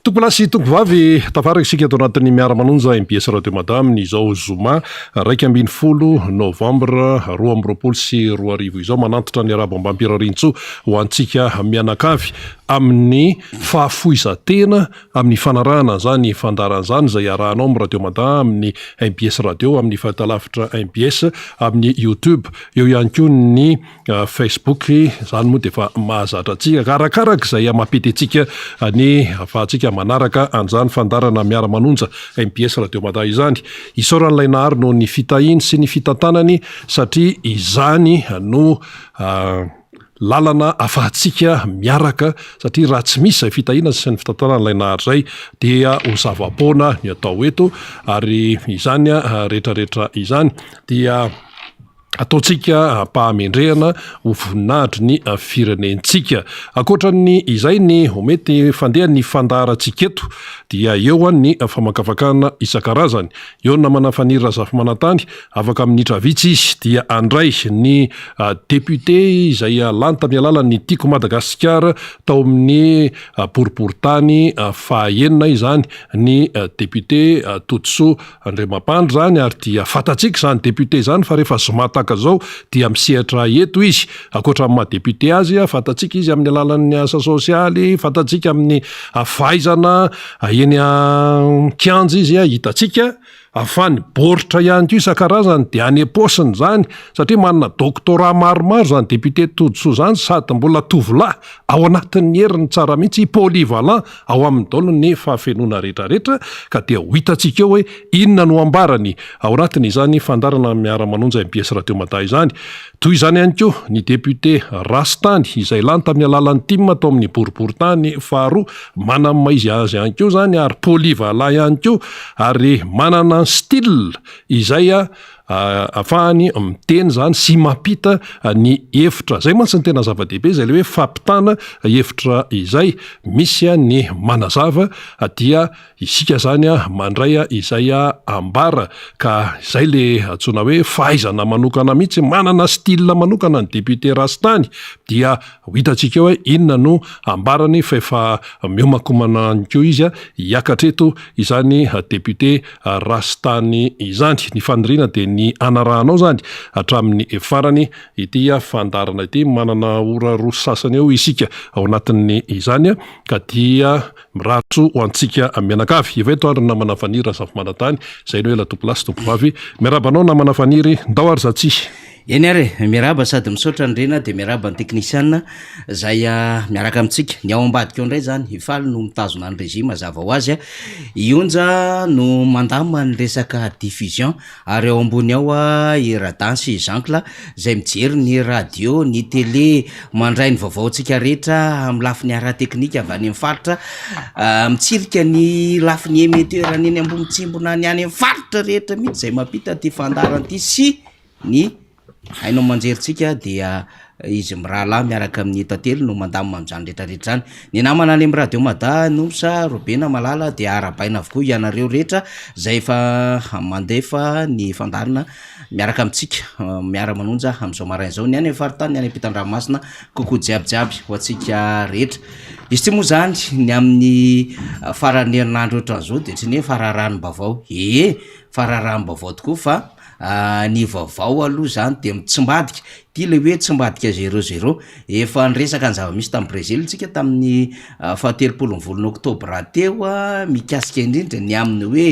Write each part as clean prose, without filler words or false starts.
Tompolahy sy tompovavy, tafaraka isika ato anatin'ny Miara-manonja mbs Radio Mada amin'izao zoma 11 novambra 2022 izao. Manantitra ny arahaba ambam-pirariantsoa ho antsika mianakavy amin'ny fahafoizan-tena amin'ny fanarahana an'izany fandaharana izany izay arahanao amin'ny Radio Mada, amin'ny mbs Radio, amin'ny fahitalavitra mbs, amin'ny YouTube. Eo ihany koa ny Facebook, izany moa dia efa mahazatra antsika ka arakaraka izay mampety antsika ny ahafahantsika manaraka an'izany fandaharana miara-manonja mbs Radio Mada izany. Isaoran'ilay Nahary noho ny fitahiany sy ny fitantanany satria izany no lalana ahafahantsika miaraka satria raha tsy misy izay fitahiana sy ny fitantanan'ilay Nahary izay dia ho zava-poana ny atao eto ary izany rehetrarehetra izany dia Ataontsika am-pahamendrehana ho voninahitry ny firenentsika. Ankoatra ny izay ny ho mety fandehan'ny fandaharantsika eto dia eo ny famakafakana isan-karazany. Eo ny namana Faniry Razafimanantany, afaka minitra vitsy izy dia handray ny député izay lany tamin'ny alalan'ny Tiako Madagasikara tao amin'ny boriborintany faha-enina izany ny député Todisoa Andriamampandry izany ary dia fantatsika izany député izany fa rehefa zoma tahaka izao dia misehatra eto izy, ankoatra ny maha député azy, fantatsika izy amin'ny alalan'ny asa sosialy, fantatsika amin'ny fahaizana eny an-kianja izy, hitantsika fa ny baoritra ihany koa isan-karazany dia any am-paosiny izany satria manana doctorat maromaro izany député Todisoa izany sady mbola tovolahy ao anatin'ny heriny tsara mihitsy, polyvalent Ao aminy daholo ny fahafenoana rehetra rehetra ka dia ho hitantsika eo hoe inona no ambarany ao anatin izany fandaharana miara manonja mbs radio mada izany. Toy izany ihany koa ny député Rastany izay lany tamin'ny alalan'ny tim tao amin'ny boriborintany faharoa, manana ny maha izy azy ihany koa izany ary polyvalent ihany koa ary manana ny style izay Ahafahany miteny izany sy mampita ny hevitra. Izay mantsy no tena zava-dehibe, izay ilay hoe fampitana hevitra izay. Misy ny manazava dia isika izany mandray izay ambara. Ka izay ilay antsoina hoe fahaizana manokana mihitsy, manana style manokana ny député Rastany dia ho hitantsika eo hoe inona no ambarany fa efa miomankomana ihany koa izy hiakatra eto izany député Rastany izany. Ny faniriana dia ny hanarahanao izany hatramin'ny farany ity fandaharana ity. Manana ora roa sy sasany eo isika ao anatin'ny izany ka dia mirary soa ho antsika mianakavy. Efa eto ary ny namana Faniry Razafimanantany, izay no ela tompolahy sy tompovavy. Miarahaba anao namana Faniry, ndao ary za tsia. Eny ary e, miarahaba sady misaotra ny Rena dia miarahaba ny teknisiana izay miaraka amintsika. Ny ao ambadika ao indray izany, i Faly no mitazona ny régie mazava ho azy, i Onja no mandamina ny resaka diffusion ary ao ambony ao i Radan sy i Jeancle izay mijery ny radio, ny télé, mandray ny vaovaontsika rehetra amin'ny lafiny ara-teknika avy any amin'ny faritra, mitsirika ny lafiny émetteur any ambony tsimbona ny any amin'ny faritra rehetra mihitsy izay mampita ity fandaharana ity sy Ny haino aman-jerintsika dia izy mirahalahy miaraka amin'ny tantely no mandamina amin'izany rehetra rehetra izany. Ny namana any amin'ny radio Mada, Nomsa, Robena, Malala dia arahabaina avokoa ianareo rehetra izay efa mandefa ny fandaharana miaraka amintsika, miara-manonja amin'izao maraina izao. Ny any amin'ny faritany, ny any ampitan-dranomasina, coucou jiaby jiaby ho antsika rehetra. Izy ity moa izany ny amin'ny faran'ny herinandro ohatran'izao dia tsy ny hoe fararanom-baovao, ee fararanom-baovao tokoa fa Ny vaovao aloha zany de mitsimbadika, ity le hoe tsimbadika zéro zéro, efa niresaka ny zava-misy tany Brésil tsika tamin'ny fahatelopolo ny volana oktobra teo mikasika indrindra ny amin'ny hoe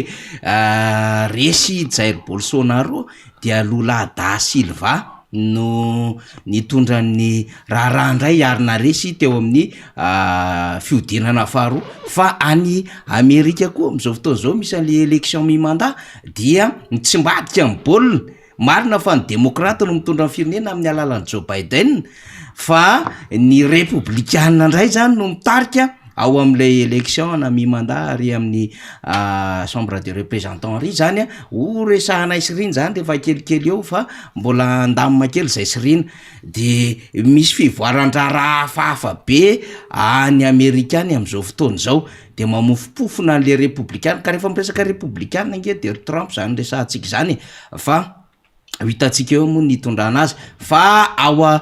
resy Jair Bolsonaro dia Lula da Silva no nitondra ny raharaha indray ary naresy teo amin'ny fihodinana faharoa fa any Amerika koa amin'izao fotoana izao misy an'le élection mi-mandat dia mitsimbadika ny baolina, marina fa ny demokraty no mitondra ny firenena amin'ny alalan'i Joe Biden fa ny repoblikana indray zany no mitarika ao amin'ilay élection na mi-mandat ary amin'ny chambre de représentant ary zany a, ho resahanay sy rina zany rehefa kelikely eo fa mbola handamina kely zay sy rina, de misy fivoaran-draharaha hafahafa be any Amerika any amin'izao fotoana izao. de mamofompofona an'le repoblikana, ka rehefa miresaka repoblikana ange de ry Trump zany resahantsika zany e, fa. Ho hitantsika eo moa ny hitondrana azy fa ao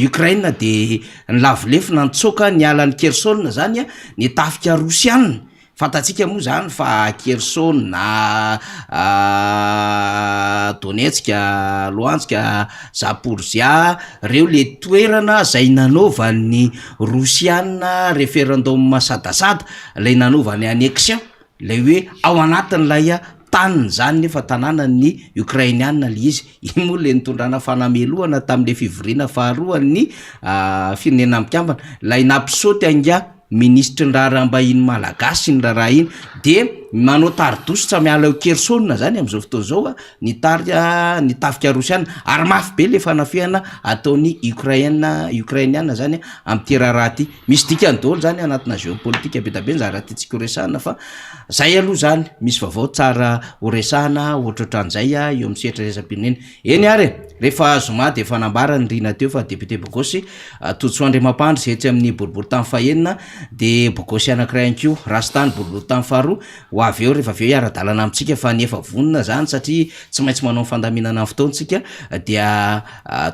Ukraine de nilavo lefona nitsoaka niala an'i Kherson zany ny tafika rosiana, fantatsika moa zany fa Kherson, Donetsk, Luhansk, Zaporizhia reo le toerana zay nanaovan'ny rosiana referendum sadasada lay nanaovany annexion. Ilay hoe ao anatin'ilay taniny izany nefa tanànan'ny Ukrainiana ilay izy. Iny moa ilay nitondrana fanamelohana tamin'ilay fivoriana faharoan'ny Firenena Mikambana. Ilay nampisaoty angaha minisitry ny raharaham-bahiny malagasy iny raharaha iny. Dia manao tari-dositra miala ao Kherson izany amin'izao fotoana izao ny tarika ny tafika rosiana. Ary mafy be ilay fanafihana ataon'i Ukraine Ukrainiana izany amin'ity raharaha ity. Misy dikany daholo zany anatina géopolitique be da be ny zavatra tiantsika ho resahana fa zay aloha zany misy vaovao tsara ho resahana ohatrohatran'izay eo amin'ny sehatra iraisam-pirenena. Eny ary e, rehefa zoma dia efa nambara ny Rina teo fa député bogosy Todisoa Andriamampandry izay etsy amin'ny boriborintany fahenina dia bogosy anankiray ihany koa Rasta ny boriborintany faharoa ho avy eo rehefa avy eo hiara-dalana amintsika fa ny efa vonona zany satria tsy maintsy manao ny fandaminana ny fotoantsika dia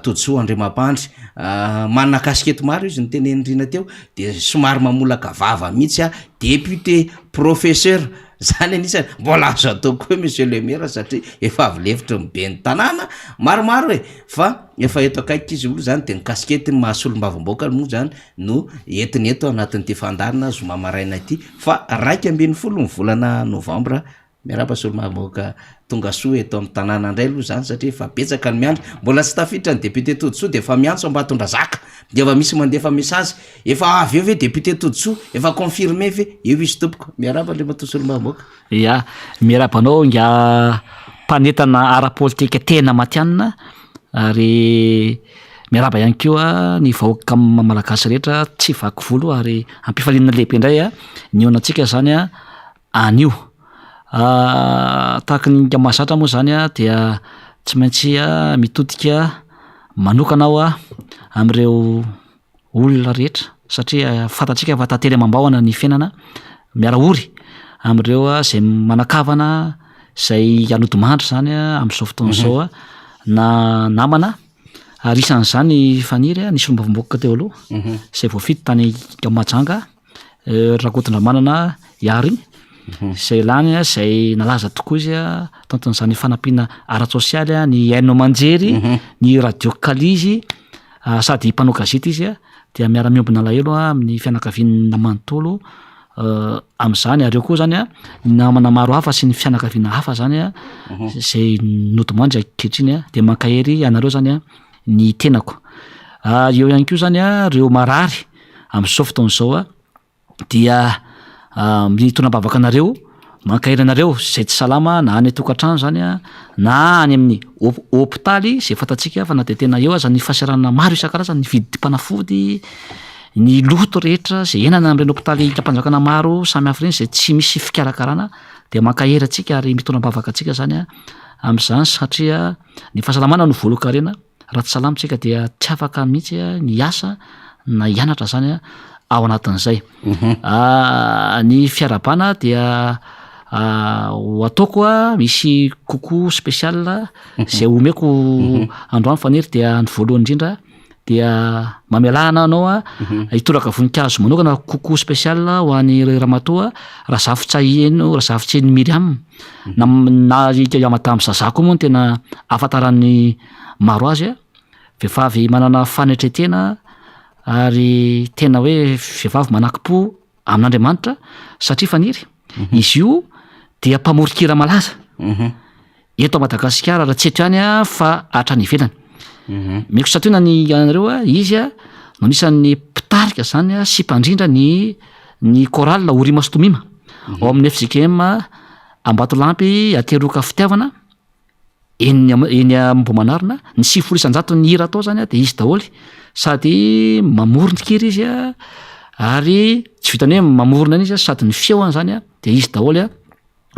Todisoa Andriamampandry. Manana kasikety maro izy notenenin'i Rina teo de somary mamolaka vava mihitsy a, député, professeur, zany anisany mbola azo atao koa hoe monsieur le maire satria efa avy lefitry ny ben'ny tanàna maromaro e, fa efa eto akaiky izy aloha zany de ny kasikety maha solombavambahoaka moa zany no entiny eto anatin'ity fandaharana zoma maraina ity fa 11 ny volana novambra. Miarahaba solombavambahoaka tonga soa eto amin'ny tanàna indray aloha izany satria efa betsaka ny miandry, mbola tsy tafiditra ny député Todisoa dia efa miantso Ambatondrazaka, dia efa misy mandefa message, efa avy eo ve député Todisoa, efa confirmé ve, eo izy tompoko, miarahaba Andriamatoa solombavambahoaka. Ya, miarahaba anao ingahy mpanentana ara-politika tena matihanina ary miarahaba ihany koa ny vahoaka malagasy rehetra tsy vaky volo ary ampifaliana lehibe indray nihaonantsika izany anio. Tahaka ny mahazatra moa zany dia tsy maintsy mitodika manokana aho amin'ireo olona rehetra satria fantatsika fa tantely amam-bahona ny fiainana, miara-ory amin'ireo izay manan-kavana izay anodimandry zany amin'izao fotoana izao na namana ary isan'izany i Faniry ny solombavambahoaka teo aloha izay voafidy tany Mahajanga. Rakotondramanana Ihary, izay lany izay nalaza tokoa izy tantin'izany fanampiana ara-tsosialy ny haino aman-jery, ny radio kalizy, sady mpanao gazety izy dia miara-miombona alahelo amin'ny fianakaviana manontolo amin'izany ary eo koa zany ny namana maro hafa sy ny fianakaviana hafa zany izay nodimandry ankehitriny dia mankahery anareo zany ny tenako. Eo ihany koa zany ireo marary Amin'izao fotoana izao aho dia mitondra am-bavaka anareo, mankahery anareo izay tsy salama na any an-tokantrano izany na any amin'ny hôpitaly izay fantatsika fa na dia tena eo aza ny fahasahiranana maro isan-karazany, ny vidim-panafody, ny loto rehetra izay iainana amin'ireny hôpitalim-panjakana maro samihafa ireny izay tsy misy fikarakarana dia mankahery antsika ary mitondra am-bavaka antsika izany amin'izany satria ny fahasalamana no voalohan-karena. Raha tsy salama isika dia tsy afaka mihitsy ny hiasa na hianatra zany ao anatin'izay. Ny fiarahabana dia ho ataoko misy coucou spécial izay omeko androany Faniry dia ny voalohany indrindra dia mamelà ana anao hitoraka voninkazo manokana coucou spécial ho an'i ramatoa Razafintsaheno Razafintseheno Myriam na na i madame Zazah koa moa no tena ahafantaran'ny maro azy a, vehivavy manana fanetren-tena ary tena hoe vehivavy manakim-po amin'Andriamanitra satria Faniry, izy io dia mpamoron-kira malaza eto Madagasikara raha tsy eto ihany a fa hatrany ivelany. Meko santionany ny anareo a, izy a no anisan'ny mpitarika zany a sy mpandrindra ny ny chorale Orima sy Tomima ao amin'ny FJKM Ambatolampy Ateroka Fitiavana. Eny eny Ambohimanarina, ny 90 isan-jaton'ny hira atao zany dia izy daholo, sady mamoron-kira izy a, ary tsy vitan'ny hoe mamorona an'izy a, sady ny feony zany a de izy daholo a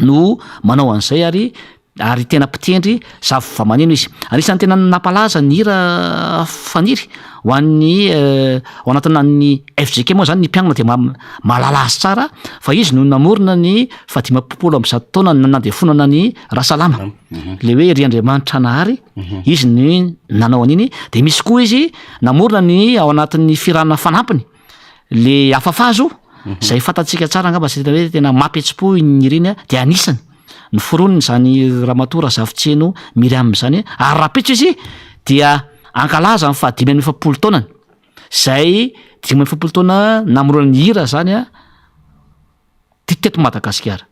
no manao an'izay ary. Ary tena mpitendry zavamaneno izy. Anisan'ny tena nampalaza ny hira Faniry ho an'ny ao anatin'ny FJK moa zany ny mpiangona dia mahalala azy tsara fa izy no namorona ny fahadimampolo amby zato taona nandefonana ny Rasalama. Le hoe ry Andriamanitra Nahary, izy no nanao an'iny. De misy koa izy namorona ny ao anatin'ny fihirana fanampiny. Le afafazo zay fantatsika tsara angamba sy tena hoe tena mampihetsi-po iny hira iny dia anisany noforoniny izany ramatoa Razafintseno Myriam izany ary rahampitso izy dia hankalaza ny fahadimy amby 40 taonany zay 45 taona namoronany hira zany a teto Madagasikara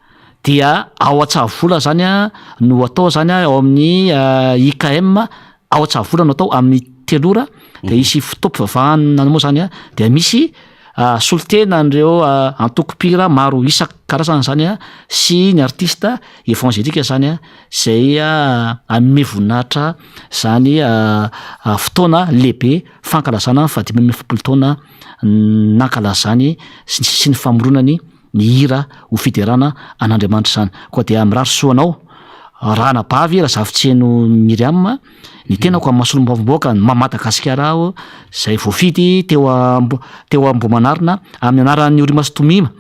dia ao Antsahavola zany a no atao zany a ao amin'ny IKM ao Antsahavola no atao amin'ny 3 ora de hisy fotoam-pivavahana moa zany a dia misy solontena an'ireo antoko mpihira maro isan-karazany zany a sy ny artiste évangélique zany a zay hanome voninahitra zany fotoana lehibe fankalazana ny fahadimy amby 40 taona nankalazany sy ny famoronany ny hira ho fiderana an'Andriamanitra izany. Koa dia mirary soa anao ranabavy Razafintseno Myriam, ny tenako amin'ny maha solombavambahoaka ny Madagasikara aho izay voafidy teo teo Ambohimanarina amin'ny anaran'ny Orima sy Tomima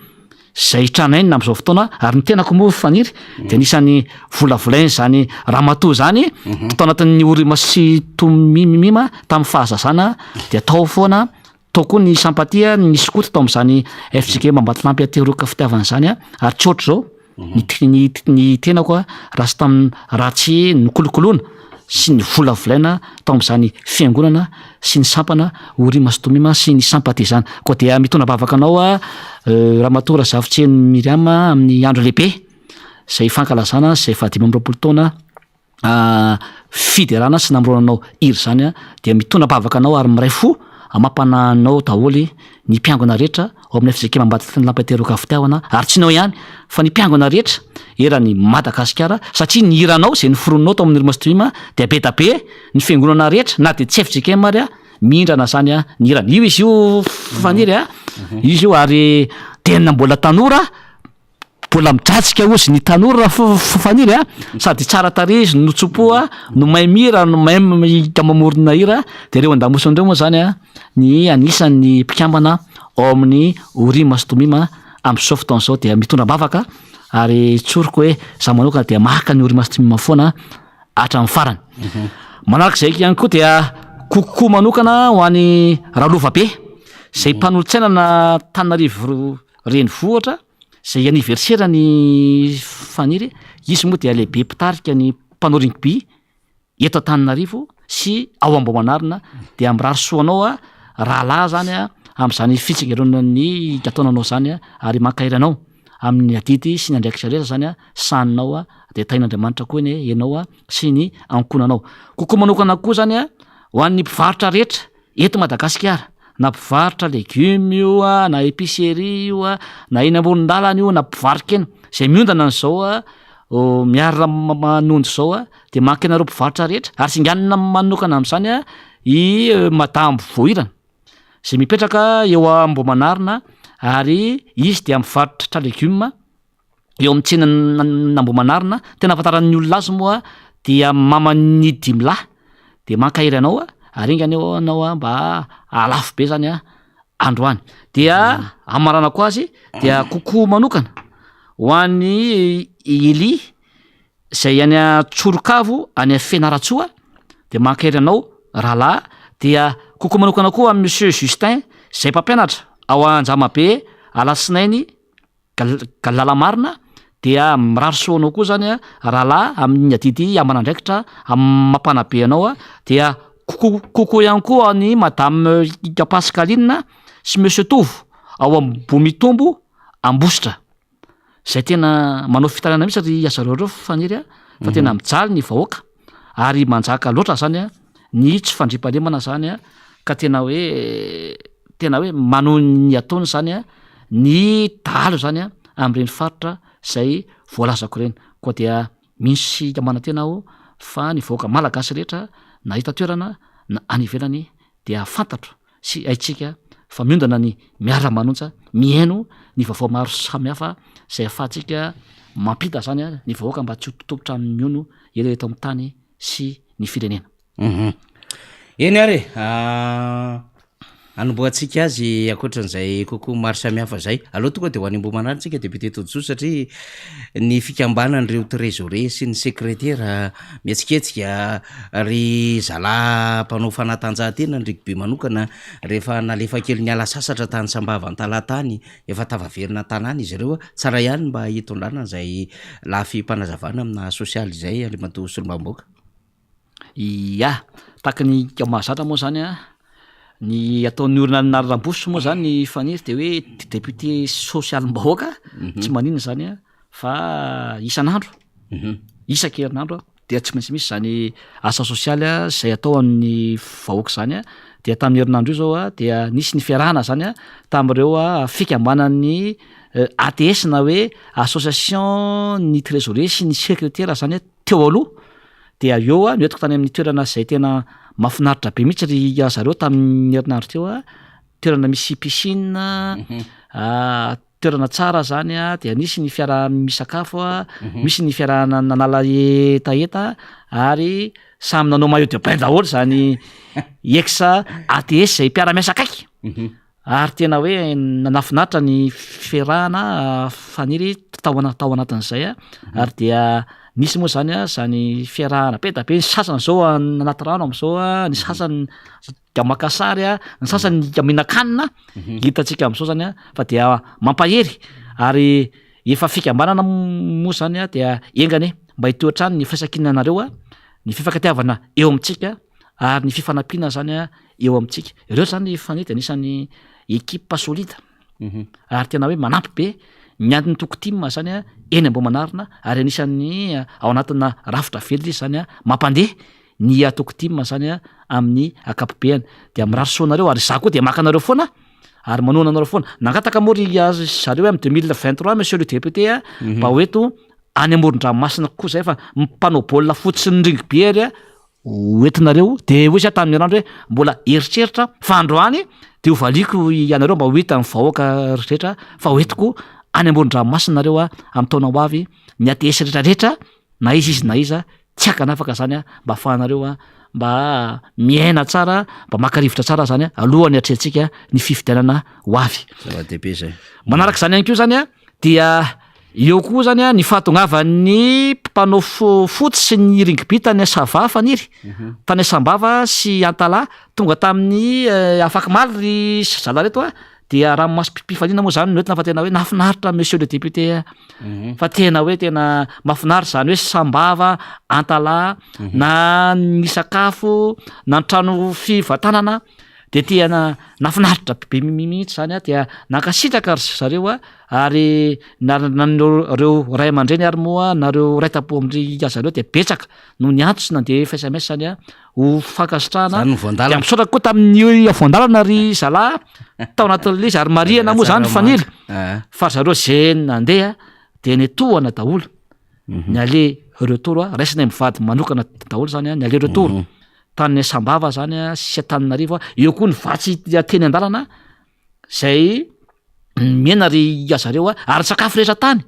izay tranainina amin'izao fotoana ary ny tenako moa Faniry dia anisan'ny volavolain'izany ramatoa izany tao anatin'ny Orima sy Tomima tamin'ny fahazazana dia tao foana. Tao koa ny Sampatia, ny skoto tao amin'izany fjkm Ambatolampy Ateroka Fitiavana izany ary tsy ohatr'izao ny ny ny tenako raha tsy tamin'ny raha tsy nokolokoloina sy novolavolaina tao amin'izany fiangonana sy ny sampana Orima sy Tomima sy ny Sampatia izany. Koa dia mitondra am-bavaka anao aho Ramatoa Razafintseno Myriam amin'ny andro lehibe izay fankalazana izay fahadimy amby 20 taona fiderana sy namoronanao hira izany dia mitondra am-bavaka anao ary miray fo amam-panahy anao daholo ny mpiangona rehetra ao amin'ny fjkm Ambatofinlampy Antehiroka Fitiavana ary tsy ny ao ihany fa ny mpiangona rehetra eran'i Madagasikara satria ny hiranao izay noforoninao tao amin'ny Rima Stream dia be da be ny fiangonana rehetra na dia tsy fjkm ary mindrana izany ny hirany io izy io Faniry a izy io ary tena mbola tanora Mbola midratsika ozy ny tanora Faniry a! Sady tsara tarehy izy no tso-po a, no mahay mihira no mahay mamorona hira, dia ireo an-damosina ireo moa zany a ny anisan'ny mpikambana ao amin'ny Orima sy Tomima amin'izao fotoana izao dia mitondra am-bavaka ary tsoriko hoe za manokana dia maka ny Orima sy Tomima foana hatramin'ny farany. Manarak'izay ihany koa dia kokoa manokana ho an'i Ralovabe izay mpanolotsaina an'Antananarivo renivohitra izay anniversaire ny Faniry, izy moa dia lehibe mpitarika ny mpanao rugby eto Antananarivo sy ao Ambohimanarina, dia mirary soa anao aho rahalahy zany a amin'izany fitsingerenan'ny taonanao zany a, ary mankahery anao amin'ny adidy sy ny andraikitra rehetra zany a sahaninao a, dia tahin'Andriamanitra koa anie ianao a sy ny ankohonanao. Kokoa manokana koa zany a ho an'ny mpivarotra rehetra Eto Madagasikara, na mpivarotra legioma io a, na épicerie io a, na eny amoron-dalana io, na mpivaro-kena, izay miondana an'izao miarina manondro izao a, dia mankena ireo mpivarotra rehetra, ary singanina manokana amin'izany a i Madame Voahirana, izay mipetraka eo Ambohimanarina ary izy dia mivarotra legioma. eo amin'ny tsenan'Ambohimanarina, tena ahafantaran'ny olona azy moa dia maman'ny dimilahy, de mankahery anao aho, ary enga anie ho'a anao mba hahalafo be zany androany. Dia hamaranako azy dia kokoa manokana ho an'i Elie zay any Antsorokavo any Fianarantsoa de mankahery anao rahalahy, dia kokoa manokana koa amin'i monsieur Justin zay mpampianatra ao Anjamabe Alatsinainy Galala marina dia mirary soa anao koa zany rahalahy amin'ny adidy aman'andraikitra mampanabe anao dia coucou coucou ihany koa an'i madame Pascaline sy monsieur Tovo ao Ambohimitombo Ambositra zay tena manao fitarainana mihitsy ry zareo reo Faniry a fa tena mijaly ny vahoaka ary manjaka loatra zany a ny tsy fandriampahalemana zany a ka tena hoe tena hoe manohy ny ataony zany a ny dahalo zany a amin'ireny faritra zay voalazako ireny koa dia mino sy manantena aho fa ny vahoaka malagasy rehetra na eto an-toerana na any ivelany dia fantatro sy haintsika. fa miondana ny miara-manonja mihaino ny vaovao maro samihafa izay ahafahantsika mampita izany ny vahoaka mba tsy ho totopotra amin'ny miono ela eto amin'ny tany sy ny firenena. Hum. Eny ary e, hanombohantsika azy ankoatran'izay kokoa maro samihafa izay. Aleo tonga dia ho any Ambohimanarina isika député Todisoa satria ny fikambanan'ireo trésorier sy ny sekretera mihetsiketsika, ry zalahy mpanao fanatanjahantena, ny rugby manokana rehefa nalefa kely niala sasatra tany Sambava Antalaha tany, efa tafaverina an-tanàna izy ireo. Tsara ihany mba hitondrana an'izay lafim-panazavana amina sosialy izay Andriamatoa Solombavambahoaka. Ia, tahaka ny mahazatra moa zany an, ny ataon'ny olona any Ramboso moa zany Faniry de hoe député sosialim-bahoaka, tsy maninona zany an, fa isan'andro, isan-kerinandro dia tsy maintsy misy zany asa sosialy zay atao amin'ny vahoaka zany an, dia tamin'ny herinandro io zao an dia nisy ny fiarahana zany an tamin'ireo fikambanan'ny ATS na hoe association ny trésorier sy ny sekretera zany teo aloha dia eo aho noentiko tany amin'ny toerana izay tena mahafinaritra be mihitsy ry zareo tamin'ny herinandro teo a, toerana misy piscine, toerana tsara zany a, dia nisy ny fiaraha-misakafo a, misy ny fiarahana nanala hetaheta ary samy nanao maillot de bain daholo zany ex ATS zay mpiara-miasa akaiky. Ary tena hoe nanafinaritra ny fiarahana Faniry tao ana- tao anatin'izay a, ary dia nisy moa zany a zany fiarahana be da be, ny sasany zao anaty rano am'zao a, ny sasany dia maka sary a, ny sasany mihinan-kanina, hitantsika am'zao zany a fa dia mampahery ary efa fikambanana moa zany a dia enga anie mba hitohy hatrany ny firaisankinanareo a, ny fifankatiavana eo amintsika ary ny fifanampiana zany a eo amintsika. Ireo zany Fanety anisan'ny equipe solide ary tena hoe manampy be ny antoko tim zany a eny Ambohimanarina ary anisan'ny ao anatina rafitra velona izy zany a mampandeha ny antoko tim zany a amin'ny ankapobeany. Dia mirary soa anareo ary izaho koa dia maka anareo foana ary manohana anareo foana. Nangataka moa ry zareo hoe amin'ny 2023 monsieur le député a mba ho eto any amoron-dranomasina koa zay fa mpanao baolina fotsiny rugby ary a ho entinareo, de hoy za tamin'ny herinandro hoe mbola eritreritra fa androany de ho valiako ianareo mba ho hitan'ny vahoaka rehetra fa ho entiko any amoron-dranomasina nareo a amin'ny taona ho avy ny ATS rehetra rehetra na iza izy na iza tsy ankanavaka zany a mba afahanareo a mba miaina tsara mba maka rivotra tsara zany a alohan'ny atrehantsika ny fifidianana ho avy. Zava-dehibe zay. Manaraka izany ihany koa zany a dia Eo koa zany ny fahatongavan'ny mpanao foot sy ny rugby tany Sava Faniry, tany Sambava sy Antalaha, tonga tamin'ny afak'omaly ry zalahy reto a, dia ranomasom-pifaliana moa zany no entina fa tena hoe nahafinaritra monsieur le député a, fa tena hoe tena mahafinaritra zany hoe Sambava, Antalaha, na ny sakafo, na ny trano fivantanana de tena nahafinaritra be mihitsy zany a, dia nankasitraka ry zareo a. Ary na reo ray aman-dreny ary moa na reo ray tampo amin-dry zareo dia betsaka no niantso sy nandefa sms zany a ho fankasitrahana. Zany no voan-dalana. Dia misaotra koa tamin'ny voan-dalana ry zalahy tao anatin'ilay izy ary marihana moa zany Fanilo fa ry zareo ze nandeha dia netohana daholo ny aller retour a, raisinay mivady manokana daholo zany a ny aller retour tany Sambava zany a sy Antananarivo a, eo koa ny vatsy teny an-dalana Zay nomena ry zareo a, ary ny sakafo rehetra tany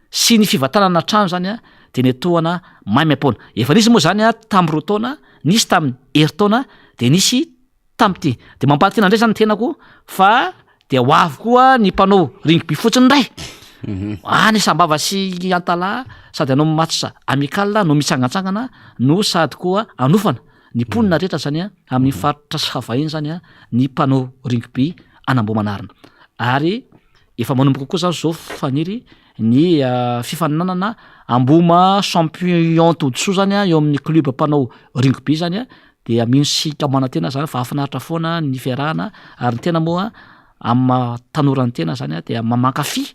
sy ny fivantanana trano zany a de netohana maimaimpoana. Efa nisy moa zany a tamin'ny roa taona, nisy tamin'ny herintaona, de nisy tamin'ity. De mampahatena indray zany ny tenako fa de ho avy koa ny mpanao rugby fotsiny indray any Sambava sy Antalaha sady hanao match amical no mitsangantsangana no sady koa hanofana. Ny mponina rehetra zany a, amin'ny faritra Sava iny zany a, ny mpanao rugby an'Ambohimanarina. Ary efa manomboka koa zany zao Faniry ny fifaninanana Ambohima champion todisoa zany a, eo amin'ny club mpanao rugby zany a, dia mino sy manantena zany fa hahafinaritra foana ny fiarahana ary ny tena moa amin'ny maha tanora ny tena zany a dia mankafy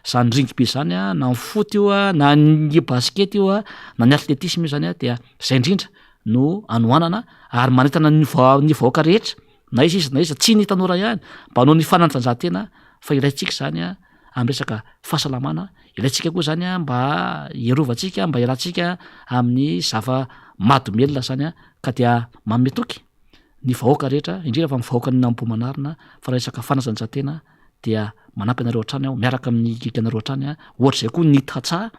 zany rugby zany a, na ny foot io a, na ny basket io a, na ny athlétisme io zany a, dia zay indrindra no anohanana ary manentana ny ny vahoaka rehetra na iza iza na iza, tsy ny tanora ihany mba hanao ny fanatanjahantena fa ilaintsika izany a amin'ny resaka fahasalamana, ilaintsika koa zany a mba hiarovantsika mba hialantsika amin'ny zava-mahadomelina zany a ka dia manome toky. ny vahoaka rehetra, indrindra fa ny vahoakan'ny Ambohimanarina fa raha resaka fanatanjahantena dia manampy anareo hatrany aho, miaraka amin'ny ekipanareo hatrany aho, ohatr'izay koa ny tantsaha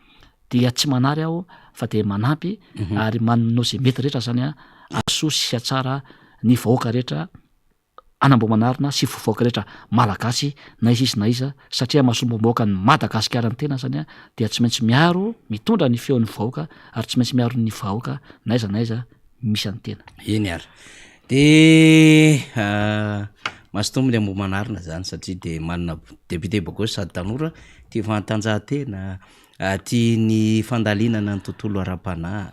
dia tsy manary aho fa dia manampy ary manao izay mety rehetra zany aho hahasoa sy hahatsara ny vahoaka rehetra an'Ambohimanarina sy vahoaka rehetra malagasy na iza izy na iza satria maha-solombavambahoaka an'i Madagasikara ny tena zany dia tsy maintsy miaro, mitondra ny feon'ny vahoaka ary tsy maintsy miaro ny vahoaka na aiza na aiza misy an'ny tena. Eny ary. De mazotoa ny Ambohimanarina zany satria de manana député bogosy sady tanora, tia fanatanjahantena, tia ny fandalinana ny tontolo ara-panahy,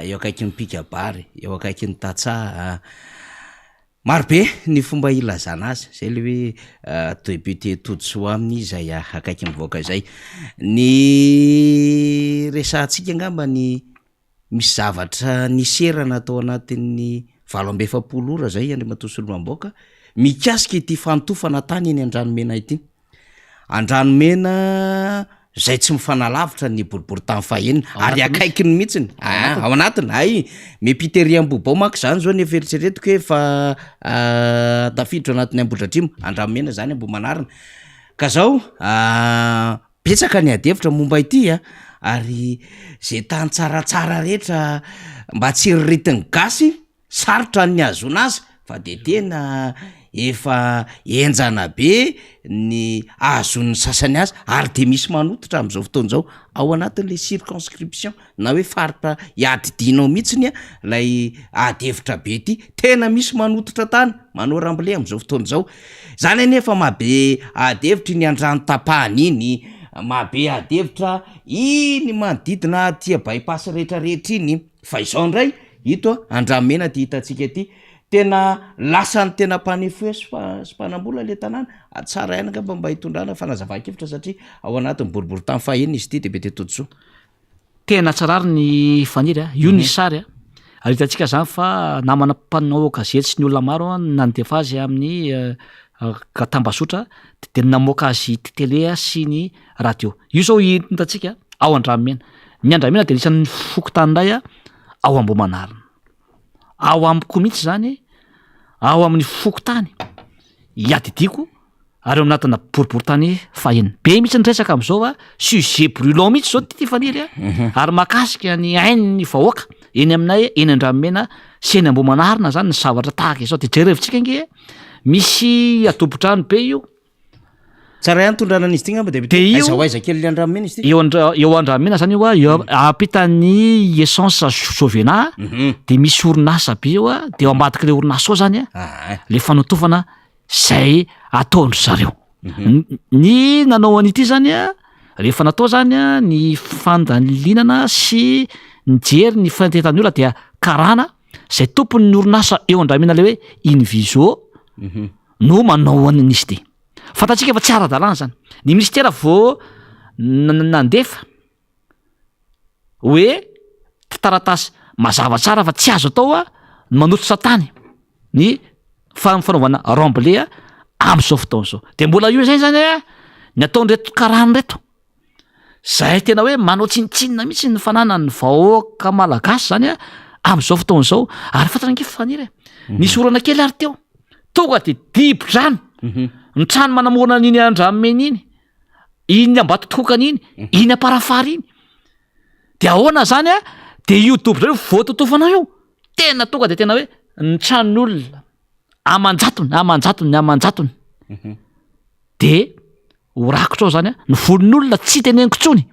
eo akaikin'ny mpikabary, eo akaikin'ny tantsaha. Maro be ny fomba ilazana azy, zay le hoe député todisoa aminy izay akaiky mivoaka izay. Ny resahantsika angamba ny misy zavatra niserana tao anatin'ny 48 ora zay Andriamatoa Solombavambahoaka mikasika ity fanotofana tany eny Andranomena ity. Andranomena zay tsy mifanalavitra ny boriborintany fahenina ary akaikiny mihitsiny, aa ao anatiny, hay Mepiteria Ambohibao manko zany zao ny efa eritreretiko hoe efa tafiditra ao anatin'ny Ambohidratrimo, Andranomena zany Ambohimanarina, ka zao betsaka ny ady hevitra momba ity a, ary ze tany tsaratsara rehetra mba tsiriritin'ny gasy Sarotra ny ahazoana azy fa de tena efa henjana be ny ahazoan'ny sasany azy ary de misy manototra am'zao fotoana zao ao anatin'le circonscription na hoe faritra iadidianao mihitsiny a lay ady hevitra be ty, tena misy manototra tany manao remblai am'zao fotoana zao, zany anefa mahabe ady hevitra iny Andranotapahana iny, mahabe ady hevitra iny manodidina aty by pass rehetrarehetra iny. Fa izao indray, ito Andramena ity hitantsika ity, tena lasan'ny tena mpanefoefo sy mpanambola ilay tanàna, ary tsara ihany angamba mba hitondrana fanazavan-kevitra satria ao anatin'ny boriborintany fahenina izy ity Député Todisoa. Tena tsara ary ny faniry a, io ny sary a, ary hitantsika zany fa namana mpanao gazety sy ny olona maro nandefa azy amin'ny tambazotra de namoaka azy télé sy ny radio. Io zao hitantsika ao Andramena. Ny Andramena dia anisan'ny fokontany iray ao Ambohimanarina. Ao amiko mihitsy zany, ao amin'ny fokontany iadidiako ary ao anatina boriborintany fahenina. Be mihitsy ny resaka am'zao a, sujet brûlant mihitsy zao ty Faniry a, ary mahakasika ny ain'ny vahoaka eny aminay eny Andranomena sy eny Ambohimanarina zany ny zavatra tahaka izao. De jerevintsika ange misy adobo-drano be io. Tsara ihany tondrana an'izy ity ngamba député. Dia io- Aiza ho aiza kely Andranomena izy ity? Eo Andra- eo Andramena zany io a, eo ampitan'ny essence Sovena de misy orinasa be eo a, de eo ambadik'ilay orinasa ao zany a, Ah, le fanotofana zay ataon-dry zareo. N- Ny nanao an'ity zany a, rehefa natao zany a ny fandalinana sy nijery ny fahentetan'ny olona dia karana zay tompon'ny orinasa eo Andramena le hoe Inviso no manao an'izy ity. Fantatsika fa tsy ara-dalàna izany. Ny minisitera vao nandefa hoe taratasy mazava tsara fa tsy azo atao a ny manototra tany ny fanaovana remblai am'izao fotoana izao. De mbola io zay zany a ny ataon'ireto karana ireto. Zay tena hoe manao tsinontsinona mihitsy ny fananan'ny vahoaka malagasy zany a am'izao fotoana izao ary fantatra ange fa Faniry e, nisy orana kely ary teo, tonga de dibo-drano ny trano manamorona an'iny Andranomena iny, iny Ambatotokana iny, iny Amparafara iny, de ahoana zany a, de io dobo-drano io voatotofana io, tena tonga de tena hoe ny tranon'olona aman-jatony, aman-jatony, aman-jatony de Ho rakotra ao zany a, ny volon'olona tsy teneniko intsony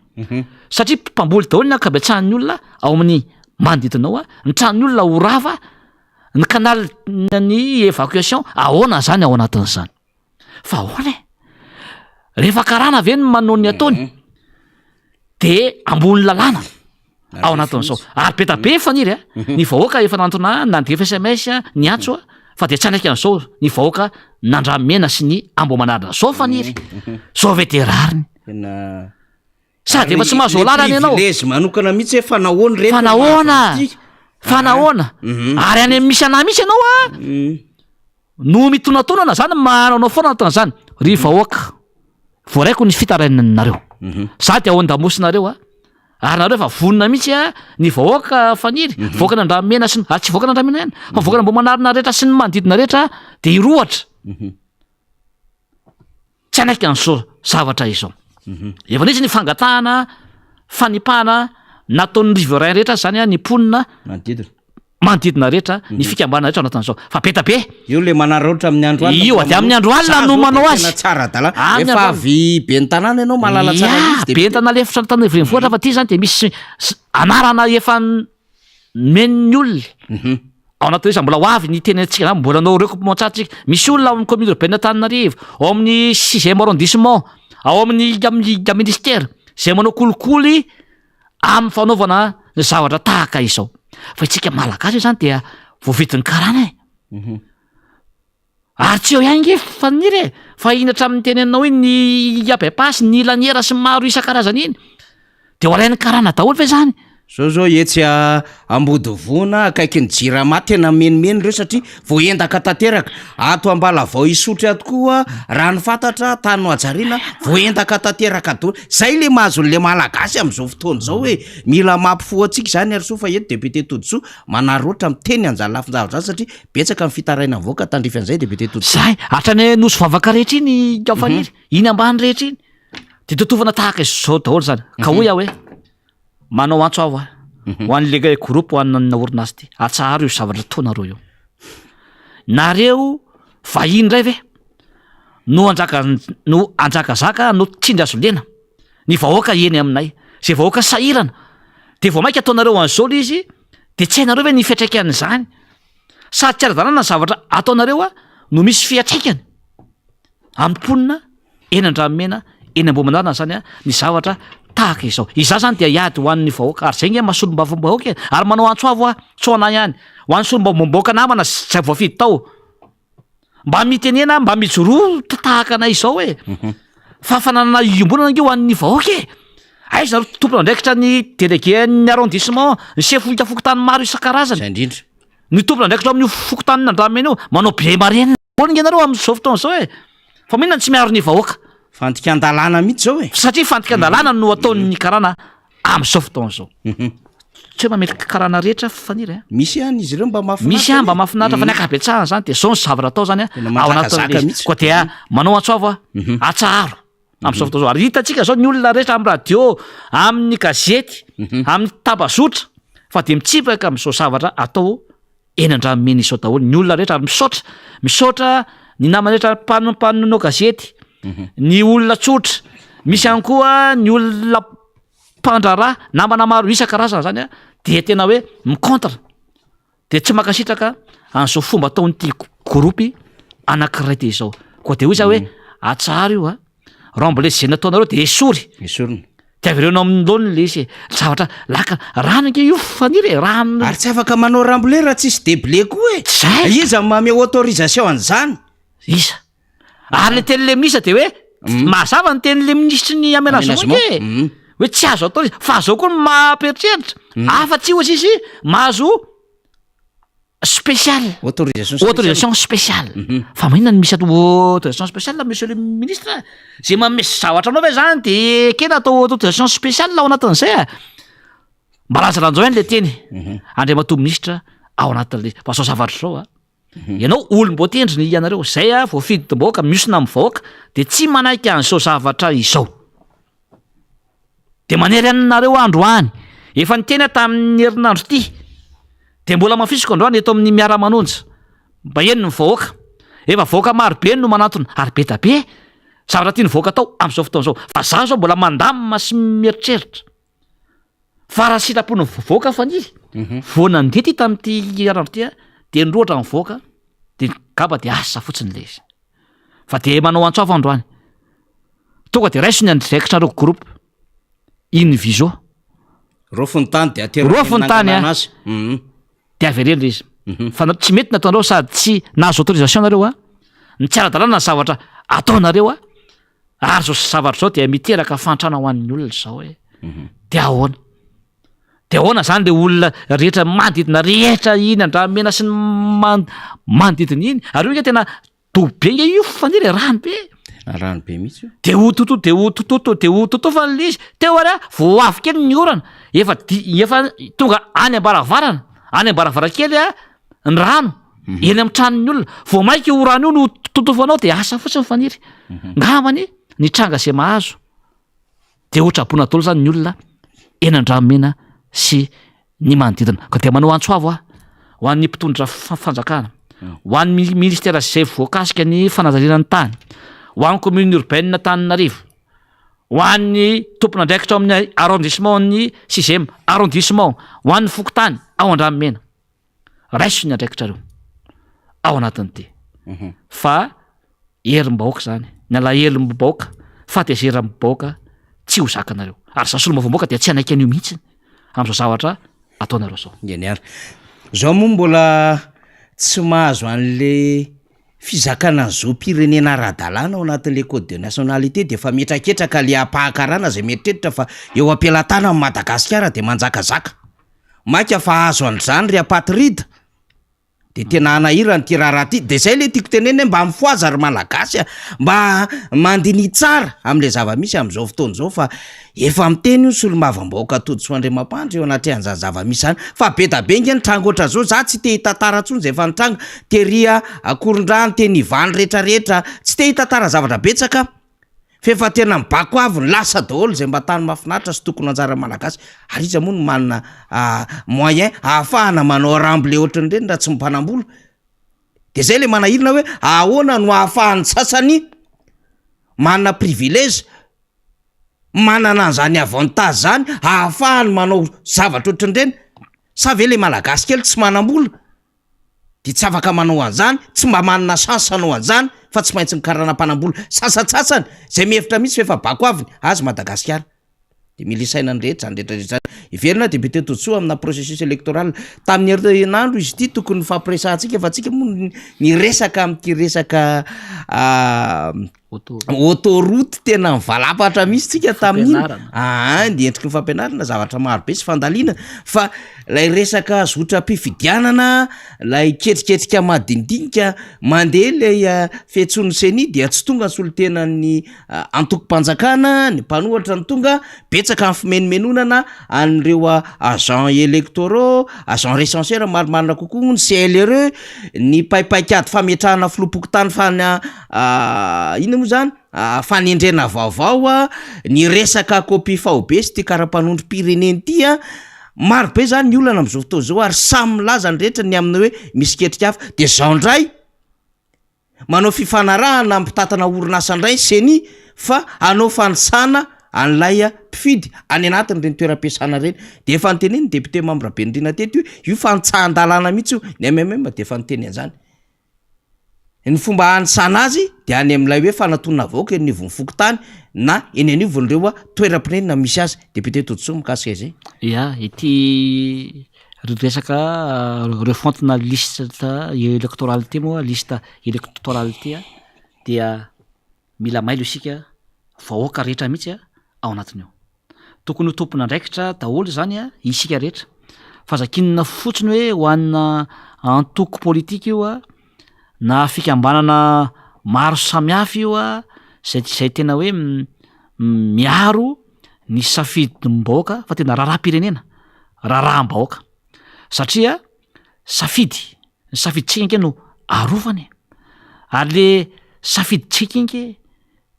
satria mpamboly daholo ny ankabetsahan'ny olona ao amin'ny manodidina ao a, ny tranon'ny olona ho rava, ny canal ny évacuation ahoana zany ao anatin'izany? Fa ahoana e? Rehefa karana ve ny manao ny ataony de ambony lalàna ao anatin'izao ary be da be Faniry a, ny vahoaka efa nantona nandefa sms niantso a, fa de tsy hanaiky an'izao ny vahoaka nandramena sy ny Ambohimanarina zao Faniry, zao ve de rariny? Tena Sady efa tsy mahazo alalana ianao. Privilège manokana mihitsy hoe fa nahoana reto Fa nahoana? Fa nahoana? Ary any amin'ny misy anah mihitsy ianao a, no mitonatonana zany manao foana anatin'izany. Ry vahoaka, voaraiko ny fitarainanareo. Za de ao an-damosinareo a. Ary nareo efa vonona mihitsy a, ny vahoaka faniry, vahoakan' Andramena sy ny, ary tsy vahoakan' Andramena ihany, fa vahoakan' Ambohimanarina rehetra sy ny manodidina rehetra dia hirohotra. Tsy hanaiky an'izao zavatra izao. Efa nisy ny fangatahana fanipahana nataon'ny riverain rehetra zany a, ny mponina Manodidina. manodidina rehetra, ny fikambanana rehetra ao anatin'izao. Fa be da be. Io le manararaotra amin'ny andro alina. Io avy amin'ny andro alina no manao azy. Tena tsara adalàna. Amin'ny Efa andro alina. avy ben'ny tanàna ianao mahalala tsara Ya, mihitsy ben'ny tanàna lefitra Antananarivo renivohitra fa ty zany de misy anarana efa nomen'ny olona. Ao anatin'izay izy mbola ho avy ny teny antsika zany, mbola hanao recoupement tsara tsika. Misy olona ao amin'ny commune urbaine Antananarivo, ao amin'ny sixième arrondissement, ao amin'ny amin'ny ministère zay manao kolikoly amin'ny fanaovana ny zavatra tahaka izao. Fa isika Malagasy zany dia voavidin'ny karana e. Ary tsy eo ihany nge Faniry e, fa iny hatramin'ny teneninao iny ny bypass, ny laniera sy ny maro isan-karazany iny, de ho alain'ny karana daholo ve zany? Zao zao etsy Ambodivona akaikin'ny jirama tena menimeny ireo satria voaendaka tanteraka, ato Ambalavao Isotry ato koa raha ny fantatra tany nohajariana voaendaka tanteraka daholo, zay le mahazo an'le malagasy amin'izao fotoana izao hoe mila mampifoha antsika izany ary soa fa eto député Todisoa manararaotra miteny an'izany lafin-javatra zany satria Betsaka ny fitaraina mivoaka tandrify an'izay député Todisoa. Zay, hatrany Nosy Vavaka rehetra iny Faniry, iny ambany rehetra iny, de totofana tahaka izao daholo zany. Ka hoy aho hoe, manao antso aho a, ho an'le groupe ho an'ny orinasa ity, atsaharo io zavatra ataonareo io. Nareo vahiny indray ve no anjaka no anjakazaka no tsindry azo lena ny vahoaka eny aminay, zay vahoaka sahirana, de vao mainka ataonareo an'izao le izy, de tsy hainareo ve ny fiantraikan'izany? Sady tsy ara-dalàna ny zavatra ataonareo a no misy fiantraikany amin'ny mponina eny Andranomena, eny Ambohimanarina zany a ny zavatra tahaka izao. Izaho zany dia hiady ho an'ny vahoaka ary zay nge maha solombavambahoaka e, ary manao antso avo aho, tsy ho anah ihany, ho an'ny solombavambahoaka namana zay voafidy tao. Mba mitenena, mba mijoroa tahaka anay izao e. Fa fananana iombonana ange ho an'ny vahoaka e. Aiza ry tompon'andraikitra ny délégué ny arrondissement, ny sefo fokontany maro isan-karazany. Izay indrindra. Ny tompon'andraikitra ao amin'io fokontany Andranomena io, manao be marenina daholo ange nareo amin'izao fotoana izao e. Fa maninona no tsy miaro ny vahoaka? Fandikan-dalàna mihitsy izao e. Satria fandikan-dalàna no ataon'ny karana amin'izao fotoana izao. Tsy hoe mametraka karana rehetra Faniry a. Misy ihany izy ireo mba mahafinaritra. Misy ihany mba mahafinaritra fa ny ankabetsahany zany de zao ny zavatra atao zany a Tena ao manjakazaka anatin'ilay izy. mihitsy. Koa dia manao antso avo aho, atsaharo amin'izao fotoana izao. Ary hitantsika zao ny olona rehetra amin'ny radio, amin'ny gazety, amin'ny tambazotra fa de mitsipaka amin'izao zavatra atao eny Andranomena izao daholo ny olona rehetra ary misaotra, misaotra ny namana rehetra mpano- mpanao gazety, ny olona tsotra, misy ihany koa ny olona mpandraharaha, namana maro isan-karazany zany a, dia tena hoe mi-contre, de tsy mankasitraka an'izao fomba ataon'ity groupe anankiray ty izao, koa de hoy za hoe atsaharo io a, remblai zay nataonareo de esory, Esorina. de avereno amin'ny laoniny le izy e, zavatra laka, rano ange io Faniry e, rano. Ary tsy afaka manao remblai raha tsisy deblai koa e! Zay! Iza no manome autorisation an'izany? Iza? Ary le tenin'le ministre de hoe mazava ny tenin'le minisitry ny aménagement nge e. Hoe tsy azo atao izy, fa zao koa no mampieritreritra, afa tsy ozy izy mahazo spécial. Autorisation spéciale. Autorisation spéciale. Fa maninona no misy atao autorisation spéciale monsieur le ministre? Zay manome zavatra anao ve zany de ekena atao autorisation spéciale ao anatin'izay a? Mba lanjalanjao ihany le teny Andriamatoa ministra ao anatin'le, fa zao zavatra zao a. Ianao olom-boatendry ny ianareo, zay a voafidim-bahoaka mihosina amin'ny vahoaka de tsy manaiky an'izao zavatra izao. De manery anareo aho androany, efa niteny aho tamin'ny herinandro ity, de mbola hamafisiko androany eto amin'ny miara-manonja, mba heno ny vahoaka, efa vahoaka maro be no manantona ary be da be zavatra tian'ny vahoaka atao amin'izao fotoana izao, fa za zao mbola mandamina sy mieritreritra. Fa raha sitrapon'ny vahoaka faniry, vao nandeha ty tamin'ity herinandro ity aho, de nirohotra ny vahoaka, de gaba de asa fotsiny le izy. Fa de manao antso avo androany. Tonga de raiso ny andraikitrareo groupe Inviso. Raofy ny tany de atero Raofy ny tany, nangalana a. azy. Mhm. De avereno le izy. Fa na- tsy mety ny ataonareo sady tsy nahazo autorisation nareo a, ny tsy ara-dalàna ny zavatra ataonareo a, Ary zao zavatra zao dia miteraka fahantrana ho an'ny olona zao e. De ahoana? De ahoana zany le olona rehetra manodidina rehetra iny Andranomena sy ny man- manodidina iny? Ary io nge tena dobo be nge io Faniry e, rano be. Rano be mihitsy io. De ho toto de ho tototo de ho totofana le izy, teo ary a vao avy kely ny orana, efa di- efa tonga any am-baravarana, any am-baravarankely a ny rano, eny amin'ny tranon'ny olona, vao mainka io rano io no totofanao de asa fotsiny faniry, ngambany ny tranga zay mahazo de ho traboina daholo zany ny olona eny Andranomena sy ny manodidina. Ka dia manao antso avo aho ho an'ny mpitondra fanjakana, ho an'ny ministera izay voakasika ny fanajariana ny tany, ho an'ny commune urbaine Antananarivo, ho an'ny tompon'andraikitra ao amin'ny arrondissement ny sixième arrondissement, ho an'ny fokontany ao Andranomena. Raiso ny andraikitrareo ao anatin'ity fa herim-bahoaka izany, ny alahelom-bahoaka, fahatezeram-bahoaka tsy ho zakanareo. Ary izaho solombavambahoaka dia tsy hanaiky an'io mihitsy amin'izao zavatra ataonareo izao. Eny ary. Zao moa mbola tsy mahazo an'le fizakana ny zom-pirenena ara-dalàna ao anatin'le code de nationalité de efa mihetraketraka le ampahakarana zay mieritreritra fa eo am-pelatanan'i Madagasikara de manjakazaka. Maika fa azo an'izany ry apatride de tena hanahirana ity raharaha ity, de zay le tiako tenenina hoe mba mifohaza ry malagasy a, mba mandiniha tsara am'le zava-misy am'zao fotoana zao fa efa miteny io ny solombavambahoaka Todisoa Andriamampandry eo anatrehan'zany zava-misy zany fa be da be nge ny tranga ohatran'zao, za tsy te hitantara intsony zay efa nitranga tery Akorondrano, teny Ivandry retraretra, tsy te hitantara zavatra betsaka aho. F'efa tena mibako avy ny lasa daholo izay mba tany mahafinaritra sy tokony ho anjaran'ny Malagasy. Ary iza moa no manana moyen ahafahana manao remblai ohatran'ireny raha tsy mpanambola? De zay le manahirana hoe ahoana no ahafahan'ny sasany manana privilège, manana an'izany avantage zany ahafahany manao zavatra ohatran'ireny? Sa ve le Malagasy kely tsy manambola? de tsy afaka manao an'zany, tsy mba manana chance hanao an'zany fa tsy maintsy mikarana mpanambola sasatsasany zay mihevitra mihitsy fa efa bako aviny azy Madagasikara. De mila isaina ny rehetra zany rehetra rehetra zany. Hiverina député Todisoa amina processus électoral. Tamin'ny herinandro izy ity tokony nifampiresahantsika fa tsika moa niresaka amin'ity resaka Autoroute tena mivalapatra mihitsy tsika tamin'iny. Aa ny endriky ny fampianarana zavatra maro be sy fandalinana fa lay resaka zotram-pifidianana, lay ketriketrika madinidinika mandeha lay fiantsoan'ny ceni dia tsy tonga ny solontenan'ny antokom-panjakana, ny mpanohatra no tonga, betsaka ny fimenomenonana an'ireo agents électoraux, agents recenseurs marimarina kokoa moa ny CLRE, ny paipaik'ady fametrahana filoham-pokontany fana inona moa zany fanendrena vaovao a, ny resaka copie faobe sy ity kara-panondrom-pirenena ity a, maro be zany ny olana am'zao fotoana zao ary samy milaza ny rehetra ny amin'ny hoe misy ketrika hafa, de zao ndray manao fifanarahana amin'ny mpitantana orinasa indray ny ceni fa hanao fanisana an'ilay mpifidy any anatin'ireny toeram-piasana ireny, de efa notenenin'ny député Mamy Rabenirina teto io, io fanitsahan-dalàna mihitsy io, ny MMM de efa niteny an'izany. Ny fomba hanisana azy dia any amin'ilay hoe fanantonana vahoaka eny anivon'ny fokontany na eny anivon'ireo toeram-ponenana misy azy. Député Todisoa mikasika izay. Ya, ity resaka refonte-na liste électorale ity moa, liste électorale ity dia mila mailo isika vahoaka rehetra mihitsy ao anatin'io. Tokony ho tompon'andraikitra daholo izany isika rehetra fa aza kianina fotsiny hoe ho anà antoko politika io a, na fikambanana maro samihafa io a, zay zay tena hoe miaro ny safidim-bahoaka fa tena raharaham-pirenena, raharaham-bahoaka satria safidy, ny safidintsika ange no arovana e, ary le safidintsika ange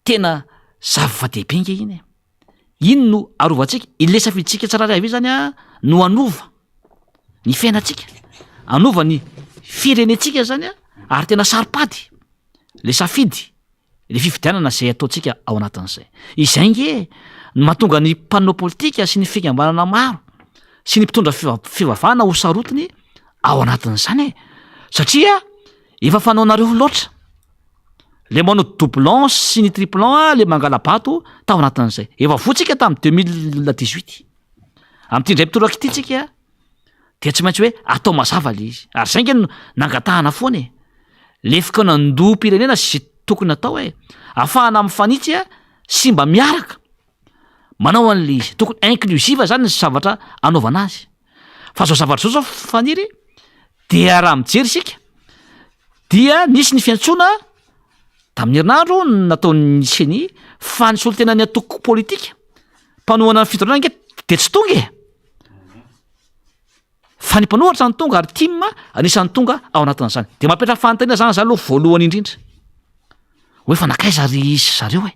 tena zava-dehibe ange iny e. Iny no arovantsika, ilay safidintsika tsirairay avy io zany a no hanova ny fiainantsika, hanova ny firenentsika zany a, ary tena saro-pady le safidy, le fifidianana zay ataontsika ao anatin'izay. Izay nge no mahatonga ny mpanao politika sy ny fikambanana maro sy ny mpitondra fivavahana ho sarotiny ao anatin'izany e, satria efa fanaonareo loatra. Le manao doublon sy ny triplon a, le mangala-bato tao anatin'izay. Efa voa tsika tamin'ny 2018. Amin'ity indray mitoraka ity tsika dia tsy maintsy hoe atao mazava le izy. Ary zay nge no nangatahana foana e. Le fikaonandoham-pirenena sy zay tokony atao e. Ahafahana mifanitsy a sy mba miaraka manao an'le izy. Tokony inclusive zany ny zavatra anaovana azy. Fa zao zavatra zao zao Faniry dia raha mijery isika dia nisy ny fiantsoana. Tamin'ny herinandro nataon'ny Ceni fa ny solontenan'ny antoko politika mpanohana ny fitondrana ange dia tsy tonga e! Fa ny mpanohitra no tonga ary tim anisan'ny tonga ao anatin'izany. Dia mametraka fanontaniana zany za aloha voalohany indrindra. Hoe fa nankaiza ry zareo e?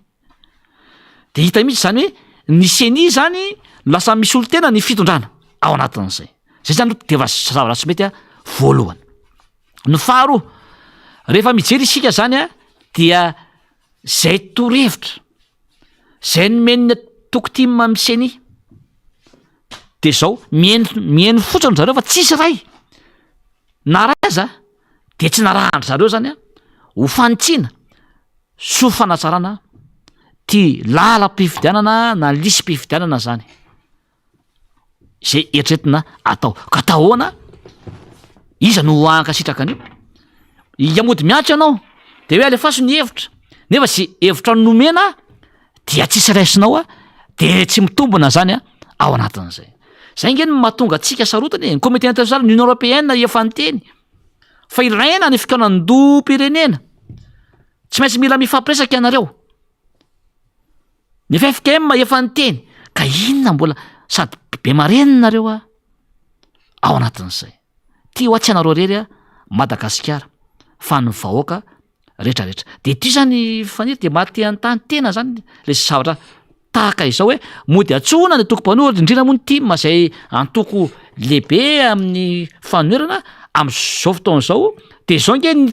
Dia hita mihitsy zany hoe ny ceni zany no lasa misolo tena ny fitondrana ao anatin'izay. Zay zany aloha dia efa zavatra tsy mety voalohany. Ny faharoa, rehefa mijery isika zany a dia zay torohevitra zay nomen'ny antoko tim amin'ny ceni de zao mihaino mihaino fotsiny zareo fa tsisy ray na ray aza de tsy narahan-dry zareo zany a ho fanitsiana sy ho fanatsarana ty lalam-pifidianana na lisi-pifidianana zany. Izay eritreretina atao. Ka atao ahoana? Iza no hankasitraka an'io? Ia mody miantso ianao de hoe alefaso ny hevitra, nefa zay hevitra nomena dia tsisy raisinao a, de tsy mitombina zany a ao anatin'izay. Zay nge no mahatonga antsika sarotiny e, ny comité international, ny union européenne efa niteny fa ilaina ny fikaonandoham-pirenena, tsy maintsy mila mifampiresaka ianareo. Ny ffkm efa niteny ka inona mbola sady be marenina nareo a ao anatin'izay. Ty hoa tsy anareo irery a Madagasikara fa ny vahoaka retraretra. De ty zany Faniry de maha te hanontany tena zany le zavatra tahaka izao hoe mody antsoina ny antoko mpanohitra indrindra moa ny tim zay antoko lehibe amin'ny fanoherana am'zao fotoana izao de zao nge ny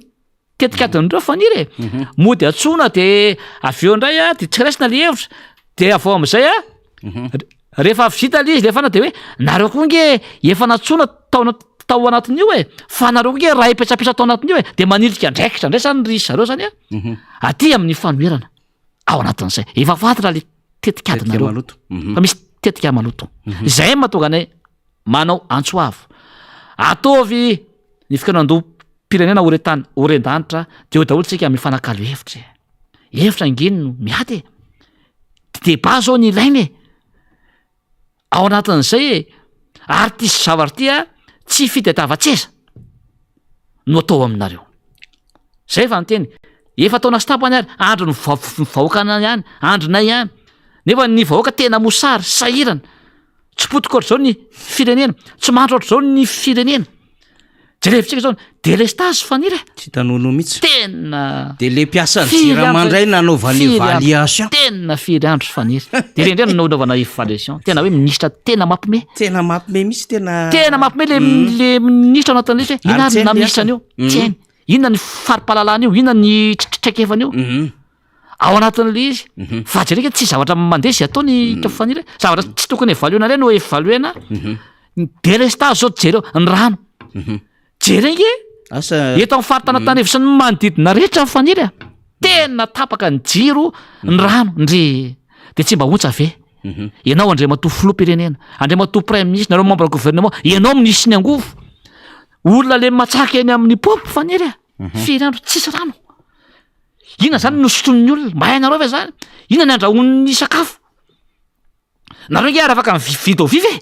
tetikadin'ireo Faniry e. Mody antsoina de avy eo indray a de tsy raisina le hevitra de avy eo am'zay a rehefa vita le izy le fana de hoe nareo koa nge efa nantsoina tao ana- tao anatin'io e, fa nareo koa nge ray petsapetsa tao anatin'io e, de manilika andraikitra ndray zany ry zareo zany a aty amin'ny fanoherana ao anatin'izay. Efa fantatra le Tetika tetikadinareo maloto. fa misy tetika maloto. Izay mahatonga anay manao antso avo. Ataovy ny fikaonandoham-pirenena ho re-tany, ho ren-danitra, dia eo daholo tsika mifanakalo hevitra e. Hevitra ange no miady e. Débat zao ny ilaina e. Ao anatin'izay e, ary ity zavatra ity a, tsy fitadiavan-tseza no atao aminareo. Zay efa niteny, efa taona sy tapany ary, andro ny vahoakanay ihany, andronay ihany, nefa ny vahoaka tena mosary, sahirana. Tsy potika ohatr'izao ny firenena, tsy mahantra ohatr'izao ny firenena. Jerevintsika izao, délestage Faniry e. Tsy hita nonoa mihitsy. Tena. De le mpiasan'ny Firy jirama andro indray nanaovana firy andro, évaluation. tena firy andro Faniry. De le indray no nanaovana évaluation. Tena hoe minisitra tena mampime. Tena mampime mihitsy tena. Tena mampime le le minisitra anatin'ilay izy hoe inona Ary tsy ary hainy na ny minisitra asany. an'io? Tsy hainy. Inona ny fari-pahalalana io? Inona ny traikefany io? Ao anatin'ilay izy. Fa jereo ange tsy zavatra mandeha izay ataony i Faniry e. Zavatra tsy tokony évaluer-na indray no évaluer-na. Ny délestage zao jereo, ny rano. Jereo ange Asa. eto amin'ny faritany Antananarivo sy ny manodidina rehetra Faniry a. Tena tapaka ny jiro, ny rano, ndry. De tsy mba ontsa ve? Ianao Andriamatoa Filoham-pirenena, Andriamatoa Praiminisitra, nareo membre gouvernement, ianao minisitry ny angovo. Olona le matsaka eny amin'ny paompy Faniry a. Firy andro tsisy rano. Inona zany no sotroin'ny olona? Mba hainareo ve zany? Inona ny andrahoin'ny sakafo? Nareo nge ary afaka mividy au vif e!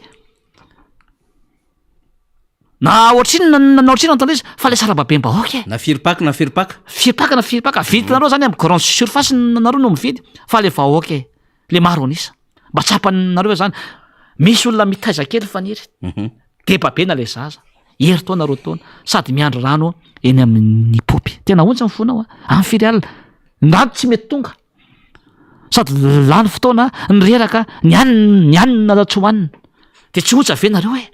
Na ohatrinona na ohatrinona ny tandrify fa le sarababem-bahoaka e! Na firy pack na firy pack. Firy pack na firy pack, vidinareo zany amin'ny grande surface nareo no mividy fa le vahoaka e, le maro an'isa. Mba tsapanareo ve zany? Misy olona mitaiza kely Faniry, debabena le zaza, herintaona roataona, sady miandry rano eny amin'ny paompy. Tena ontsa ny fonao a, amin'ny firy alina, ny rano tsy mety tonga, sady lany fotoana, ny reraka, ny hanina, ny hanina tsy hohanina. De tsy ontsa ve nareo e?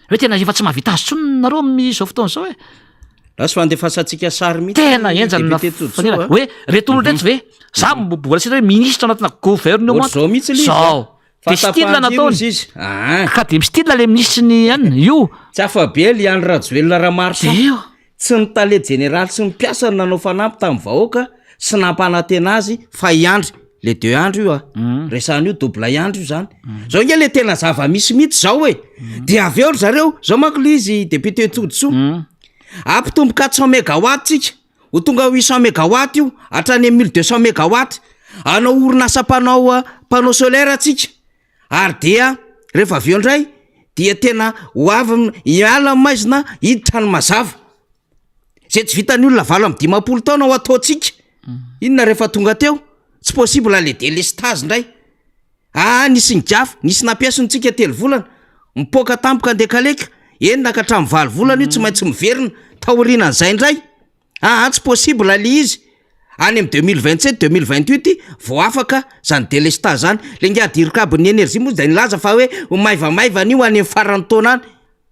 Hoe tena efa tsy mahavita azy intsony nareo amin'izao fotoana izao e? Lasa fandefasantsika sary mihitsy Tena henjana député Todisoa Fanina. a. Hoe reto olona reto ve? Za mbola tsy hita hoe ministre anatina gouvernement. Ohatr'izao mihitsy ilay izy a. Zao. De style Fahatapahan-jiro nataony. izy izy. Ah. Ka de mi-style le minisitry ny anona io. Tsy afa-be ry Andry Rajoelina Ramaroson. De io. Tsy ny tale jeneraly sy ny mpiasany nanao fanamby tamin'ny vahoaka sy nampanantena azy fa i Andry, le deux Andry io a, resahana io double i Andry io zany. Zao nge le tena zava-misy mihitsy zao e. De avy eo ry zareo, zao manko le izy député Todisoa, hampitombo 400 mégawatt tsika, ho tonga 800 mégawatt io, hatrany amin'ny 1200 mégawatt. Hanao orinasa mpanao panneau solaire tsika. Ary dia rehefa avy eo indray dia tena ho avy hiala ny maizina hiditra ny mazava. Izay tsy vitan'ny olona 58 taona ho ataontsika. Inona rehefa tonga teo? Tsy possible le délestage indray. Aa nisy nigafy, nisy nampiasa ny tsika telo volana, mipoaka tampoka andekaleka, enina ka hatramin'ny valo volana io tsy maintsy miverina, taorianan'izay indray, aa tsy possible le izy, any amin'ny 2027, 2028 vao afaka zany délestage zany, le ingahy dircab ny énergie moa zay nilaza fa hoe ho maivamaivana io any amin'ny faran'ny taona any,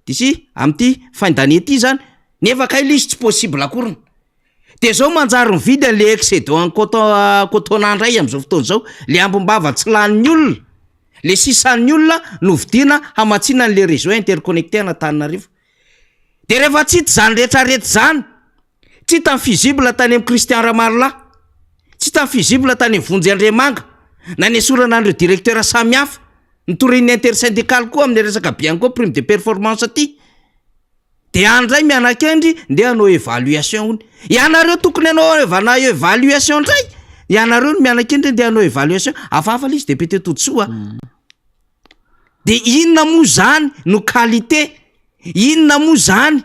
d'ici amin'ity fin d'année ty zany, nefa kay le izy tsy possible akoriny. De zao manjary mividy an'le excédent en coton cotona ndray am'zao fotoana zao, le ambim-bava tsy lanin'ny olona, le sisan'ny olona no vidiana hamatsiana an'le réseau interconnecté an'Antananarivo. De rehefa tsy hita zany retraretra zany, tsy hita ny fusible tany amin'i Christian Ramarolahy, tsy hita ny fusible tany amin'ny Vonjy Andriamanga, nanesorana an'ireo directeur samihafa, nitorian'ny intersyndical koa amin'ny resaka Bianco prime de performance ty. De any ndray mianakendry ndeha hanao évaluation hono. Ianareo tokony hanao evana évaluation ndray, ianareo no mianakendry ndeha hanao évaluation. Hafahafa le izy député Todisoa a. De inona moa zany no qualité, inona moa zany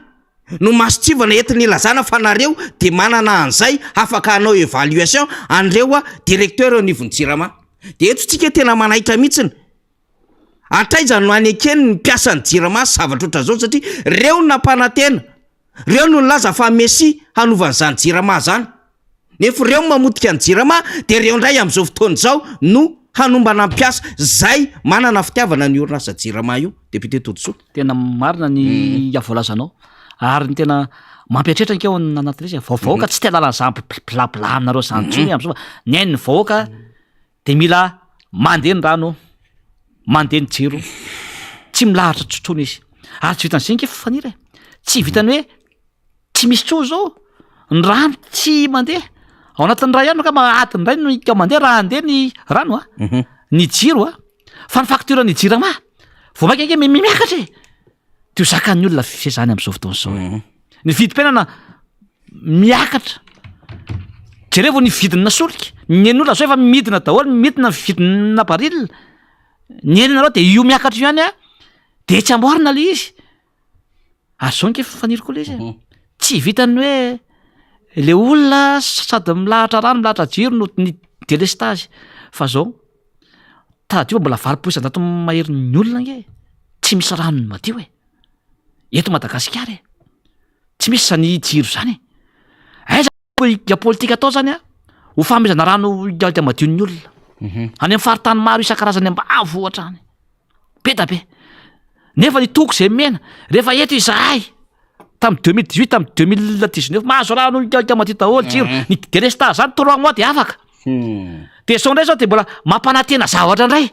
no mason-tsivana entina ilazana fa nareo de manana an'izay afaka hanao évaluation an'ireo a directeur eo anivon'ny jirama. De eto tsika tena manaitra mihitsiny. Hatraiza no hanekeny ny mpiasan'ny jirama sy zavatra ohatran'izao satria reo no nampanantena, reo no nilaza fa Messi hanova an'izany jirama zany, nefa reo no mamotika ny jirama de reo ndray amin'izao fotoana izao no hanombana mpiasa zay manana fitiavana ny orinasa jirama io, Député Todisoa. Tena marina ny voalazanao ary ny tena mampieritreritra ange ao anatin'ilay izy, vahoaka tsy te hahalala an'izany blabla aminareo zany intsony amin'izao fa ny ain'ny vahoaka De mila mandeha ny rano, mandeha ny jiro, tsy milahatra tsony izy. Ary tsy vitan'izay nge Faniry e, tsy vitan'ny hoe tsy misy tsony zao, ny rano tsy mandeha, ao anatin'ny ray andro angamba adiny iray no hika mandeha raha handeha ny rano a, ny jiro a, fa ny facture ny jirama vao mainka ange miakatra e, de ho zakan'ny olona ve zany am'zao fotoana zao e? Ny vidim-piainana miakatra, jerevo ny vidina solika, ny hen'olona zao efa midina daholo, midina ny vidina baril, ny henonareo de io miakatra io ihany a, de tsy amboarina le izy, ary zao nge faniry koa le izy e, tsy vitan'ny hoe le olona sady milahatra rano milahatra jiro no ny delestazy fa zao tadidio fa mbola 80% maherin'ny olona nge tsy misy rano madio e, eto Madagasikara e. Tsy misy zany jiro zany e! Aiza politika politika atao zany a, ho fanomezana rano hialika madio ny olona. Any amin'ny faritany maro isan-karazany ambanivohitra any, be da be. Nefa ny toko zay mena, rehefa eto izahay tamin'ny 2018, tamin'ny 2019, mahazo rano hialika madio daholo jiro, ny délestage zany trois mois de afaka. De zao ndray zao de mbola mampanantena zavatra ndray.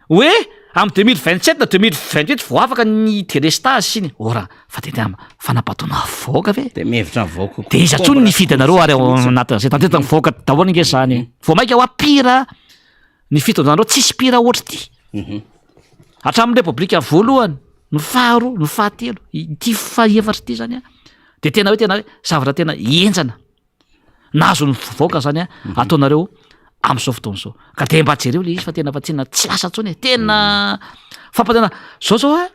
Hoe amin'ny 2027 na 2028 vao afaka ny délestage sy ny ora fa de tena fanapatoana vahoaka ve? De mihevitra ny vahoaka De iza tsony ny hifidy anareo ary ao anatin'izay tantety ny vahoaka daholo ange zany e. Vao maika hoa pire ny fitondranareo tsisy pire ohatr'ity. Hatramin'ny repoblika voalohany, ny faharoa, ny fahatelo, ity fahefatra ity zany a de tena hoe tena hoe zavatra tena henjana. Nahazo ny vahoaka zany a ataonareo am'zao fotoana zao ka de mba jereo le izy fa tena fa tena tsy lasa ntsony e tena fampantena zao zao a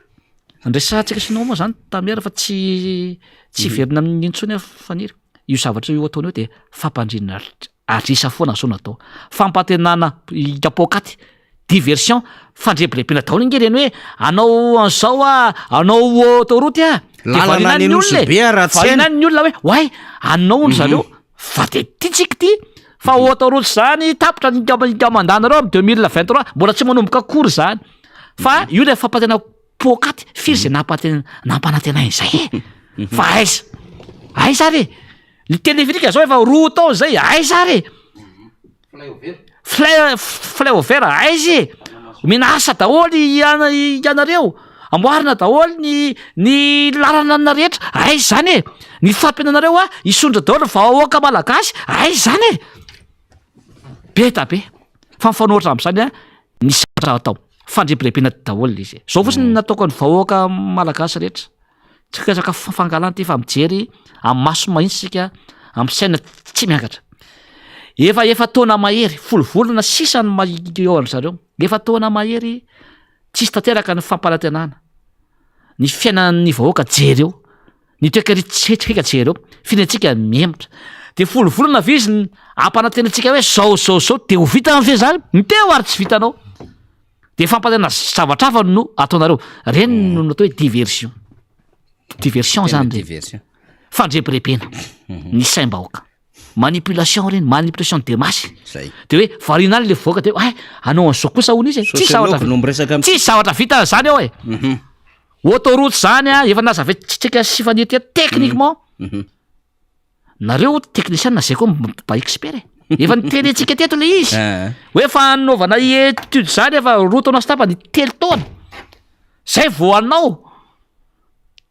andresantsika sy nao moa zany tamera fa tsy tsy hiverina amin'iny intsony aho faniry io zavatra io ataonao de fampandriana adrisa foana zao natao fampantenana kapoakaty Diversion, fandrebirebena daholo ange ireny hoe anao an'izao ah, anao autoroute ah. De Lalana variana any ny olona e. Nosy Be ah, raha tsy Variana hainy. ny olona hoe oay, anao hono zareo fa de ty tsika ty fa autoroute zany tapitra ny ikamandanareo amin'ny 2023 mbola tsy manomboka akory zany. Fa io le fampantenana poakaty, firy zay nampanten- nampanantenainy zay e? Fa aiza? Aiza ary e? Ny téléphérique zao efa roa taona zay, aiza ary e? Fly flyover aiza e? Omena asa daholo iana- ianareo, amboarina daholo ny ny lalana rehetra, aiza zany e? Ny fampiananareo a, hisondrotra daholo ny vahoaka malagasy, aiza zany e? Be da be, fa mifanohitra am'zany a ny zavatra atao, fandrebirebena daholo le izy e, zao fotsiny no nataoko ny vahoaka malagasy rehetra. Tsy resaka fangalana ity fa mijery amin'ny maso mahitsy isika, amin'ny saina tsy miangatra. Efa efa-taona mahery, folo volana sisa no maha eo an-dry zareo. Efa-taona mahery tsisy tanteraka ny fampanantenana. Ny fiainan'ny vahoaka jereo, ny toekarentsika jereo, firenentsika mihemotra. De folo volana ve izy n- ampanantena antsika hoe zao zao zao de ho vitany ve zany? Ny teo ary tsy vitanao. De fampanantena zavatra hafa no ataonareo. Reny no natao hoe diversion. Diversion zany reny. Diversion. Fandrebirebena ny saim-bahoaka. Manipulation reny, manipulation de masse. Zay. De hoe variana any le vahoaka de hay hanao an'izao kosa hono izy e. Tsisy zavatra Sociologue no miresaka am- tsisy zavatra vita zany eo e. Autoroute zany a, efa nazavaintsika sy Faniry teto techniquement. Nareo technicien zay koa mba expert e. Efa nitenentsika teto le izy. Ah. Hoe efa nanaovana étude zany efa 2 taona sy tapany, 3 taona. Zay vao hanao.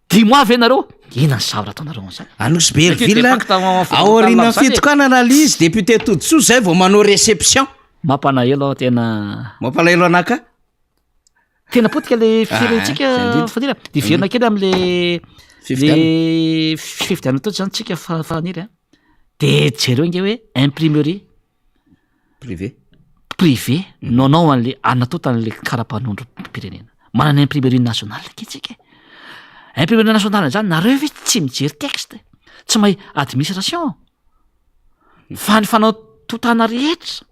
Dix mois ve nareo? Inona ny zavatra ataonareo an'izany? Anosy Berville, Impact en- aorian'ny en- fitokanana le izy, député Todisoa zay vao manao réception. Mampalahelo aho tena. Mampalahelo anaka? Tena potika le firentsika Ah, zay indrindra. Faniry a. De hiverina kely am'le Fifidianana. le fifidianana teo zany tsika Faniry a. De jereo ange hoe imprimerie Privé. Privé no anao an'le anatota an'le kara-panondrom-pirenena. Manana imprimerie nationale ange tsika e. Imprimerie nationale zany nareo ve tsy mijery texte, tsy mahay administration. Fa ny fanatotana rehetra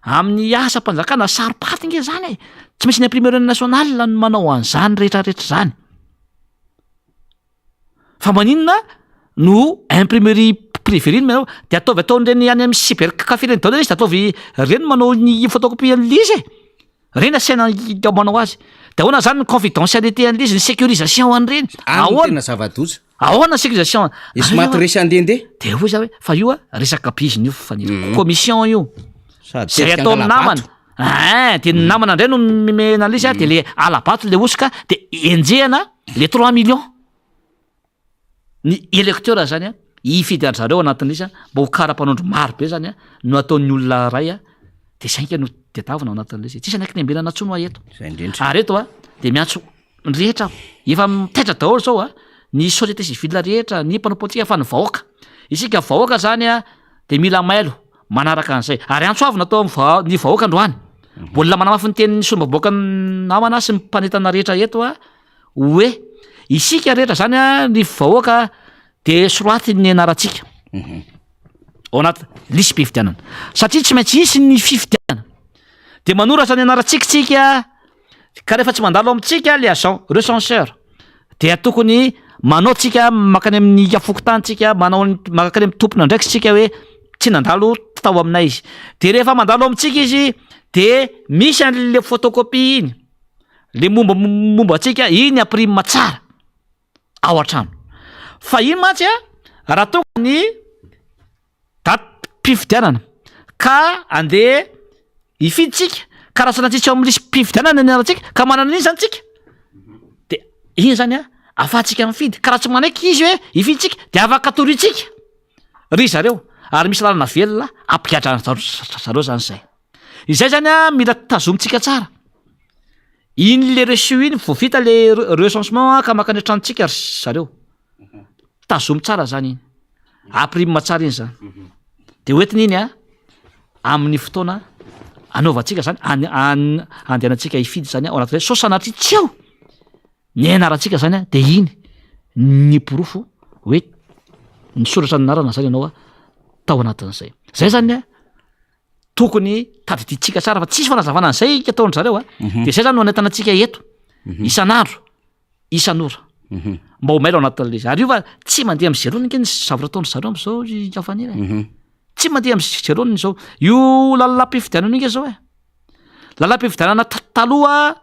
amin'ny asam-panjakana saro-paty nge zany e. Tsy maintsy ny imprimerie nationale no manao an'izany rehetrarehetra zany. Fa maninona no imprimerie privé reny manao de ataovy ataon'ireny any amin'ny cyber café reny daholo izy de ataovy reny manao ny photocopie an'le izy e. Reny asaina manao azy. De ahoana zany ny confidentialité an'le izy, ny sécurisation an'ireny? Any no Ahoana? tena zava-doza. Ahoana ny sécurisation? Isy maty resy andehandeha. De hoy za hoe fa io a resaka bizina io Faniry. Commission io. Sady Zay tetika atao amin'ny angala-bato. namana. Ein, de ny namana indray no mimena an'ilay izy a, de le ala-bato le hosoka de enjehana le 3 millions. Ny électeur zany a, hifidy an-dry zareo anatin'ilay izy a, mba ho kara-panondro maro be zany a, no ataon'ny olona iray a, de zay nge no tadiavina ao anatin'ilay izy. Tsisy anaiky nembenana intsony hoa eto. Zay indrindra. Ary eto a, de miantso ny rehetra aho, efa taitra daholo zao a, ny société civile rehetra, ny mpanao politika fa ny vahoaka. Isika vahoaka zany a, de mila mailo manaraka an'izay. Ary antso avo natao amin'ny ny vahoaka androany. Mbola manamafy ny tenin'ny solombavambahoaka namana sy ny mpanentana rehetra eto a, hoe isika rehetra zany a, ny vahoaka de soraty ny anarantsika ao anaty lisi-pifidianana, satria tsy maintsy hisy ny fifidianana, de manoratra ny anarantsika tsika, ka rehefa tsy mandalo amintsika le agent recenseur dia tokony manao tsika makany amin'ny fokontany tsika, manao ny makany amin'ny tompon'andraikitra tsika hoe tsy nandalo tao aminay izy, de rehefa mandalo amintsika izy de misy an'le photocopie iny, le momba momba antsika iny imprime tsara ao an-trano, fa iny mantsy a raha tonga ny datim-pifidianana ka andeha hifidy tsika, ka raha sanatria tsy ao amin'ny lisi-pifidianana ny anarantsika ka manana an'iny zany tsika, de iny zany a ahafahantsika mifidy, ka raha tsy manaiky izy hoe hifidy tsika de afaka toriantsika ry zareo, ary misy lalana velona hampigadra zareo zany zay. Izay zany a mila tazomintsika tsara, iny le reçu iny vao vita le recensement ka mankany an-tranontsika ry zareo, tazomy tsara zany iny, ampirimina tsara iny zany, de hoentina iny a amin'ny fotoana anaovantsika zany, an- andehanantsika hifidy zany ao anatin'izay, sao sanatria tsy ao ny anarantsika zany a, de iny ny porofo hoe nisoratra ny anarana zany ianao a tao anatin'izay. Zay zany a tokony tadidintsika tsara fa tsisy fanazavana an'izay ataon-dry zareo a, de zay zany no anentana antsika eto isan'andro isan'ora mba ho mailo ao anatin'ilay izy. Ary io fa tsy mandeha amin'ny zéro ange ny zavatra ataon-dry zareo amin'izao ry Kafanina e. Tsy mandeha amin'ny zéro ny izao. Io lalam-pifidianana io ange izao e. Lalam-pifidianana taloha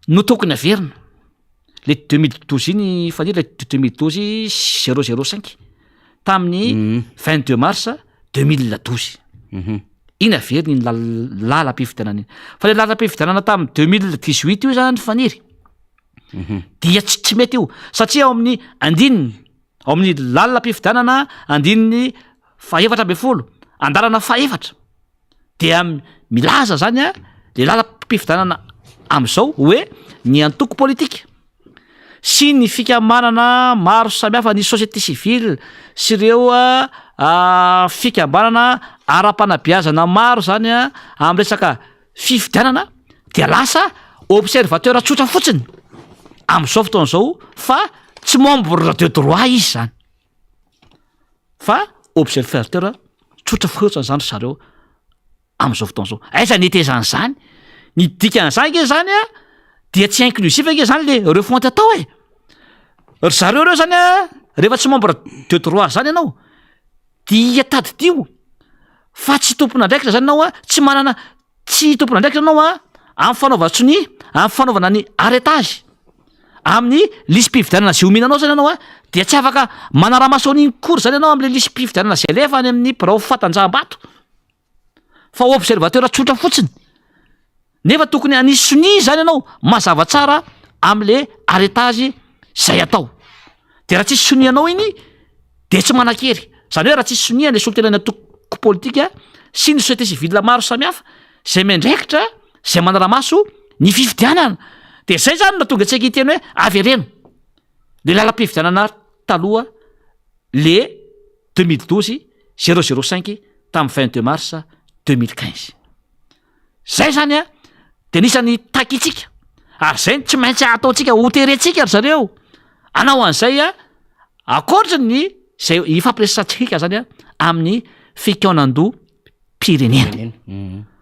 no tokony averina. Le 2012 iny Faniry, le 2012 005 tamin'ny 22 mars 2012. Iny averina iny lalam-pifidianana iny. Fa le lalam-pifidianana tamin'ny 2018 io zany Faniry, dia tsy mety io, satria ao amin'ny andininy, ao amin'ny lalam-pifidianana andininy faha-14, andalana faha-4, dia milaza zany a, le lalam-pifidianana am'izao hoe ny antoko politika sy ny fikambanana maro samihafa, ny société civile sy ireo fikambanana ara-panabeazana maro zany a, amin'ny resaka fifidianana dia lasa observateur tsotra fotsiny am'izao fotoana izao fa tsy membre de droit izy zany fa observateur. Tsotra fotsiny zany ry zareo am'zao fotoana zao. Aiza ny hetezan'zany? Ny dikan'zany nge zany a dia tsy inclusif nge zany le refonte atao e! Ry zareo reo zany a rehefa tsy membre de droit zany ianao dia tadidio fa tsy tompon'andraikitra zany ianao a, tsy manana tsy tompon'andraikitra ianao a amin'ny fanaovan-tsonia, amin'ny fanaovana ny arrêtage. Amin'ny lisi-pifidianana izay omena anao zany ianao a, dia tsy afaka manara-maso an'iny kory zany ianao am'le lisi-pifidianana zay alefa any amin'ny birao fatanjaham-bato fa observateur tsotra fotsiny, nefa tokony hanisy sonia zany ianao mazava tsara am'le arrêtage zay atao, de raha tsisy sonianao iny de tsy manan-kery, zany hoe raha tsisy sonia le solontenan'ny antoko politika sy ny société civile maro samihafa zay miandraikitra zay manara-maso ny fifidianana, de zay zany no tonga antsika hiteny hoe avereno le lalam-pifidianana taloha le 2012 005 tamin'ny 22 mars 2015. Zay zany a de anisan'ny takintsika ary zay no tsy maintsy ataontsika, hoterentsika ry zareo hanao an'izay a, ankoatry ny zay ifampiresahantsika zany a amin'ny fikaonandoham-pirenena.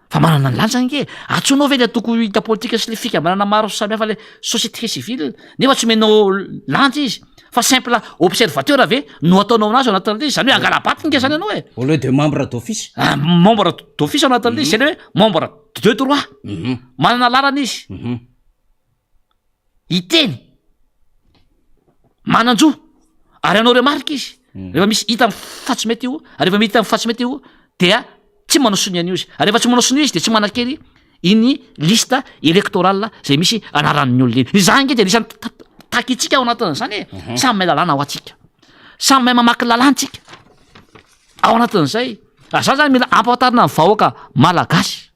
Fa manana ny lanjany ange, antsoinao ve le antoko hita politika sy le fikambanana maro samihafa le société civile nefa tsy omenao lanja izy fa simple observateur ve no ataonao anazy ao anatin'le izy, zany hoe angala-bato nge zany ianao e. Au lieu de membre d'office. Ah, membre d'office ao anatin'le izy, zany hoe membre de droit, manana lalana izy hiteny, manan-jo ary hanao remarque izy rehefa misy hita fa tsy mety io, ary rehefa hita fa tsy mety io dia tsy manao sonia an'io izy, ary rehefa tsy manao sonia izy de tsy manan-kery iny liste électorale zay misy anaran'ny olona iny. Izany nge de anisan'ny takintsika ao anatin'izany e, samy mahay lalàna ho antsika, samy mahay mamaky lalàna tsika ao anatin'izay. Ary zany zany mila ampahafantarina ny vahoaka malagasy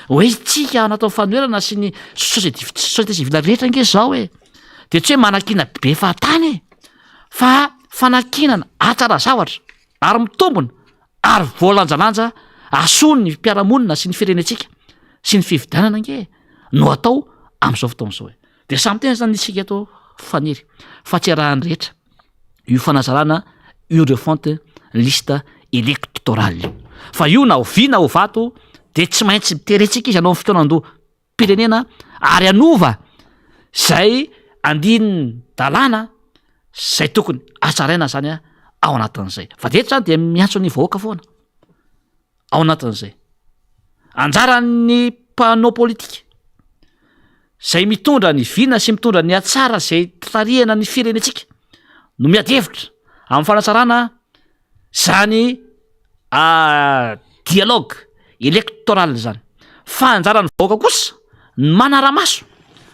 hoe tsika ao anatin'ny fanoherana sy ny société société civile rehetra nge zao e, de tsy hoe manakiana be fahatany e, fa fanakianana hahatsara zavatra ary mitombina ary voalanjalanja hahasoa ny mpiara-monina sy ny firenentsika sy ny fifidianana ange no atao amin'izao fotoana izao e. De samy tena zany isika eto Faniry fa tsy arahan'ny rehetra io fanazarana io refonte liste électorale io fa io na ho vy na ho vato de tsy maintsy terentsika izy hanao ny fikaonandoha pirenena ary hanova zay andinin-dalàna zay tokony hatsaraina zany ao anatin'izay. Fa de eto zany de miantso ny vahoaka foana ao anatin'izay. Anjaran'ny mpanao politika zay mitondra ny vina sy mitondra ny hatsara zay tarihana ny firenentsika no miady hevitra amin'ny fanatsarana zany dialogue électoral zany fa anjaran'ny vahoaka kosa ny manara-maso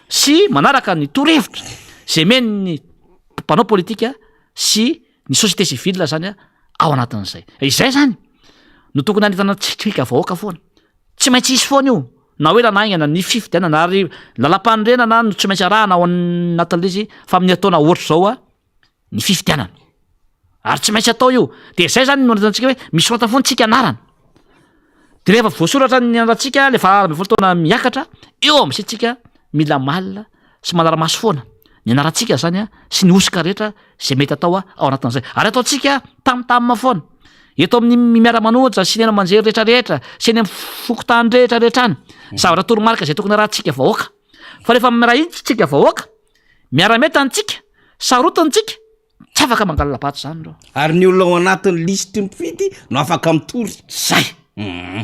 sy manaraka ny torohevitra zay omen'ny mpanao politika sy ny société civile zany ao anatin'izay. Izay zany no tokony hanentana antsika vahoaka foana, tsy maintsy hisy foana io na ho ela na haingana ny fifidianana ary lalam-panorenana no tsy maintsy arahana ao anatin'ilay izy fa amin'ny ataona ohatr'izao a ny fifidianana ary tsy maintsy atao io de zay zany no anatintsika hoe misorata foana tsika anarana de rehefa voasoratra ny anarantsika le 18 taona miakatra eo am'zay tsika mila malina sy manara-maso foana ny anarantsika zany a sy ny hosoka rehetra zay mety atao a ao anatin'izay ary ataontsika tamtamma foana eto amin'ny miara-manohitra sy ny haino aman-jery rehetrarehetra sy any amin'ny fokontany rehetrarehetra any zavatra toromarika zay tokony arahantsika vahoaka fa rehefa miray tsika vahoaka Miara-mientana tsika, sarotiny tsika, tsy afaka mangala-bato zany reo. Ary ny olona ao anatin'ny lisitry ny mpifidy no afaka mitory. Zay!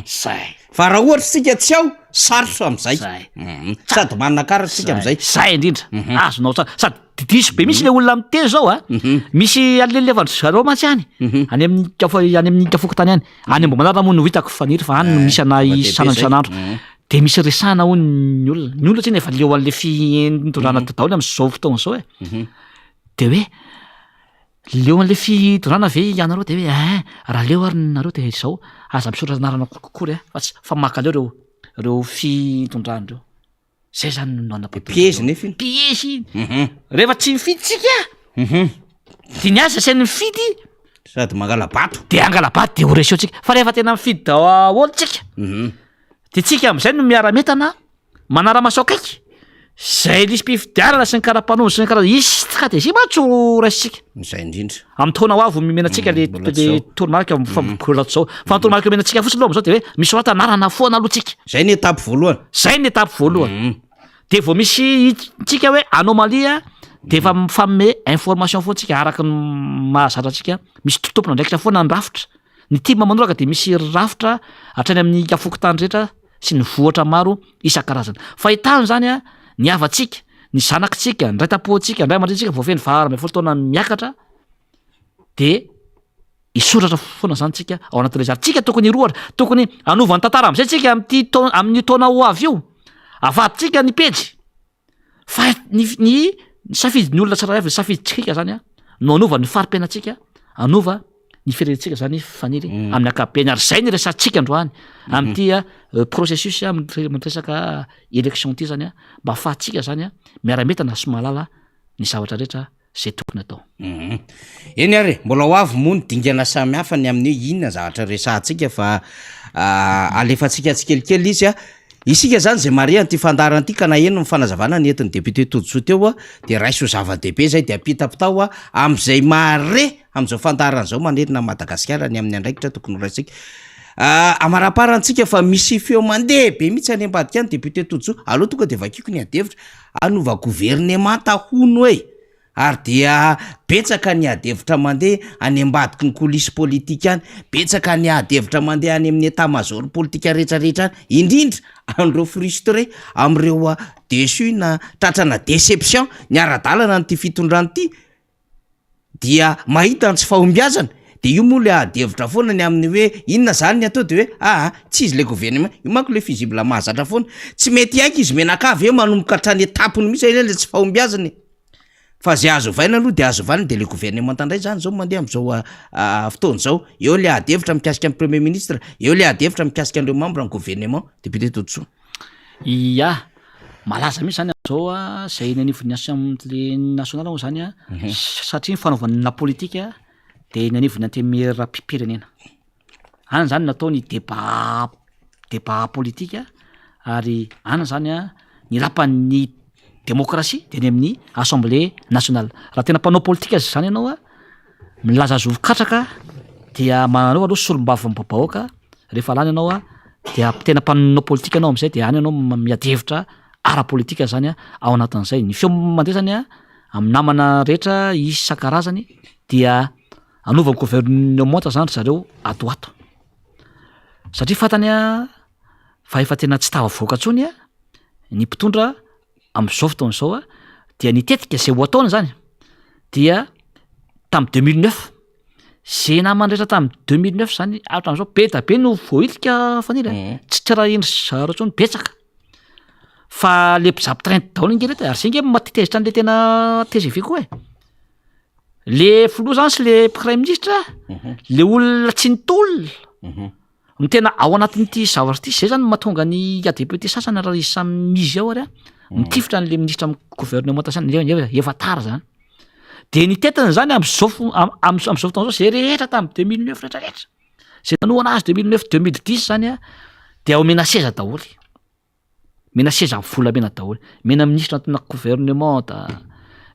Zay! Fa raha ohatra isika tsy ao, sarotra amin'izay. Zay. Sady manana-karatra isika amin'izay. Zay indrindra, azonao tsara. Sady diso be mihitsy le olona miteny zao a. Misy alelefan-dry zareo mantsy any, any amin'ny kafa- any amin'ny fokontany any. Any Ambohimanarina moa no hitako Faniry fa any no misy anay Zava-dehibe isan'andro zay. isan'andro. De misy resahana hono ny olona, ny olona tsinona efa leo an'le fitondrana daholo am'zao fotoana zao e, de hoe leo an'le fitondrana ve ianareo de hoe ein raha leo ary nareo de zao aza misoratra anarana akory a fa tsy fa mankaleo reo reo fitondrana reo, zay zany no nanapotehana Piège nefa iny. Piège iny, rehefa tsy mifidy tsika de ny azy asainy mifidy Sady mangala-bato. de angala-bato de ho resy eo tsika, fa rehefa tena mifidy daholo tsika De tsika am'zay no miara-mientana manara-maso akaiky. Zay lisi-pifidianana sy ny kara-panondro sy ny kara hisy stratégie mantsy ho raisintsika. Izay indrindra. Amin'ny taona ho avy omena antsika le Mbola tsy le zao. toromarika fa mbola tsy zao. Fa ny toromarika omena antsika fotsiny aloha amin'izao de hoe misorata anarana foana aloha tsika. Zay ny étape voalohany. Zay ny étape voalohany. De vao misy hitantsika hoe anomalie de efa mifanome information foana tsika araka ny mahazatra antsika. Misy tompon'andraikitra foana ny rafitra. Ny tim manoraka dia misy rafitra hatrany amin'ny fokontany rehetra sy ny vohitra maro isan-karazany. Fahitana izany an, ny havantsika, ny zanakitsika, ny ray tampohantsika, ny ray aman-drenintsika vao feno 18 taona miakatra dia hisoratra foana izany tsika ao anatin'ilay zary. Tsika tokony hirohatra, tokony hanova ny tantara amin'izay tsika amin'ity taona, amin'io taona ho avy io. Avadintsika ny pejy. Fa ny ny ny safidin'ny olona tsirairay avy, ny safidintsika zany an, no hanova ny fari-piainantsika, hanova ny firenentsika zany Faniry amin'ny ankapobeny, ary zay ny resahantsika androany amin'ity processus amin'ny resaka élection ity zany an, mba ahafahantsika zany an miara-mientana sy mahalala ny zavatra rehetra zay tokony atao. Eny ary e, mbola ho avy moa ny dingana samihafa ny amin'ny hoe inona zavatra resahantsika fa alefantsika tsikelikely izy a. Isika zany zay mahare an'ity fandaharana ity ka naheno ny fanazavana nentin'ny député Todisoa teo a, de raiso ho zava-dehibe zay de ampitapitao a am'zay mahare am'zao fandaharana zao manerana an'i Madagasikara ny amin'ny andraikitra tokony ho raisintsika. Amaraparantsika fa misy feo mandeha be mihitsy any ambadika any député Todisoa, aleo tonga de vakiko ny adihevitra, hanova governemanta hono e! Ary dia betsaka ny ady hevitra mandeha any ambadiky ny coulisses politique any, betsaka ny ady hevitra mandeha any amin'ny état major politika rehetra rehetra any, indrindra an'ireo frustré amin'ireo déçu na tratrana déception niara-dalana an'ity fitondrana ity dia mahita ny tsy fahombiazana, de io moa le ady hevitra foana ny amin'ny hoe inona zany ny atao de hoe aa tsy izy le gouvernement, io manko le fusible mahazatra foana, tsy mety hiaiky izy mianakavy hoe manomboka hatrany etapony mihitsy anie le tsy fahombiazana e, fa zay azo ovaina aloha de azo ovaina de le gouvernemanta ndray zany zao mandeha am'zao fotoana zao, eo le ady hevitra mikasika ny premier ministre, eo le ady hevitra mikasika an'ireo membre ny gouvernement, député Todisoa. Ia, malaza mihitsy zany am'zao a, zay eny anivon'ny assemblée nationale moa zany a, satria ny fanaovana politika de eny anivon'ny antenimieram-pirenena, any zany natao ny débat débat politika ary any zany a ny lapan'ny demokrasia de eny amin'ny assemblée nationale, raha tena mpanao politika zany ianao a milaza azy ho katraka dia manao aloha solombavambahoaka, rehefa lany ianao a dia tena mpanao politika ianao am'zay de any ianao miady hevitra ara-politika zany a ao anatin'izay, ny feo mandeha zany a amin'ny namana rehetra isan-karazany dia hanova ny gouvernementa zany ry zareo ato ho ato, satria fantany a fa efa tena tsy tafavoaka intsony a ny mpitondra am'zao fotoana izao a, dia ny tetika zay ho ataony zany dia tamy 2009, zay namany rehetra tamy 2009 zany hatram'zao be da be no voahilika Faniry a, tsy tsy raha indry zareo intsony betsaka. Fa le mpizaha train daholo ange reto e, ary zay nge mahatezitra an'le tena tgv koa e, le filoha zany sy le praiminisitra le olona tsy nitolona no tena ao anatin'ity zavatra ity, zay zany mahatonga ny député sasany raha izy samy izy ao ary a mitifitra an'le ministre amy gouvernemanta sasany nefa efa tara zany, de ny tetiny zany am'zao fo- am- am'zao fotoana zao zay rehetra tamy 2009 rehetrarehetra zay nanohana azy 2009 2010 zany a de omena seza daholo. Mena seza volamena daholo, mena ministre anatina gouvernement da,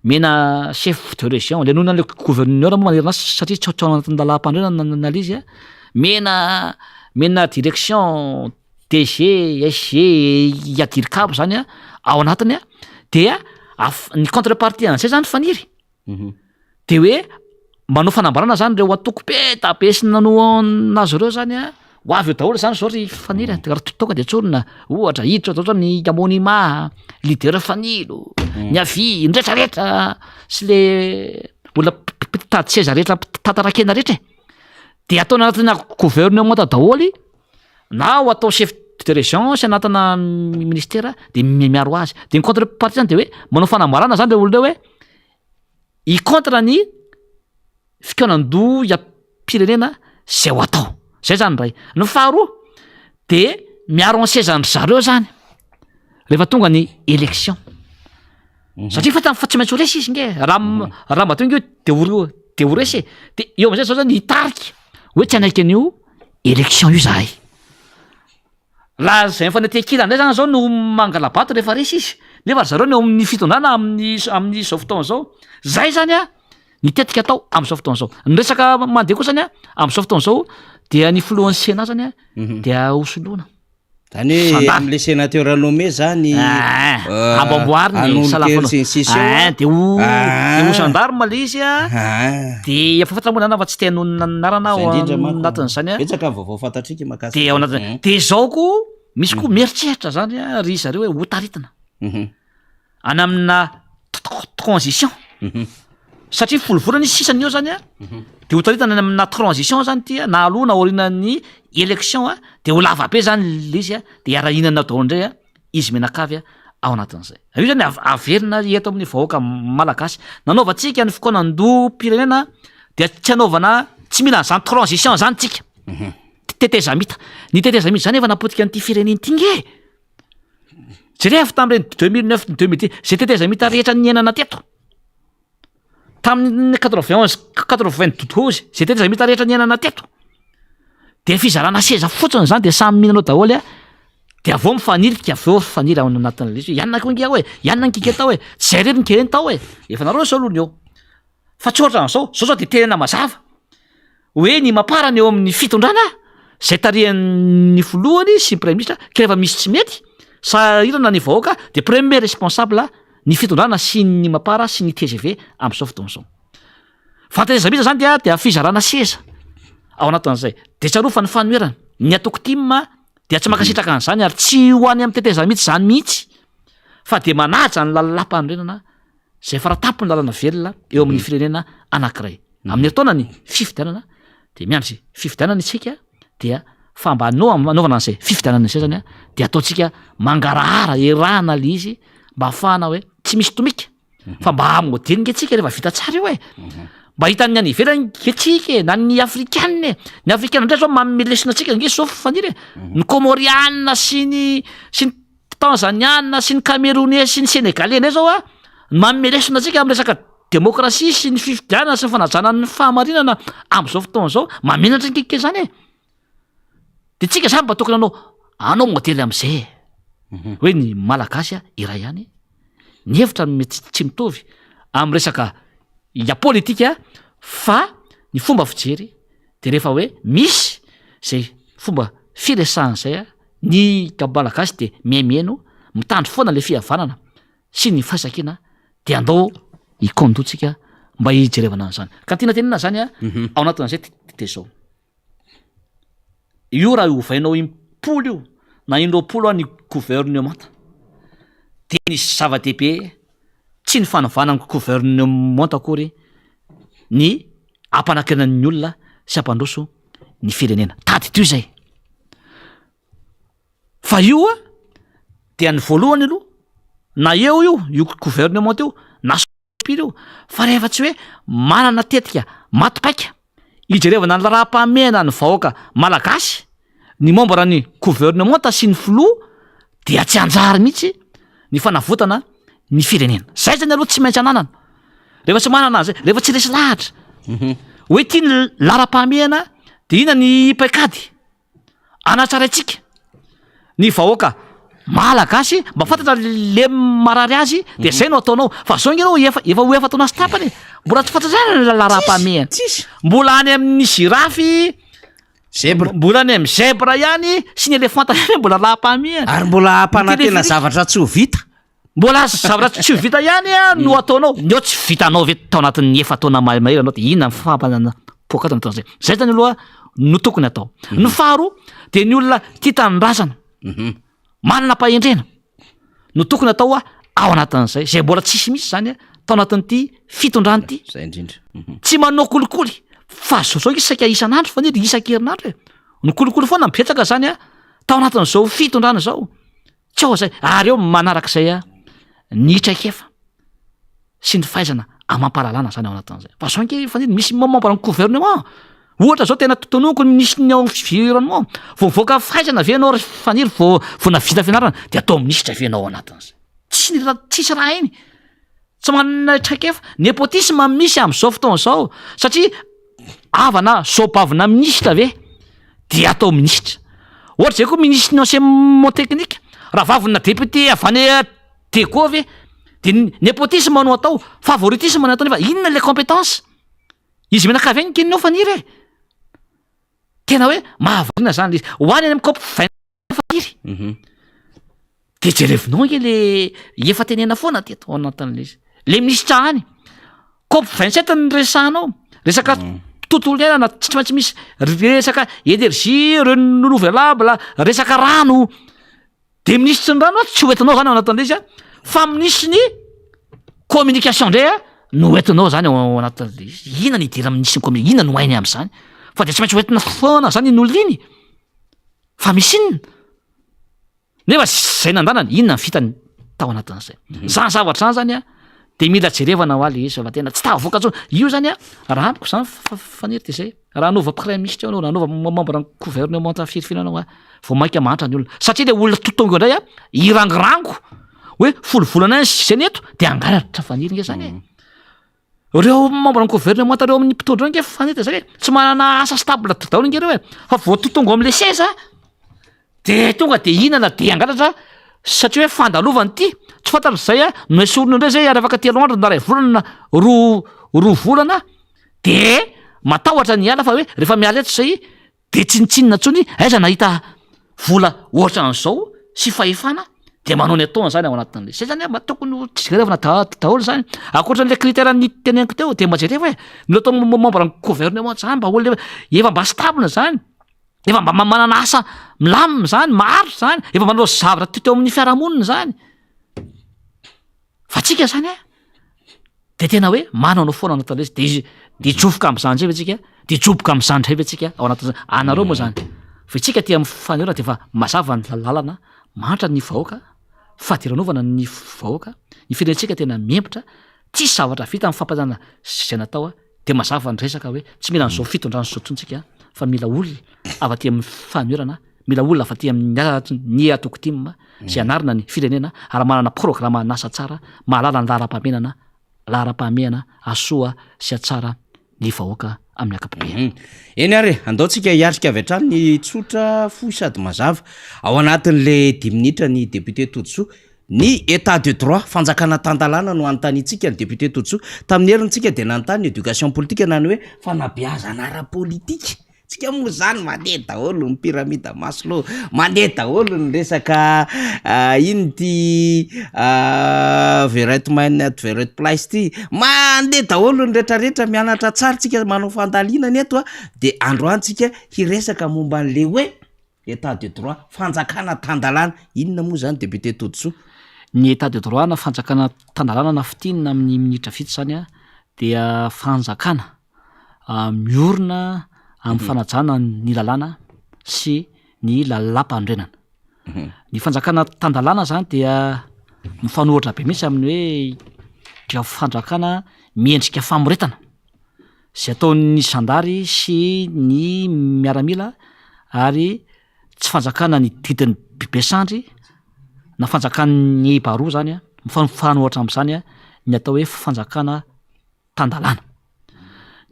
mena chef de région, le noho le gouverneur moa manerana azy satria tsy ao anatin'ny lalam-panorenana le izy a, mena mena direction DG, SG, iadirin-kabo zany a ao anatiny a, dia af- ny contrepartie an'zay zany Faniry de hoe manao fanambarana zany reo antoko be da be sy nanohana azy reo zany a, ho avy eo daholo zany zao ry Faniry a, de raha tonga de tsorina ohatra hiditra zao zao ny Monima, leader Fanilo, ny Avia, ny rehetrarehetra sy le olona mpitady seza rehetra mpitantara-kena rehetra e, de atao anatina gouvernementa daholo na ho atao chef de région sy anatina ministera de miaro azy, de ny contrepartie zany de hoe manao fanambarana zany reo olona reo hoe hi-contre ny fikaonan-doham-pirenena zay ho atao, zay zany ray. Ny faharoa de miaro ny sezan-dry zareo zany rehefa tonga ny élection, satria fantany fa tsy maintsy ho resy izy nge, raha raha mba tonga io de ho de ho resy e, de eo am'zay zao zany hitarika hoe tsy hanaiky an'io élection io zahay. Laha zay efa nety ankilany ndray zany zao no mangala-bato rehefa resy izy. Nefa ry zareo no eo amin'ny fitondrana amin'ny amin'izao fotoana izao. Zay zany a ny tetika atao amin'izao fotoana izao. Ny resaka mandeha koa zany a amin'izao fotoana izao dia ny filohan'ny Sénat zany a dia hosoloina. Zany hoe Zandary. am'le sénateur nommé zany Ah, amboamboarina e, hanolo sahala kely foana. sy ny sisa eo Ah, a. de ho de ho Ah. gendarme le izy a. Ah. De efa fantatra moa zany fa tsy te hanonona anarana Zay ao indrindra manko. anatin'izany a. Betsaka ny vaovao fantatrika mahakasika De ao izany. anatin'izany. De zao koa misy koa mieritreritra zany a ry zareo hoe hotaritina. Any amina transition. Satria folo volana izy sisa ny eo zany a, de ho taritana any amina transition zany ty a, na aloha na aorianan'ny élection a, de ho lava be zany le izy a, de hiara-hihinana daholo indray a izy mianakavy a ao anatin'izay. Io zany averina eto amin'ny vahoaka malagasy. Nanaovantsika ny fikaonandoham-pirenena dia tsy anaovana, tsy mila an'izany transition zany tsika. Tetezamita. Ny tetezamita zany efa napotika an'ity firenena ity nge e! Jerevo tamin'ireny 2009, 2010, zay tetezamita rehetra niainana teto. Tamin'ny 91, 92, zay tetezamita rehetra niainana teto. De fizarana seza fotsiny zany de samy mihinana ao daholo a. De avy eo mifanilika, avy eo mifanila ao anatin'ilay izy hoe ianona koa nge aho e, ianona ny kika tao e, tsy zay irery ny kely tao e, efa nareo zao aloha ny eo. Fa tsy ohatran'izao, zao zao de tenena mazava hoe ny maparany eo amin'ny fitondrana zay tarihan'ny filohany sy ny praiminisitra ka rehefa misy tsy mety, sahirana ny vahoaka de premier responsable ny fitondrana sy ny mapar sy ny tgv amin'izao fotoana izao. Fa tetezamita zany dia dia fizarana seza ao anatin'izay. De tsarovy fa ny fanoherana, ny antoko tim dia tsy mankasitraka an'izany ary tsy ho any amin'ny tetezamita izany mihitsy fa dia manaja ny lalàmpanorenana izay faratampony lalana velona eo amin'ny firenena anankiray. Amin'ny herintaona ny fifidianana dia miandry fifidianana isika dia fa mba no anaovana an'izay fifidianana izay zany a de ataontsika mangarahara erahana le izy mba ahafahana hoe tsy misy tomika fa mba modely nge tsika rehefa vita tsara io e, mba hitan'ny any ivelany nge tsika e, na ny afrikana e, ny afrikana ndray zao manome lesona antsika nge zao Faniry e, ny kômôriana sy ny sy ny Tanzaniana sy ny Camerounais sy ny Sénégalais indray zao a, no manome lesona antsika amin'ny resaka demokrasia sy ny fifidianana sy ny fanajana ny fahamarinana amin'izao fotoana izao, mahamenatra ny kikikely zany e! De tsika zany mba tokony hanao hanao modely am'zay e, hoe ny Malagasy a iray ihany, ny hevitra no mety tsy mitovy amin'ny resaka ya politika fa ny fomba fijery de rehefa hoe misy zay fomba firesahana zay a, ny Malagasy de mihaimiheno, mitandro foana le fihavanana sy ny firaisankina de andao hikaon-doha tsika mba hijerevana an'izany. Ka ny tiana tenenina zany a, ao anatin'izay de zao, io raha ovainao im-polo io na in-droapolo any gouvernemanta de ny zava-dehibe tsy ny fanovana ny gouvernemanta akory ny hampanankarena ny olona sy hampandroso ny firenena. Tadidio izay. Fa io a, dia ny voalohany aloha, na eo io, io gouvernement io, na sopira io, fa rehefa tsy hoe manana tetika maty paika hijerevana ny laharam-pahamehana ny vahoaka malagasy, ny membre ny gouvernementa sy ny filoha dia tsy hanjary mihitsy ny fanavotana ny firenena. Zay zany aloha tsy maintsy ananana. Rehefa tsy manana an'zay, rehefa tsy resy lahatra hoe ity ny laharam-pahamehana de inona ny paikady anatsaraintsika ny vahoaka malagasy mba fantatra le marary azy de zay no ataonao fa zao nge anao efa efa ho efa-taona sy tapany e, mbola tsy fantatra ihany ny laharam-pahamehana, mbola any amin'ny zirafy Zebra. Mbola any amin'ny zebra ihany sy ny elefanta ihany mbola laha-pahamehana. Ary mbola hampanantena Ny téléphérique. zavatra tsy ho vita. Mbola zavatra tsy ho vita ihany a no ataonao. Ny eo tsy vitanao ve tao anatin'ny efa-taona mahery anao dia inona ny fampanana poakaty nataon'izay. Zay zany aloha no tokony atao. Ny faharoa dia ny olona tia tanindrazana. Manana am-pahendrena no tokony atao ao anatin'izay, izay mbola tsisy mihitsy izany tao anatin'ity fitondrana ity. Zay indrindra. Tsy manao kolikoly fa zao zao saika isan'andro fa nidry isan-kerinandro e. Ny kolikoly foana mipetraka zany a tao anatin'izao fitondrana izao. Tsy ao zay, ary eo manarak'izay a ny traikefa. sy ny fahaizana amam-pahalalana zany ao anatin'izay. Fa zao ange fa misy membre ny gouvernement, ohatra zao tena tononiko ny minisitry ny environnement, vao mivoaka fahaizana ve ianao ry Faniry vao vao nahavita fianarana de atao minisitra ve ianao ao anatin'izay? Tsisy ny raha tsisy raha hainy, tsy manana traikefa, nepotisme misy am'zao fotoana zao satria havana zobavina minisitra ve de atao minisitra, ohatra zay koa minisitry ny enseignement technique, rahavavina député avy any. D'ego ve? De népotisme no atao, favoritisme no atao nefa inona le compétence? Izy mianakavy any keny Faniry e! Tena hoe mahavariana zany le izy. Ho any any amin'ny COP 20 Faniry. De jerevinao ange le efa tenena foana teto ao anatin'le izy. Le minisitra any, COP 27 no resahanao, resaka tontolo iainana tsy maintsy misy resaka énergie renouvelable, resaka rano. De minisitry ny rano tsy ho entinao zany ao anatin'le izy a, fa minisitry ny communication ndray a no entinao zany ao anatin'le izy. Inona ny idiran'ny minisitry ny commu-, inona no hainy am'zany? Fa de tsy maintsy hoentina foana zany iny olona iny, fa misy inona? Nefa zay nandanany, inona ny fitany tao anatin'izay? Zany zavatra zany zany a, de mila jerevana hoa le izy fa tena tsy tafavoaka intsony. Io zany a, raha amiko zany Faniry de zay. Raha hanova premier ministre eo anao, raha hanova membre ny gouvernement firifiry anao a, vao mainka mahantra ny olona. Satria le olona tonga eo indray a, hirangorango hoe folo volana any zay ny eto de hangalatra Faniry nge zany e. Reo membre ny gouvernement reo amin'ny mpitondra reo nge Faniry de zay e, tsy manana asa stable daholo nge reo e, fa vao tonga am'le seza de tonga de hihinana de hangalatra satria hoe fandalovana ity, tsy fantatra zay a, noesorina indray zay ary afaka telo andro na ray volana na roa volana de matahotra ny hiala fa hoe rehefa miala eto zay de tsinontsinona intsony, aiza nahita vola ohatran'izao sy fahefana de manao ny ataony zany ao anatin'le, zay zany mba tokony ho jerevana daholo zany, ankoatran'le critère niteneniko teo de mba jereo e, ny atao membre ny gouvernement zany mba olona efa mba stable zany, efa mba manana asa milamina zany, maharitra zany, efa manao zavatra teo amin'ny fiarahamonina zany, fa tsika zany a de tena hoe manana foana anatin'le izy, de izy de hijofoka am'zany ndray ve tsika, de hijoboka am'zany ndray ve tsika ao anatin'zany, anareo moa zany fa itsika aty am'fanehoana de efa mazava ny lalana, mahantra ny vahoaka, fadiranovana ny vahoaka, ny firenentsika tena mihemotra, tsisy zavatra vita amin'ny fampianarana zay natao a, de mazava ny resaka hoe tsy mila an'izao fitondrana izao intsony tsika fa mila olona avy aty amin'ny fanoherana, mila olona avy aty amin'ny ny antoko tim izay hanarina ny firenena ary manana programan'asa tsara, mahalala ny laharam-pahamehana laharam-pahamehana hahasoa sy hahatsara ny vahoaka amin'ny ankapobeny. Eny ary e, andao tsika hiatrika avy hatrany ny tsotra fohy sady mazava ao anatin'le dimy minitra ny député Todisoa. Ny Etat de droit, fanjakana tan-dalàna no anontaniantsika ny député Todisoa. Tamin'ny heriny tsika dia nanontany ny éducation politique na ny hoe fanabeazana ara-politika. Tsika moa zany mandeha daholo ny pyramide Maslow, mandeha daholo ny resaka ino ty the right man at the right place ty, mandeha daholo ny retraretra, mianatra tsara tsika manao fandalinana eto a, de androany tsika hiresaka momba an'le hoe Etat de droit, fanjakana tan-dalàna, inona moa zany député Todisoa? Ny Etat de droit na fanjakana tan-dalàna na fintinina amin'ny minitra vitsy zany a dia fanjakana miorina amin'ny fanajana ny lalàna sy ny lalàmpanorenana. Ny fanjakana tan-dalàna zany dia mifanohitra be mihitsy amin'ny hoe fanjakana miendrika famoretana. Izay ataon'ny zandary sy ny miaramila ary tsy fanjakana ny didin'ny be sandry na fanjakan'ny baroa zany an, mifanohitra am'zany an ny atao hoe fanjakana tan-dalàna.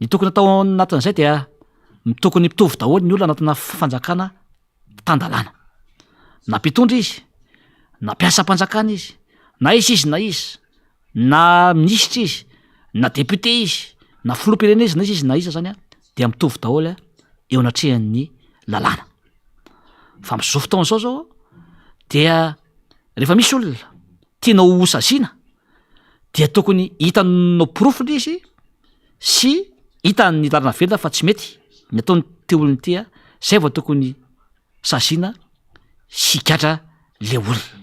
Ny tokony atao ao anatin'izay dia tokony mitovy daholo ny olona anatina fanjakana tan-dalàna. Na mpitondra izy, na mpiasam-panjakana izy, na iza izy na iza. Na minisitra izy, na député izy, na filoham-pirenena izy, na iza izy na iza zany an, dia mitovy daholo eo anatrehan'ny lalàna. Fa am'zao fotoana zao zao dia rehefa misy olona tianao ho saziana dia tokony hitanao porofo le izy sy hitan'ny lalana velona fa tsy mety ny ataon'ity olona ity an, zay vao tokony saziana sy higadra le olona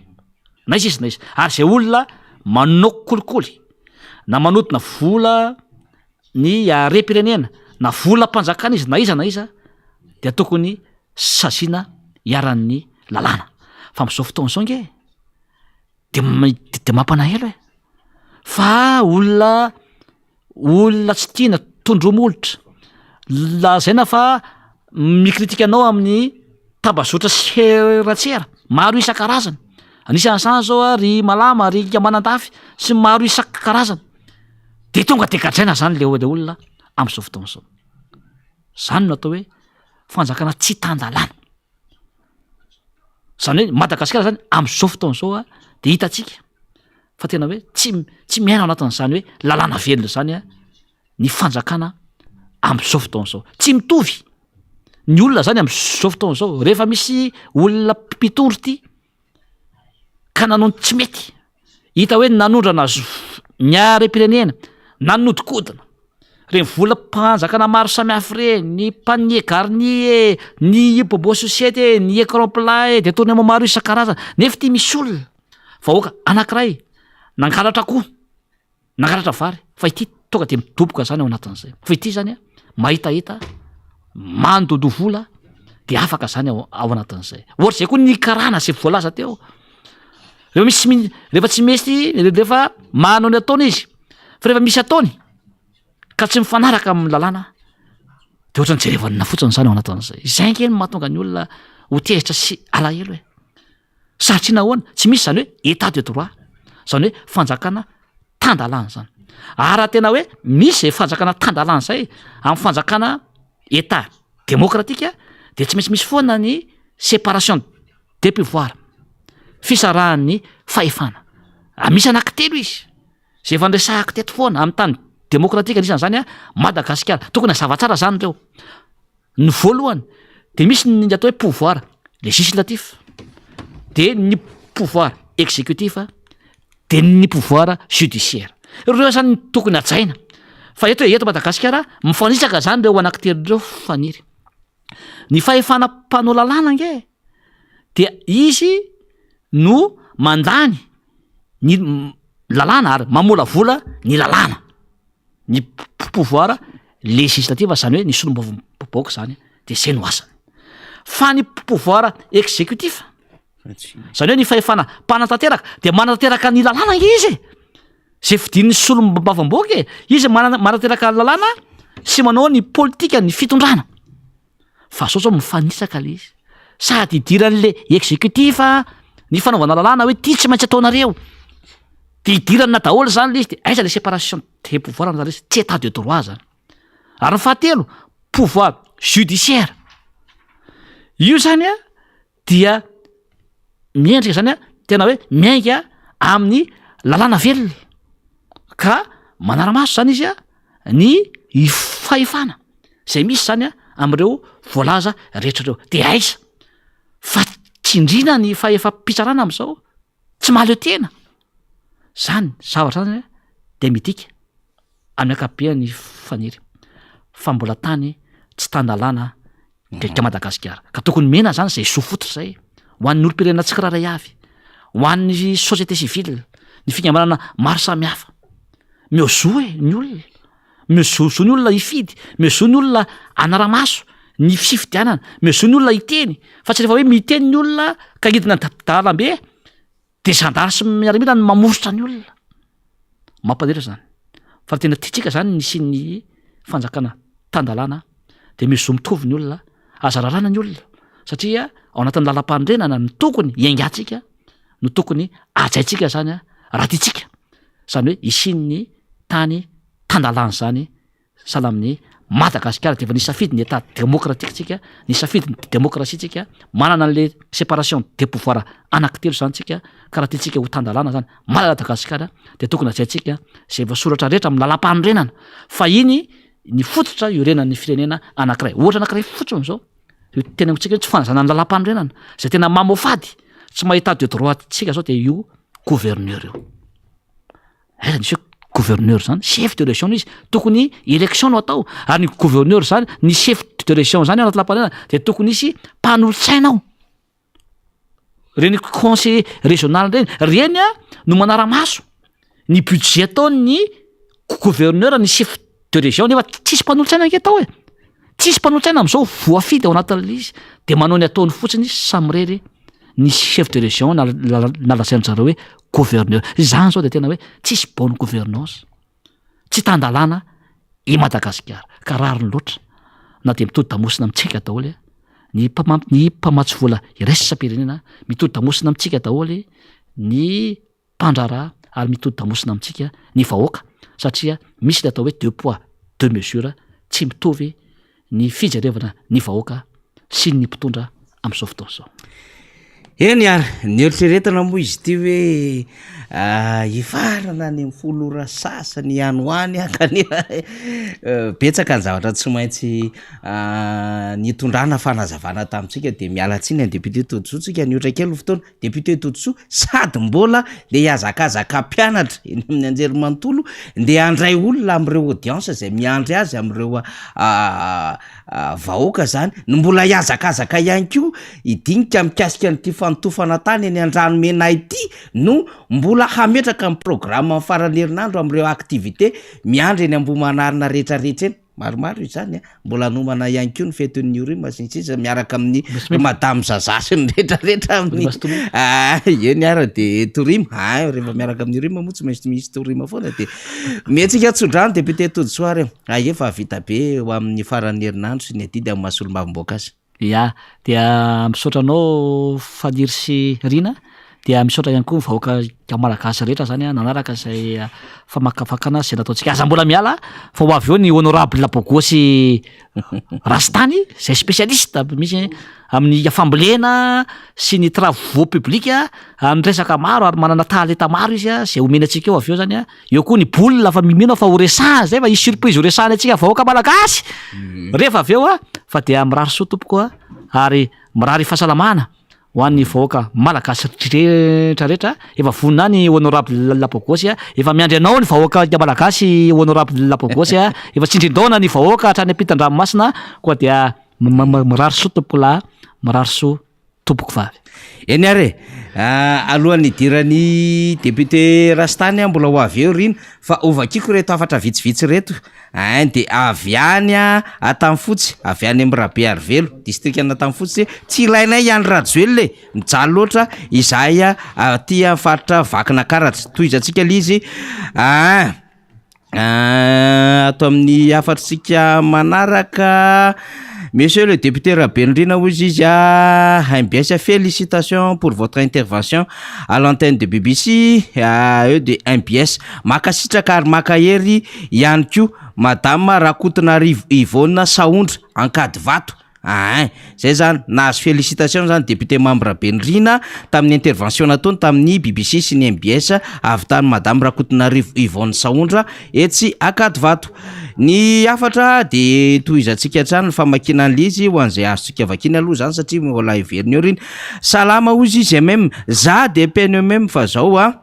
na iza izy na iza ary zay olona manao kolikoly na manodina vola ny harem-pirenena na volam-panjakana izy na iza na iza dia tokony saziana iharan'ny lalàna fa am'zao fotoana zao nge de de mampalahelo e fa olona olona tsy tiana tondroa-molotra, lazaina fa mikritika anao amin'ny tambazotra serasera maro isan-karazany, anisan'izany zao a ry Malama, ry Ika Manandafy sy ny maro isan-karazany, de tonga de gadraina zany le le olona am'zao fotoana zao, zany no atao hoe fanjakana tsy tan-dalàna, zany hoe Madagasikara zany am'zao fotoana zao a de hitantsika. Fa tena hoe tsy tsy miaina ao anatin'izany hoe lalàna velona izany a ny fanjakana am'zao fotoana zao. Tsy mitovy ny olona zany am'zao fotoana zao, rehefa misy olona mpitondra ity ka nanao ny tsy mety, hita hoe nanondrana z- ny harem-pirenena, nanodikodina reny volam-panjakana maro samihafa reny, ny panier garni e, ny bonbon sucette e, ny écran plat e, détournement maro isan-karazany, nefa ity misy olona vahoaka anankiray nangalatra akoho, nangalatra vary fa ity tonga de midoboka zany ao anatin'izay, fa ity zany a mahitahita mandodoa vola de afaka zany ao ao anatin'izay, ohatr'izay koa ny karana zay voalaza teo, rehefa misy mi- rehefa tsy misy rehefa manao ny ataony izy fa rehefa misy ataony ka tsy mifanaraka amin'ny lalàna de ohatran'ny jerevanina fotsiny zany ao anatin'izay, izay ange no mahatonga ny olona ho tezitra sy alahelo e. Satria nahoana? Tsy misy zany hoe état de droit, zany hoe fanjakana tan-dalàna zany. Ary raha tena hoe misy zay fanjakana tan-dalàna zay amin'ny fanjakana état démocratique de tsy maintsy misy foana ny séparation des pouvoirs, fisarahan'ny fahefana. Ary misy anankitelo izy, zay efa niresahako teto foana amin'ny tany démocratique anisan'izany a Madagasikara. Tokony hazava tsara zany reo. Ny voalohany de misy ny atao hoe pouvoir législatif, de ny pouvoir exécutif, de ny pouvoir judiciaire. Reo zany no tokony hajaina fa eto eto Madagasikara mifanitsaka zany reo anankitelo reo Faniry. Ny fahefana mpanao lalàna ange dia izy no mandany ny lalàna ary mamolavola ny lalàna. Ny pouvoir législatif zany hoe ny solombavambahoaka zany de zay no asany. Fa ny pouvoir exécutif zany hoe ny fahefana mpanatanteraka de manatanteraka ny lalàna ange izy e, zay fidin'ny solombavambahoaka e, izy mana- manatanteraka ny lalàna sy manao ny politikan'ny fitondrana. Fa zao zao mifanitsaka le izy, sady idiran'le exécutif ny fanaovana lalàna hoe ty tsy maintsy ataonareo, de idirana daholo zany le izy de aiza le séparation des pouvoirs am'zany izy, tsy état de droit zany. Ary ny fahatelo, pouvoir judiciaire, io zany a dia miendrika zany a tena hoe miainga amin'ny lalàna velona ka manara-maso zany izy a ny fahefana zay misy zany a am'ireo voalaza rehetra reo, de aiza fa tsindriana ny fahefam-pitsarana am'izao, tsy mahaleo tena zany zavatra zany a de midika amin'ny ankapobeany Faniry fa mbola tany tsy tan-dalàna Ka Madagasikara. Ka tokony omena zany zay zo fototra zay ho an'ny olom-pirenena tsirairay avy, ho an'ny société civile, ny fikambanana maro samihafa. Omeo zo e ny olona, omeo zo zo ny olona hifidy, omeo zo ny olona hanara-maso ny fifidianana, omeo zo ny olona hiteny fa tsy rehefa hoe miteny ny olona ka hidina an-dalambe de zandary sy miaramila no mamoritra ny olona. Mampalahelo zany. Fa raha tena tiantsika zany ny hisian'ny fanjakana tan-dalàna de misy zo mitovy ny olona, aza raràna ny olona satria ao anatin'ny lalam-panorenana no tokony hiaingantsika, no tokony hajaintsika zany a, raha tiantsika zany hoe hisian'ny tany tan-dalàna zany. Sahala amin'i Madagasikara dia efa nisafidy ny Etat démocratique tsika, nisafidy ny démocratie tsika, manana an'le séparation des pouvoirs anankitelo zany tsika, ka raha tiantsika ho tan-dalàna zany Madagasikara dia tokony hajaintsika zay voasoratra rehetra amin'ny lalam-panorenana fa iny ny fototra iorenan'ny firenena anankiray. Ohatra anankiray fotsiny zao, io tenenitsika hoe tsy fanajana ny lalam-panorenana zay tena mamoafady, tsy maha état de droit tsika zao dia io gouverneur io. Aiza nisy hoe gouverneur zany? Chef de région izy, tokony élection no atao, ary ny gouverneur zany, ny chef de région zany ao anaty lapanana de tokony hisy mpanolotsaina ao, reny conseiller régional reny, reny a no manara-maso ny budget ataon'ny gouverneur, ny chef de région nefa tsisy mpanolotsaina ange tao e, tsisy mpanolotsaina am'zao voafidy ao anatin'le izy de manao ny ataony fotsiny izy samirery ny chef de région na na lazain-dry zareo hoe gouverneur, izany zao de tena hoe tsisy bonne gouvernance, tsy tan-dalàna i Madagasikara ka rariny loatra na de mitodi-damosina amintsika daholo ny mpamam- ny mpamatsy vola iraisam-pirenena, mitodi-damosina amintsika daholo ny mpandraharaha ary mitodi-damosina amintsika ny vahoaka satria misy ny atao hoe deux poids deux mesures, tsy mitovy ny fijerevana ny vahoaka sy ny mpitondra amin'izao fotoana izao. Eny ary, noeritreretina moa izy ity hoe hifarana any amin'ny folo ora sasany any ho any aho kanefa betsaka ny zavatra tsy maintsy nitondrana fanazavana tamintsika dia miala tsiny an'i député Todisoa tsika nihoatra kely ny fotoana. Député Todisoa sady mbola le hihazakazaka hampianatra eny amin'ny anjerimanontolo ndeha handray olona amin'ireo audience izay miandry azy amin'ireo vahoaka zany no mbola hihazakazaka ihany koa hidinika mikasika an'ity fanotofana tany eny Andranomena ity no mbola hametraka ny programme amin'ny faran'ny herinandro amin'ireo activité miandry eny Ambohimanarina rehetrarehetra eny. Maromaro izany a, mbola hanomana ihany koa ny fetin'ny Urim sy ny sisa miaraka amin'ny madame Zaza sy ny rehetrarehetra amin'ny ah, eny ara de Torim, ah, rehefa miaraka amin'ny Urim moa tsy maintsy misy Torim foana de mihetsika tsodrano député Todisoa ary ah, efa vita be ho amin'ny faran'ny herinandro sy ny adidy amin'ny maha solombavambahoaka azy. Ya, dia misaotra anao Faniry sy Rina, dia misaotra ihany koa ny vahoaka malagasy rehetra zany nanaraka izay famakafakana izay nataontsika. Aza mbola miala fa ho avy eo ny honorable bogosy Rastany izay spécialiste mihitsy amin'ny fambolena sy ny travaux publics amin'ny resaka maro ary manana talenta maro izy izay omeny antsika eo avy eo zany. Eo koa ny boule fa mino aho fa ho resahana zay fa hisy surprise ho resahana antsika vahoaka malagasy rehefa avy eo a fa dia mirary soa tompoko a ary mirary fahasalamana ho an'ny vahoaka malagasy rehetra rehetra efa vonona any honorable labogosy a efa miandry anao ny vahoaka malagasy honorable labogosy a efa tsindrin-daona ny vahoaka hatrany ampitan-dranomasina koa dia mirary soa tompoko lahy mirary soa tompoko vavy. Eny ary e! Alohan'ny hidiran'ny député Rastany aho mbola ho avy eo Rina fa hovakiako ireto hafatra vitsivitsy ireto ein de avy any Antanifotsy, avy any amin'ny Rabearivelo, distrikan'Antanifotsy, tsy ilainay i Andry Rajoelina e! mijaly loatra izahay aty amin'ny faritra Vakinakaratra, tohizantsika ilay izy ein. Ato amin'ny hafatritsika manaraka, Monsieur le député Rabenirina hoy izy a, MBS félicitations pour votre intervention à l'antenne de BBC eo de MBS mankasitraka ary mankahery ihany koa Madame Rakotonarivo Yvonne Sahondra Ankadivato. Ain! Zay zany, nahazo félicitation zany député Mamy Rabenirina tamin'ny intervention nataony tamin'ny BBC sy ny mbs avy tany Madame Rakotonarivo Yvonne Sahondra etsy Ankadivato. Ny hafatra de tohizantsika hatrany ny famakiana an'le izy ho an'izay azontsika vakiana aloha zany satria mbola heverina eo r'iny. Salama hozy izy MM, za de PNMM fa zao a!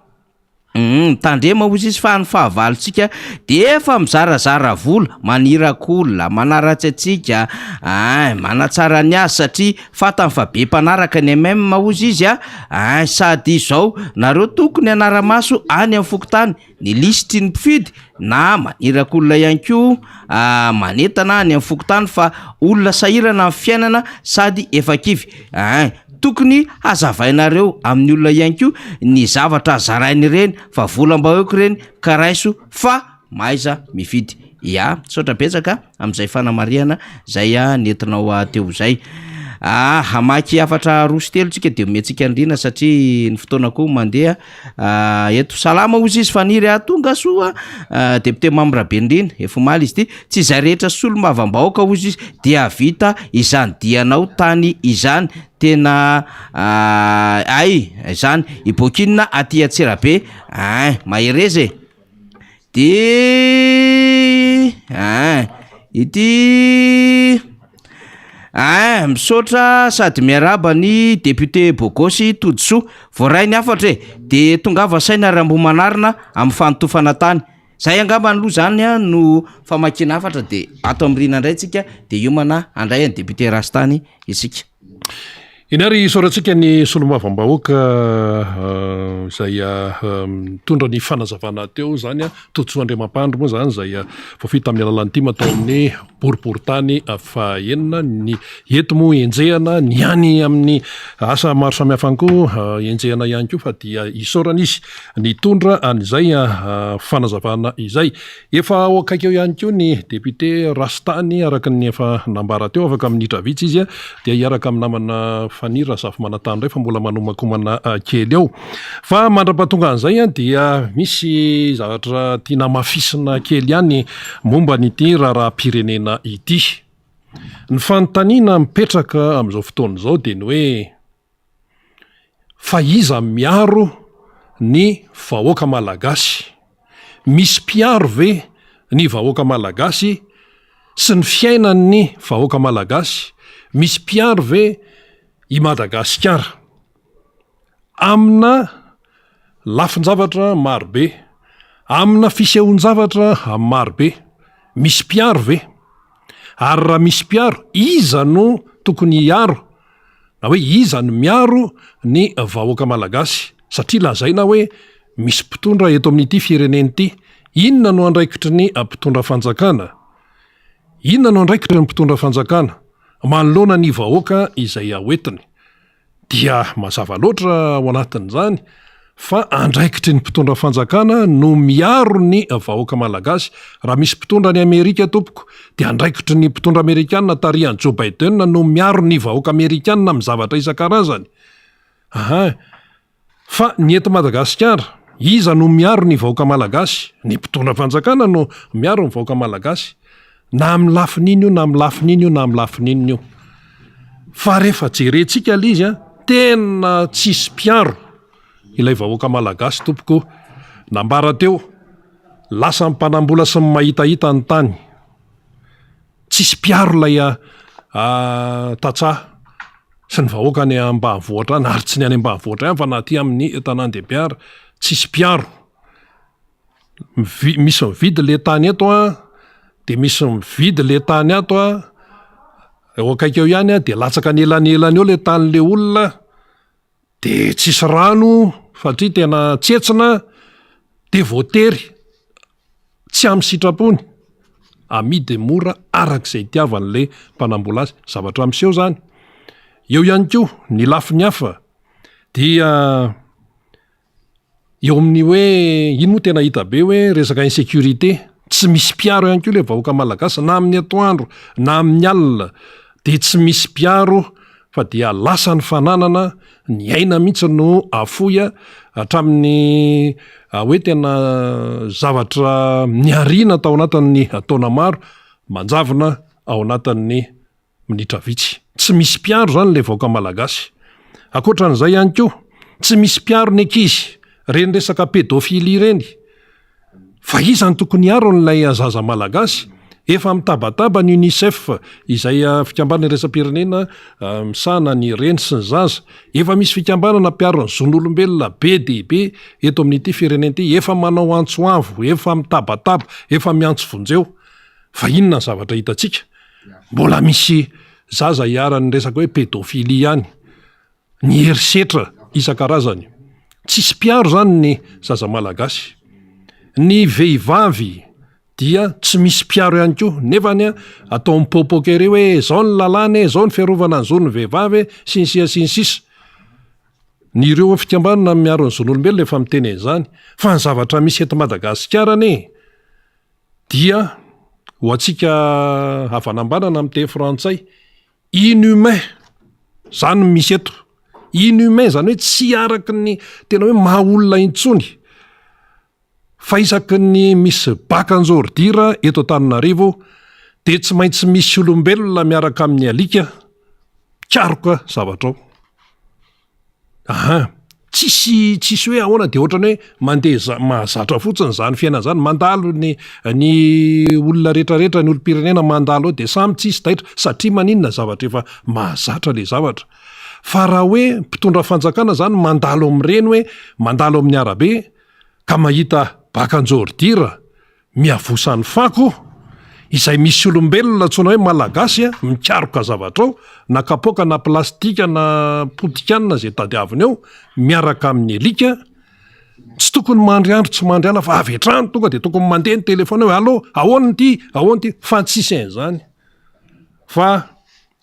Humm tandrema hozy izy fa ny fahavalontsika de efa mizarazara vola, maniraka olona, manaratsy antsika ein, manatsara ny azy satria fantany fa be mpanaraka ny MM hozy izy a, ein sady izao nareo tokony hanara-maso any amin'ny fokontany ny lisitry ny mpifidy na maniraka olona ihany koa manentana any amin'ny fokontany fa olona sahirana amin'ny fiainana sady efa kivy ein. Tokony hazavainareo amin'ny olona ihany koa ny zavatra zarainy ireny fa volam-bahoaka ireny ka raiso fa mahaiza mifidy. Ya, misaotra betsaka amin'izay fanamarihana izay nentinao teo izay. Ah, hamaky hafatra roa sy telo tsika dia omentsika an'i Rina satria ny fotoana koa mandeha eto. Salama hozy izy Faniry ah, tonga soa député Mamy Rabenirina, efa omaly izy ity. Tsy izay rehetra solombavambahoaka hozy izy dia hahavita izany dianao tany izany, tena hay izany, i Bokina aty Antsirabe ein, mahereza e! De ein, ity ein, misaotra sady miarahaba ny député Bogosy Todisoa, voaray ny hafatra e, de tongava saina ry Ambohimanarina amin'ny fanotofana tany. Zay angamba aloha zany a no famakiana hafatra de ato am Rina indray tsika de hiomana handray an'i député Rastany isika. Eny ary isaorantsika ny solombavambahoaka izay nitondra ny fanazavana teo izany, Todisoa Andriamampandry moa izany izay voafidy tamin'ny alalan'ny tim tao amin'ny boriborintany fahenina, ny eto moa enjehina, ny any amin'ny asa maro samihafa any koa enjehina ihany koa fa dia isaorana izy Nitondra an'izay fanazavana izay. Efa ao akaiky eo ihany koa ny député Rastany araka ny efa nambara teo, afaka minitra vitsy izy dia hiaraka amin'ny namana Faniry Razafimanantany indray fa mbola manomankomana kely eo. Fa mandra-pahatonga an'izay dia misy zavatra tiana hamafisina kely ihany momba an'ity raharaham-pirenena ity. Ny fanontaniana mipetraka amin'izao fotoana izao dia ny hoe. Fa iza miaro ny vahoaka malagasy? Misy mpiaro ve ny vahoaka malagasy sy ny fiainan'ny vahoaka malagasy? Misy mpiaro ve i Madagasikara? Amina lafin-javatra marobe, amina fisehoan-javatra marobe, misy mpiaro ve? Ary raha misy mpiaro, iza no tokony hiaro na hoe iza no miaro ny vahoaka malagasy? Satria lazaina hoe misy mpitondra eto amin'ity firenena ity, inona no andraikitry ny mpitondra fanjakana? Inona no andraikitry ny mpitondra fanjakana manoloana ny vahoaka izay hoentiny? Dia mazava loatra ao anatin'izany fa andraikitry ny mpitondra fanjakana no miaro ny vahoaka malagasy. Raha misy mpitondra any Amerika tompoko dia andraikitry ny mpitondra amerikana tarihan'i Joe Biden no miaro ny vahoaka amerikana amin'ny zavatra isan-karazany. Aha. Fa ny eto Madagasikara, iza no miaro ny vahoaka malagasy? Ny mpitondra fanjakana no miaro ny vahoaka malagasy. Na amin'ny lafiny iny io, na amin'ny lafiny iny io, na amin'ny lafiny inona io. Fa rehefa jerentsika ilay izy an, tena tsisy mpiaro ilay vahoaka malagasy tompoko. Nambara teo, lasa ny mpanambola sy ny mahitahita ny tany. Tsisy mpiaro ilay tantsaha sy ny vahoaka any ambanivohitra any, ary tsy ny any ambanivohitra ihany fa na aty amin'ny tanàn-dehibe ary, tsisy mpiaro. Mivi- misy mividy le tany eto an, de misy mividy le tany ato an, eo akaiky eo ihany an, de latsaka anelanelany eo le tanin'le olona, de tsisy rano satria tena tsetsina, de voatery tsy amin'ny sitrapony, amidy mora arak'izay itiavan'le mpanambola azy, zavatra miseho zany. Eo ihany koa ny lafiny hafa dia Eo amin'ny hoe iny moa tena hita be hoe resaka insécurité, tsy misy mpiaro ihany koa ilay vahoaka malagasy na amin'ny atoandro na amin'ny alina dia tsy misy mpiaro fa dia lasa ny fananana, ny aina mihitsy no afoy hatramin'ny hoe tena zavatra niarina tao anatin'ny taona maro manjavona ao anatin'ny minitra vitsy. Tsy misy mpiaro izany ilay vahoaka malagasy. Ankoatra an'izay ihany koa, tsy misy mpiaro ny ankizy, ireny resaka pédophilie ireny. Fa iza no tokony hiaro an'ilay zaza malagasy? Efa mitabataba ny Unicef, izay fikambanana iraisam-pirenena misahana ny reny sy ny zaza. Efa misy fikambanana mpiaro ny zon'olombelona be dia be eto amin'ity firenena ity, efa manao antso avo, efa mitabataba, efa miantso vonjeo. Fa inona ny zavatra hitantsika? Mbola misy zaza iharan'ny resaka hoe pédophilie ihany, ny herisetra isan-karazany. Tsisy mpiaro izany ny zaza malagasy. Ny vehivavy dia tsy misy mpiaro ihany koa, nefa ny atao mipoapoaka ery hoe izao ny lalàna e, izao ny fiarovana ny zon'ny vehivavy e, sy ny sisa sy ny sisa. Ny ireo fikambanana miaro ny zon'olombelona efa miteny an'izany, fa ny zavatra misy eto Madagasikara anie dia ho antsika havanambanana amin'ny teny frantsay, inhumain, zany no misy eto, inhumain zany hoe tsy araky ny tena hoe maha olona intsony, fa isaky ny misy bac anjordira eto Antananarivo dia tsy maintsy misy olombelona miaraka amin'ny alika mikaroka zavatra ao. Aha, tsisy tsisy hoe ahoana de ohatran'ny hoe mandeha za- mahazatra fotsiny zany fiainana zany, mandalo ny ny olona rehetrarehetra, ny olom-pirenena mandalo eo de samy tsisy taitra satria maninona zavatra efa mahazatra le zavatra. Fa raha hoe mpitondra fanjakana zany mandalo amin'ireny hoe mandalo amin'ny arabe ka mahita bac anjordira Miavosa ny fako, izay misy olombelona antsoina hoe Malagasy mikaroka zavatra ao, na kapoaka na plastika na potikanina izay tadiaviny eo, miaraka amin'ny alika, tsy tokony mandry andro tsy mandry alina fa avy hatrany tonga dia tokony mandeha ny telefaonina hoe allo ahoana ity, ahoana ity, fa tsisy an'izany fa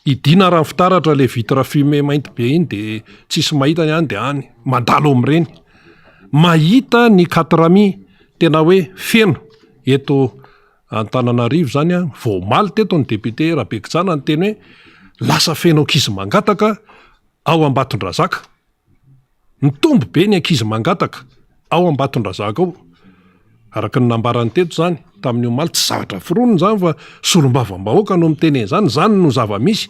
Hidiana raha ny fitaratra le vitre fumée mainty be iny de tsisy mahita ny any de any mandalo amin'ireny. Mahita ny katrami tena hoe feno eto Antananarivo zany an, vao omaly teto ny député Rabekijana niteny hoe lasa feno ankizy mangataka ao Ambatondrazaka. Mitombo be ny ankizy mangataka ao Ambatondrazaka ao, araka ny nambarany teto izany tamin'ny omaly, tsy zavatra foronina izany fa solombavambahoaka no miteny an'izany, izany no zava-misy.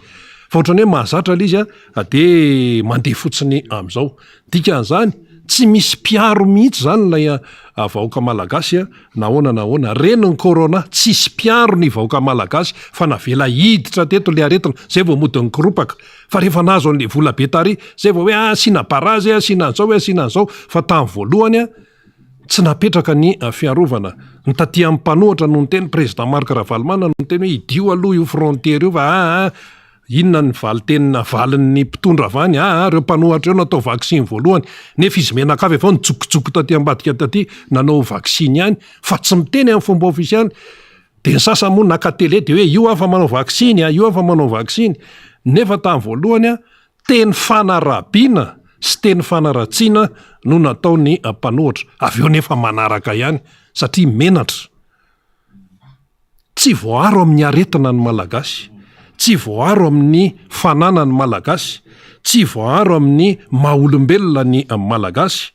Fa ohatran'ny hoe mahazatra ilay izy a, dia mandeha fotsiny amin'izao. Dikan'izany, tsy misy mpiaro mihitsy izany ilay vahoaka malagasy na ahoana na ahoana. Reny ny corona, tsisy mpiaro ny vahoaka malagasy fa navela hiditra teto ilay aretina, izay vao mody nikoropaka. Fa rehefa nahazo an'ilay vola be tary, izay vao hoe asiana barazy, asiana an'izao, asiana an'izao. Fa tamin'ny voalohany tsy napetraka ny fiarovana. Ny taty amin'ny mpanohatra no niteny, président Marc Ravalomanana no niteny hoe idio aloha io frontière io fa aa inona ny valinteny navalin'ny mpitondra avy any, aa ireo mpanohatra ireo natao vaksiny voalohany, nefa izy mianakavy avy ao nijokojoko taty ambadika taty nanao vaksiny ihany fa tsy miteny amin'ny fomba ofisialy. Dia ny sasany moa naka télé dia hoe io aho fa manao vaksiny a, io aho fa manao vaksiny, nefa tamin'ny voalohany teny fanarabiana sy teny fanaratsiana no nataon'ny mpanohitra, avy eo nefa manaraka ihany satria menatra. Tsy voaaro amin'ny aretina ny Malagasy, tsy voaaro amin'ny fanana ny Malagasy, tsy voaaro amin'ny maha olombelona ny Malagasy,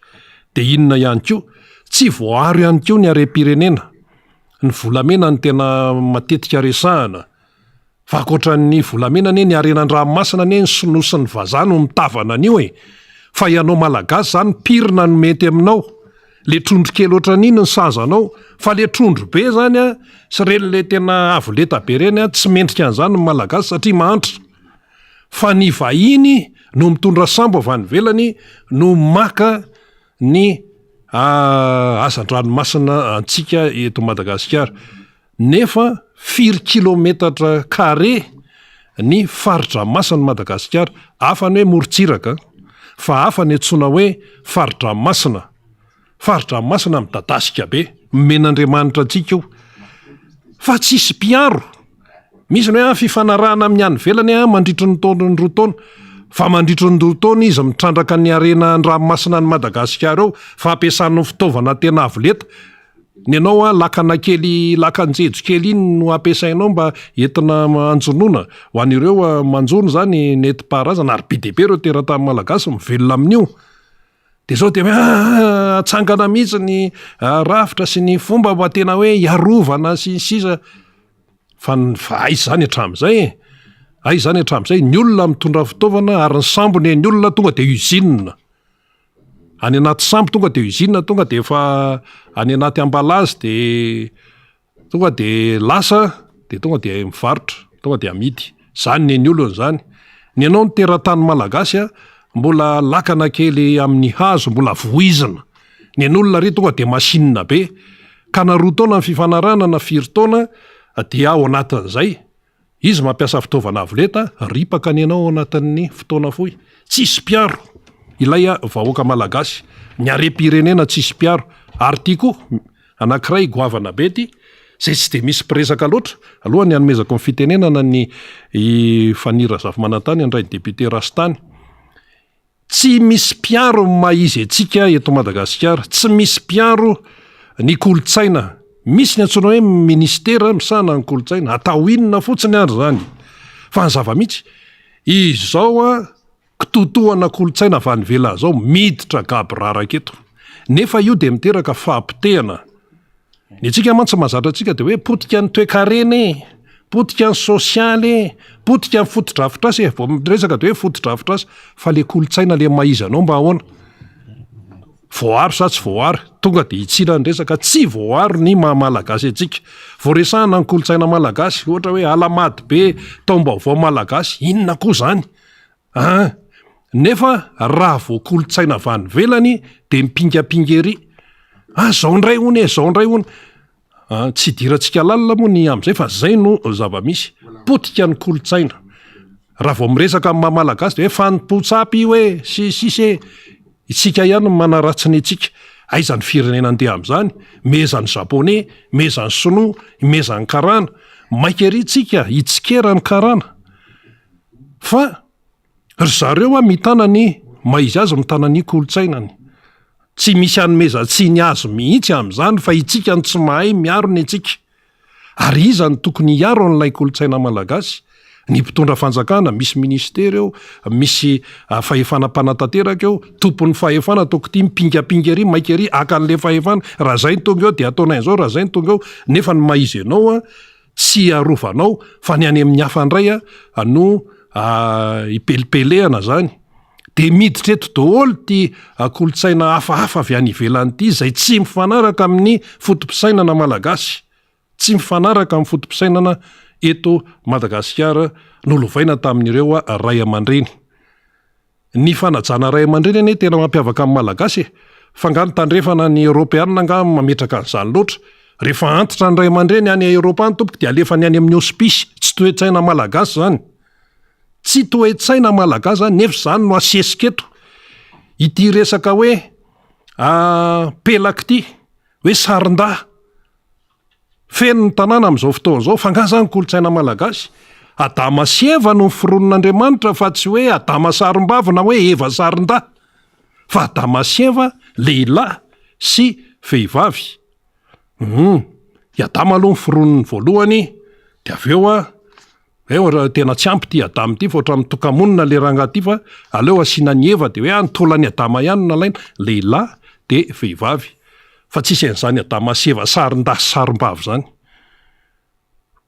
dia inona ihany koa? Tsy voaaro ihany koa ny harem-pirenena. Ny volamena no tena matetika resahana. Fa ankoatran'ny volamena anie ny harena an-dranomasina anie ny sinoa sy ny vazaha no mitavana an'io e! Fa ianao malagasy zany pirina no mety aminao. Le trondro kely ohatran'iny ny saza anao. Fa le trondro be zany an, sy reny le tena avo lenta be reny an, tsy mendrika an'izany ny malagasy satria mahantra. Fa ny vahiny no mitondra sambo avy any ivelany no maka ny hazandranomasina antsika eto Madagasikara. Nefa firy kilometatra carré ny fari-dranomasin'i Madagasikara? Hafa ny hoe morontsiraka fa hafa ny antsoina hoe fari-dranomasina. Fari-dranomasina midadasika be, nomen'Andriamanitra antsika io. Fa tsisy mpiaro. Misy ny hoe ah, fifanarahana amin'ny any ivelany ah, mandritry ny taona ny roa taona. Fa mandritry ny roa taona izy mitrandraka ny harena an-dranomasina any Madagasikara eo, fa ampiasany ny fitaovana tena avo lenta. Ny anao ah, lakana kely, lakan-jejo kely iny no ampiasainao mba entina hanjonoana. Ho an'ireo manjono izany nentim-paharazana, ary be dia be ireo teratany malagasy mivelona amin'io. Dia izao dia hoe ah, atsangana mihitsy ny rafitra sy ny fomba mba tena hoe hiarovana sy ny sisa. Fa ny fa aiza izany hatramin'izay e? Aiza izany hatramin'izay? Ny olona mitondra fitaovana ary ny sambo ny ny olona tonga dia usine. Any anaty sambo tonga dia usine, tonga dia efa any anaty emballage dia Tonga de lasa de tonga de mivarotra, tonga de amidy. Zany ny an'ny olona zany. Ny anao ny teratany malagasy a, mbola lakana kely amin'ny hazo mbola voizina. Ny an'olona ary tonga de machine be. Ka na roa taona ny fifanarahana na firy taona dia ao anatin'izay. Izy mampiasa fitaovana avo lenta, ripaka ny anao ao anatin'ny fotoana fohy. Tsisy mpiaro ilay vahoaka malagasy. Ny harem-pirenena tsisy mpiaro. Ary ity koa, anankiray goavana be ity, izay tsy dia misy mpiresaka loatra. Alohan'ny hanomezako ny fitenenana ny i Faniry Razafimanantany handray ny député Rastany. Tsy misy mpiaro ny maha izy antsika eto Madagasikara, tsy misy mpiaro ny kolontsaina. Misy ny antsoina hoe minisitera misahana ny kolontsaina, atao inona fotsiny ary izany? Fa ny zava-misy, izao an, kitotohana kolontsaina avy any ivelany izao miditra gaboraraka eto. Nefa io dia miteraka fahapotehana. Ny antsika mantsy mahazatra antsika dia hoe potika ny toekarena e, potika ny sosialy e, potika ny fotodrafitrasa e, vao miresaka dia hoe fotodrafitrasa, fa le kolontsaina le maha izy anao mba ahoana? Voaaro sa tsy voaaro? Tonga dia hitsira ny resaka, tsy voaaro ny maha malagasy antsika. Vao resahana ny kolontsaina malagasy, ohatra hoe alahamady be, taom-baovao malagasy, inona koa izany? An! Nefa raha vao kolontsaina avy any ivelany dia mipingapinga ery. Ah, zao indray hono e, zao indray hono. An, tsy idirantsika lalina moa ny amin'izay fa zay no zava-misy. Potika ny kolontsaina. Raha vao miresaka amin'ny maha malagasy dia hoe fanompoan-tsampy io e, sy ny sisa e. Isika ihany no manaratsy ny antsika. Aiza ny firenena andeha amin'izany? Meza ny japoney, meza ny sinoa, meza ny karana. Maika ery tsika hitsikera ny karana. Fa ry zareo a mitana ny maha izy azy, mitana ny kolontsainany. Tsy misy anomezan-tsiny azy mihitsy amin'izany fa itsika no tsy mahay miaro ny antsika. Ary iza no tokony hiaro an'ilay kolontsaina malagasy? Ny mpitondra fanjakana, misy ministera eo, misy fahefana mpanatanteraka eo, tompon'ny fahefana toko ity mipingapinga ery, maika ery haka an'ilay fahefana, raha izay no tonga eo dia ataonay an'izao, raha izay no tonga eo, nefa ny maha izy anao a, tsy arovanao fa ny any amin'ny hafa indray no ipelipelehana zany. Dia miditra eto daholo ity kolontsaina hafahafa avy any ivelany ity izay tsy mifanaraka amin'ny foto-pisainana malagasy. Tsy mifanaraka amin'ny foto-pisainana eto Madagasikara nolovaina tamin'ireo ray aman-dreny. Ny fanajana ray aman-dreny anie tena mampiavaka ny Malagasy e! Fa nga ny tandrefana ny Eoropeanina angaha mametraka an'izany loatra? Rehefa antitra ny ray aman-dreny any Eoropa any tompoko dia alefany any amin'ny hospice, tsy toe-tsaina Malagasy izany. Tsy toe-tsaina Malagasy izany nefa izany no asesika eto. Ity resaka hoe pelaka ity, hoe sarin-dahy. Feno ny tanàna amin'izao fotoana izao, fa angaha izany kolontsaina malagasy? Adama sy Eva no noforonin'Andriamanitra fa tsy hoe Adama sarim-bavy na hoe Eva sarin-dahy. Fa Adama sy Eva lehilahy sy vehivavy. Hum, i Adama aloha noforoniny voalohany, dia avy eo Eo raha tena tsy ampy ity Adama ity fa ohatran'ny mitoka-monina le rangahy ity fa aleo asiana an'i Eva dia hoe ah ny taolan'i Adama ihany no nalaina, lehilahy dia vehivavy fa tsisy an'izany Adama sy Eva sarin-dahy sy sarim-bavy izany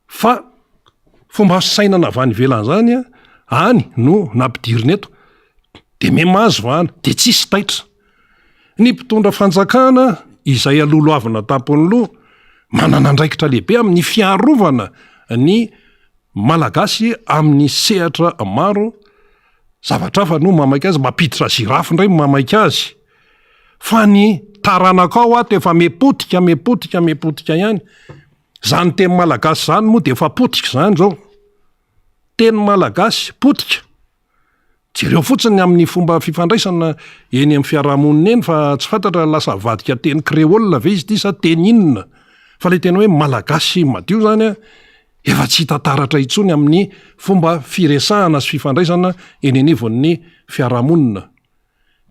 fa fomba fisainana avy any ivelany izany an, any no nampidirina eto dia miha-mahazo vahana dia tsisy taitra. Ny mpitondra fanjakana izay aloloavina an-tampon'ny loha, manana andraikitra lehibe amin'ny fiarovana ny Malagasy amin'ny sehatra maro, zavatra hafa no mamaika azy, mampiditra zirafy indray no mamaika azy. Fa ny taranakao ato efa mipotika, mipotika, mipotika ihany. Izany teny malagasy izany moa dia efa potika izany izao. Teny malagasy potika. Jereo fotsiny ny amin'ny fomba fifandraisana eny amin'ny fiarahamonina eny fa tsy fantatra lasa avadika teny créole ve izy ity sa teny inona? Fa ilay tena hoe malagasy madio zany an, efa tsy hita taratra intsony amin'ny fomba firesahana sy fifandraisana eny anivon'ny fiarahamonina.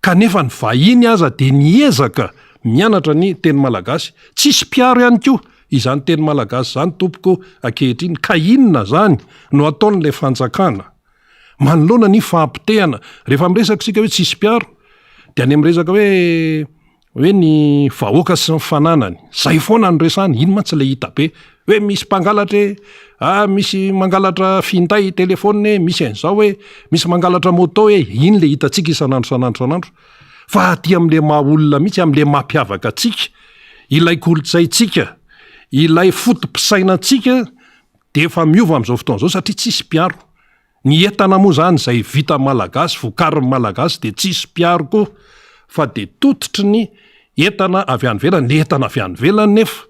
Kanefa ny vahiny aza dia miezaka mianatra ny teny malagasy. Tsisy mpiaro ihany koa izany teny malagasy izany tompoko ankehitriny ka inona izany no ataon'ilay fanjakana manoloana ny fahapotehana? Rehefa miresaka isika hoe tsisy mpiaro dia any amin'ny resaka hoe Hoe ny vahoaka sy ny fananany. Zay foana no resahana, iny mantsy ilay hita be. Hoe misy mpangalatra e, ah misy mangalatra finday, telephone e, misy an'izao e, misy mangalatra moto e, iny ilay hitantsika isan'andro isan'andro isan'andro. Fa aty amin'ilay maha olona mihitsy, amin'ilay mampiavaka antsika, ilay kolontsaintsika, ilay foto-pisainantsika dia efa miova amin'izao fotoana izao satria tsisy mpiaro. Ny entana moa izany izay vita malagasy, vokarin'ny malagasy dia tsisy mpiaro koa fa dia tototry ny entana avy any ivelany, ny entana avy any ivelany nefa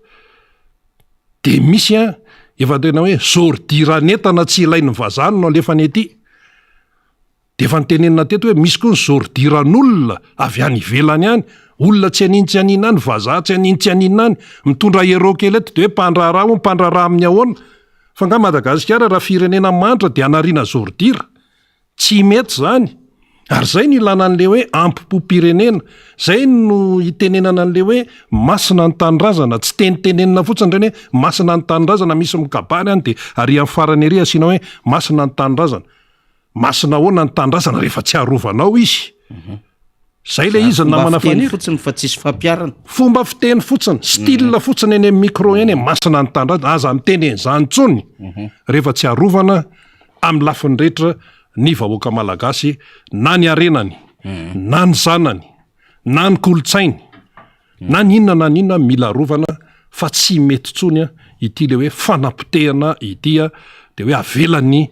dia misy an, efa tena hoe zôrdiran'entana tsy ilain'ny vazaha no alefany aty. Dia efa notenenina teto hoe misy koa ny zôrdiran'olona avy any ivelany any, olona tsy aniantsy aniana any, vazaha tsy aniantsy aniana any, mitondra euro kely eto dia hoe mpandraharaha hono, mpandraharaha amin'ny ahoana? Fa nga Madagasikara raha firenena mantra dia anariana zordira? Tsy mety zany. Ary zay no ilana an'le hoe ampom-pirenena. Zay no itenenana an'le hoe masina ny tanindrazana. Tsy tenitenenina fotsiny ireny hoe masina ny tanindrazana, misy mikabary any dia ary amin'ny farany ery asiana hoe masina ny tanindrazana. Masina ahoana ny tanindrazana rehefa tsy arovanao izy? Zay le izy namana Faniry. fotsiny fa tsisy fampiharana. Fomba fiteny fotsiny, style mhm. fotsiny eny amin'ny micro eny, masina ny tanindrazana, aza miteny an'izany intsony mhm. rehefa tsy arovana amin'ny lafiny rehetra ny vahoaka malagasy na ny harenany, mhm. na ny zanany, na ny kolontsainy. Na ny inona na ny inona mila arovana fa tsy mety intsony ity le hoe fanapotehana ity de hoe avelany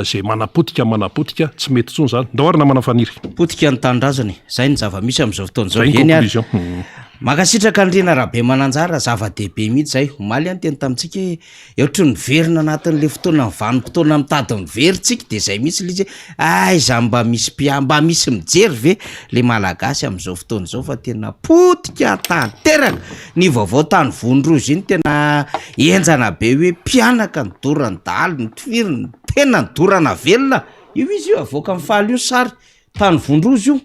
zay manapotika manapotika, tsy mety intsony zany. Ndao ary namana Faniry. Potika ny tanindrazana e! Zay ny zava-misy amin'izao fotoana izao. Zay ny Eny ary. conclusion. Mankasitraka an'i Rina Rabemananjara, zava-dehibe mihitsy zay. Omaly aho niteny tamintsika hoe Ohatry ny miverina anatin'le fotoana vanim-potoana mitady mivery tsika de zay mihitsy le izy hoe aiza mba misy mpia- mba misy mijery ve le malagasy am'zao fotoana zao fa tena potika tanteraka, ny vaovao tany Vonroza iny tena henjana be hoe mpianaka nodoran'ny dahalo notifirina, tena nodorana velona, io izy io avoakan'i Faly io sary tany Vonroza io.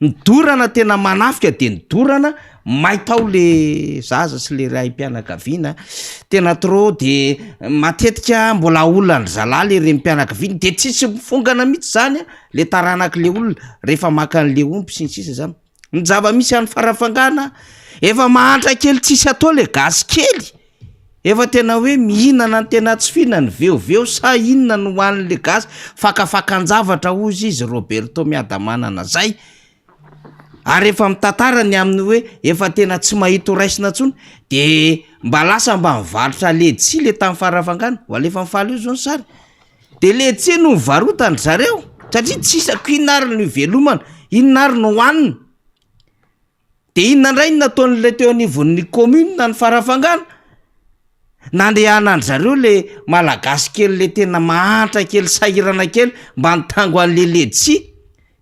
Ny dorana tena manafika de ny dorana may tao le zaza sy le raim-pianakaviana tena trop de matetika mbola aolan-dry zalahy le renim-pianakaviana de tsisy mifongana mihitsy zany a le taranak'le olona rehefa maka an'le omby sy ny sisa zany, ny zava-misy any Farafangana efa mahantra kely tsisy atao le gasy kely. Efa tena hoe mihinana ny tena tsy fihinany, veoveo sa inona no hohanin'le gasy, fakafakan-javatra hozy izy Roberto Miadamanana zay. Ary efa mitantara ny amin'ny hoe efa tena tsy mahita ho raisina intsony de mba lasa mba mivarotra ledsi le tany Farafangana, ho alefan'i Faly io zao ny sary, de ledsi no nivarotan-dry zareo satria tsy hitako inona ary no ivelomana, inona ary no hohanina. De inona indray no nataon'ilay teo anivon'ny commune ny Farafangana? Nandehanan-dry zareo le malagasy kely le tena mahantra kely sahirana kely mba nitango an'le ledsi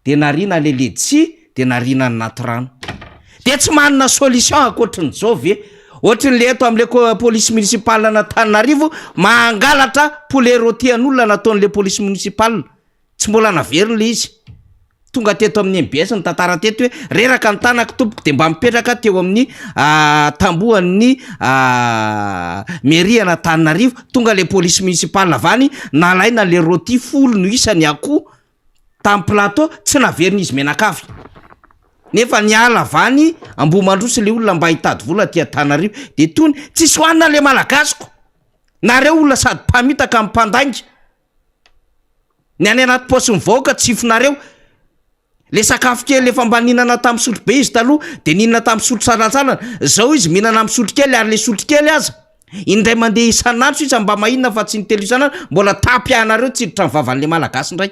de nariana le ledsi de nariana anaty rano. De tsy manana solution ankoatry ny zao ve? Ohatry ny le eto am'le co- police municipale an'Antananarivo mangalatra poulet rôti an'olona nataon'le police municipale. Tsy mbola naverina ilay izy. Tonga teto amin'ny mbs nitantara teto hoe reraka ny tanako tompoko dia mba mipetraka teo amin'ny tambohan'ny mairie an'Antananarivo. Tonga ilay police municipale avy any, nalaina ilay rôti folo no isany akoho tamin'ny plateau, tsy naverin'izy mianakavy. Nefa niala avy any Ambohimandroso ilay olona mba hitady vola aty Antananarivo. Dia tony, tsisy hohanina ilay malagasiko. Nareo olona sady mpamitaka no mpandainga. Ny any anaty paosin'ny vahoaka tsifinareo. Le sakafo kely efa mba nihinana tamin'ny sotro be izy taloha de nihinana tamin'ny sotro salantsalana, zao izy mihinana amin'ny sotro kely ary le sotro kely aza indray mandeha isan'andro sisa mba mahinana fa tsy intelo isan'andro mbola tapiahanareo tsy hiditra ny vavan'le malagasy indray.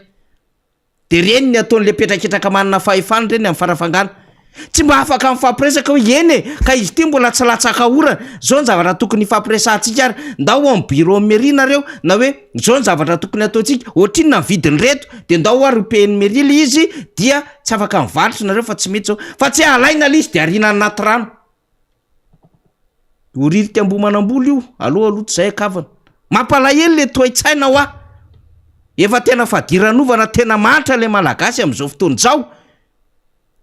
De reny ny ataon'le mpihetraketraka manana fahefana reny amin'ny farafangana. Tsy mba afaka mifampiresaka hoe eny e, ka izy ity mbola tsy latsaka orana, zao ny zavatra tokony hifampiresahantsika ary, ndao ao amin'ny bureau mairie nareo, na hoe zao ny zavatra tokony hataontsika, ohatrinona ny vidin'ireto, de ndao ary ho payer-n'ny mairie le izy dia tsy afaka mivarotra nareo fa tsy mety zao, fa tsy hoe alaina le izy de ariana anaty rano. Horirika Ambohimanambola io, aleo aloha tsy zay akavana. Mampalahelo le toe-tsaina hoa. Efa tena fadiranovana tena mahantra le malagasy amin'izao fotoana izao.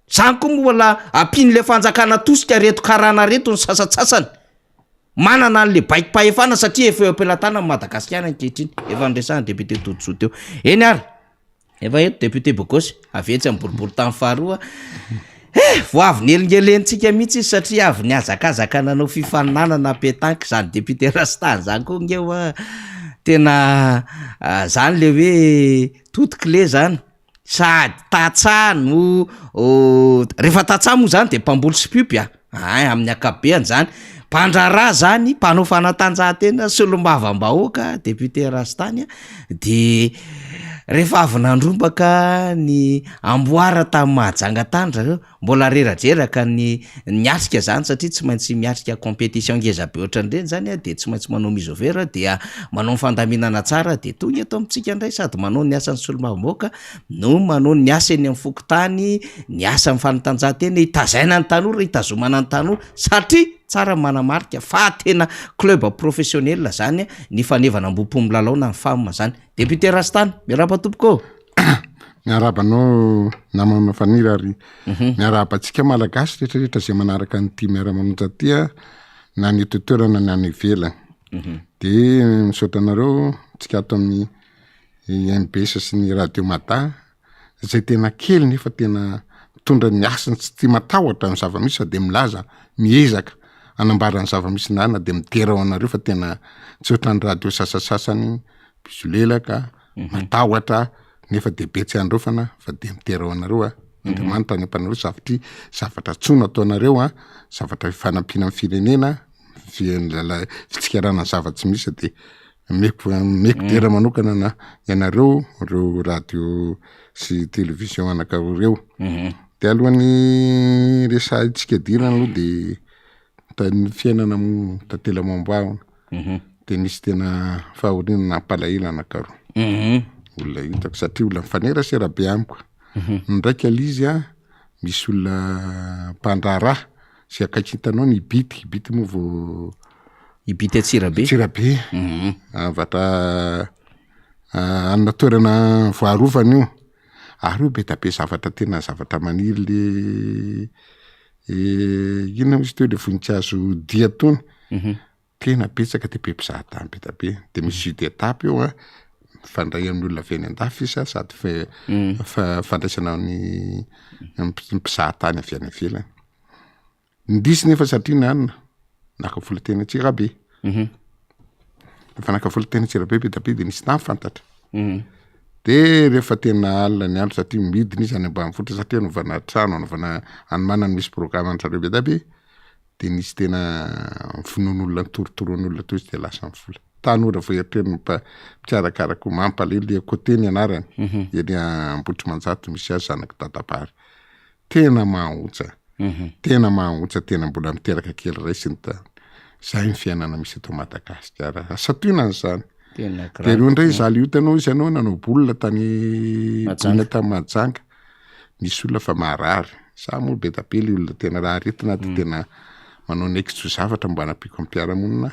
Zany koa mbola ampian'le fanjakana tosika reto karana reto ny sasantsasany. Manana an'le baikom-pahefana satria efa eo am-pelatanan'i Madagasikara ankehitriny. Efa niresahan'ny député Todisoa teo. Eny ary. Efa eto député Bogosy, avy etsy amin'ny boriborintany faharoa. Eh, vao avy nelingelentsika mihitsy izy satria avy nihazakazaka nanao fifaninanana pétanque izany député Rasta izany koa nge hoa tena ah, zany le hoe toute clé zany. Sady tantsaha no oh, rehefa tantsaha moa zany de mpamboly sy mpiompy ah. Ay, amin'ny ankapobeany zany. Mpandraharaha zany, mpanao fanatanjahantena, solombavambahoaka, député Rastany, de rehefa avy nandrombaka ny amboara tamin'i Mahajanga tany zareo, mbola reradreraka ny niatrika zany satria tsy maintsy miatrika compétition ngeza be ohatran'ireny zany de tsy maintsy manao mise au vert dia manao ny fandaminana tsara de tonga eto amintsika indray sady manao ny asan'ny solombavambahoaka no manao ny asa eny amin'ny fokontany, ny asa amin'ny fanatanjahantena, hitazaina ny tanora, hitazomana ny tanora satria tsara ny manamarika fa tena club professionnel zany ny fanevana ambom-po milalao na ny fam zany. Député Rastany, miarahaba tompoko ô! Miarahaba anao namana Faniry ary miarahaba antsika Malagasy rehetra rehetra izay manaraka an'ity miara-manonja ity a, na ny eto an-toerana na any ivelany. De misaotra anareo antsika ato amin'ny I MBS sy ny Radio Mada izay tena kely nefa tena mitondra ny hasiny tsy tia matahotra ny zava-misy fa de milaza miezaka hanambara ny zava-misy na na de midera ho anareo fa tena tsy ohatran'ny radio sasasasany mpisolelaka matahotra nefa de be tsy androfana fa de midera ho anareo a Andriamanitra any ampanareo zavatra zavatra tsoa no ataonareo a zavatra fifanampiana amin'ny firenena fitsikerana ny zava-tsy misy de Omeko omeko dera manokana na ianareo ireo radio sy télévision anankiroa ireo. De alohan'ny resahintsika idirana aloha de ta- ny fiainana moa tantely amam-bahona de nisy tena fahoriana nampalahelo anankiroa. Olona hitako satria olona mifanerasera be amiko. Ndraika le izy an, misy olona mpandraharaha Zay akaiky hitanao ny Ibity, Ibity moa vao. Ibity Antsirabe. Antsirabe, avatra amina toerana voarovana io, ary io be da be zavatra tena zavatra maniry le inona moa izy teo le voninkazo dia tony, tena betsaka de be mpizaha tany be da be, de misy jus d'étape eo an, mifandray amin'ny olona avy any an-dafy izy an, sady fe- fandraisana ny mpizaha tany avy any ivelany. Indrisy nefa satria nanona, naka vola teny Antsirabe. Rehefa naka vola teny Antsirabe be da be de nisy nahafantatra. De rehefa tena alina ny andro satria midina izy any ambanivohitra satria anaovana trano, anaovana anomanana misy programme an-dry zareo be da be, de nisy tena vonoan'olona nitorotoroan'olona teo izy de lasa ny vola. Tanora vao eritreriny mpa- mpikarakara koa mampalahelo le côté ny anarany, eny Ambohitrimanjato misy azy zanak'i Dadabary. Tena mahaontsa, tena mahaontsa, tena mbola miteraka kely iray sy ny tariny. Zay ny fiainana misy eto Madagasikara. Asa tohina an'izany. Tena De reo indray zaly hitanao izy anao nanao boule tany Mahajanga. boule tany Mahajanga. Nisy olona fa marary. Za moa be da be le olona tena raha aretina de tena manao ny aiko tsy ho zavatra mba hanampiako ny mpiara-monina.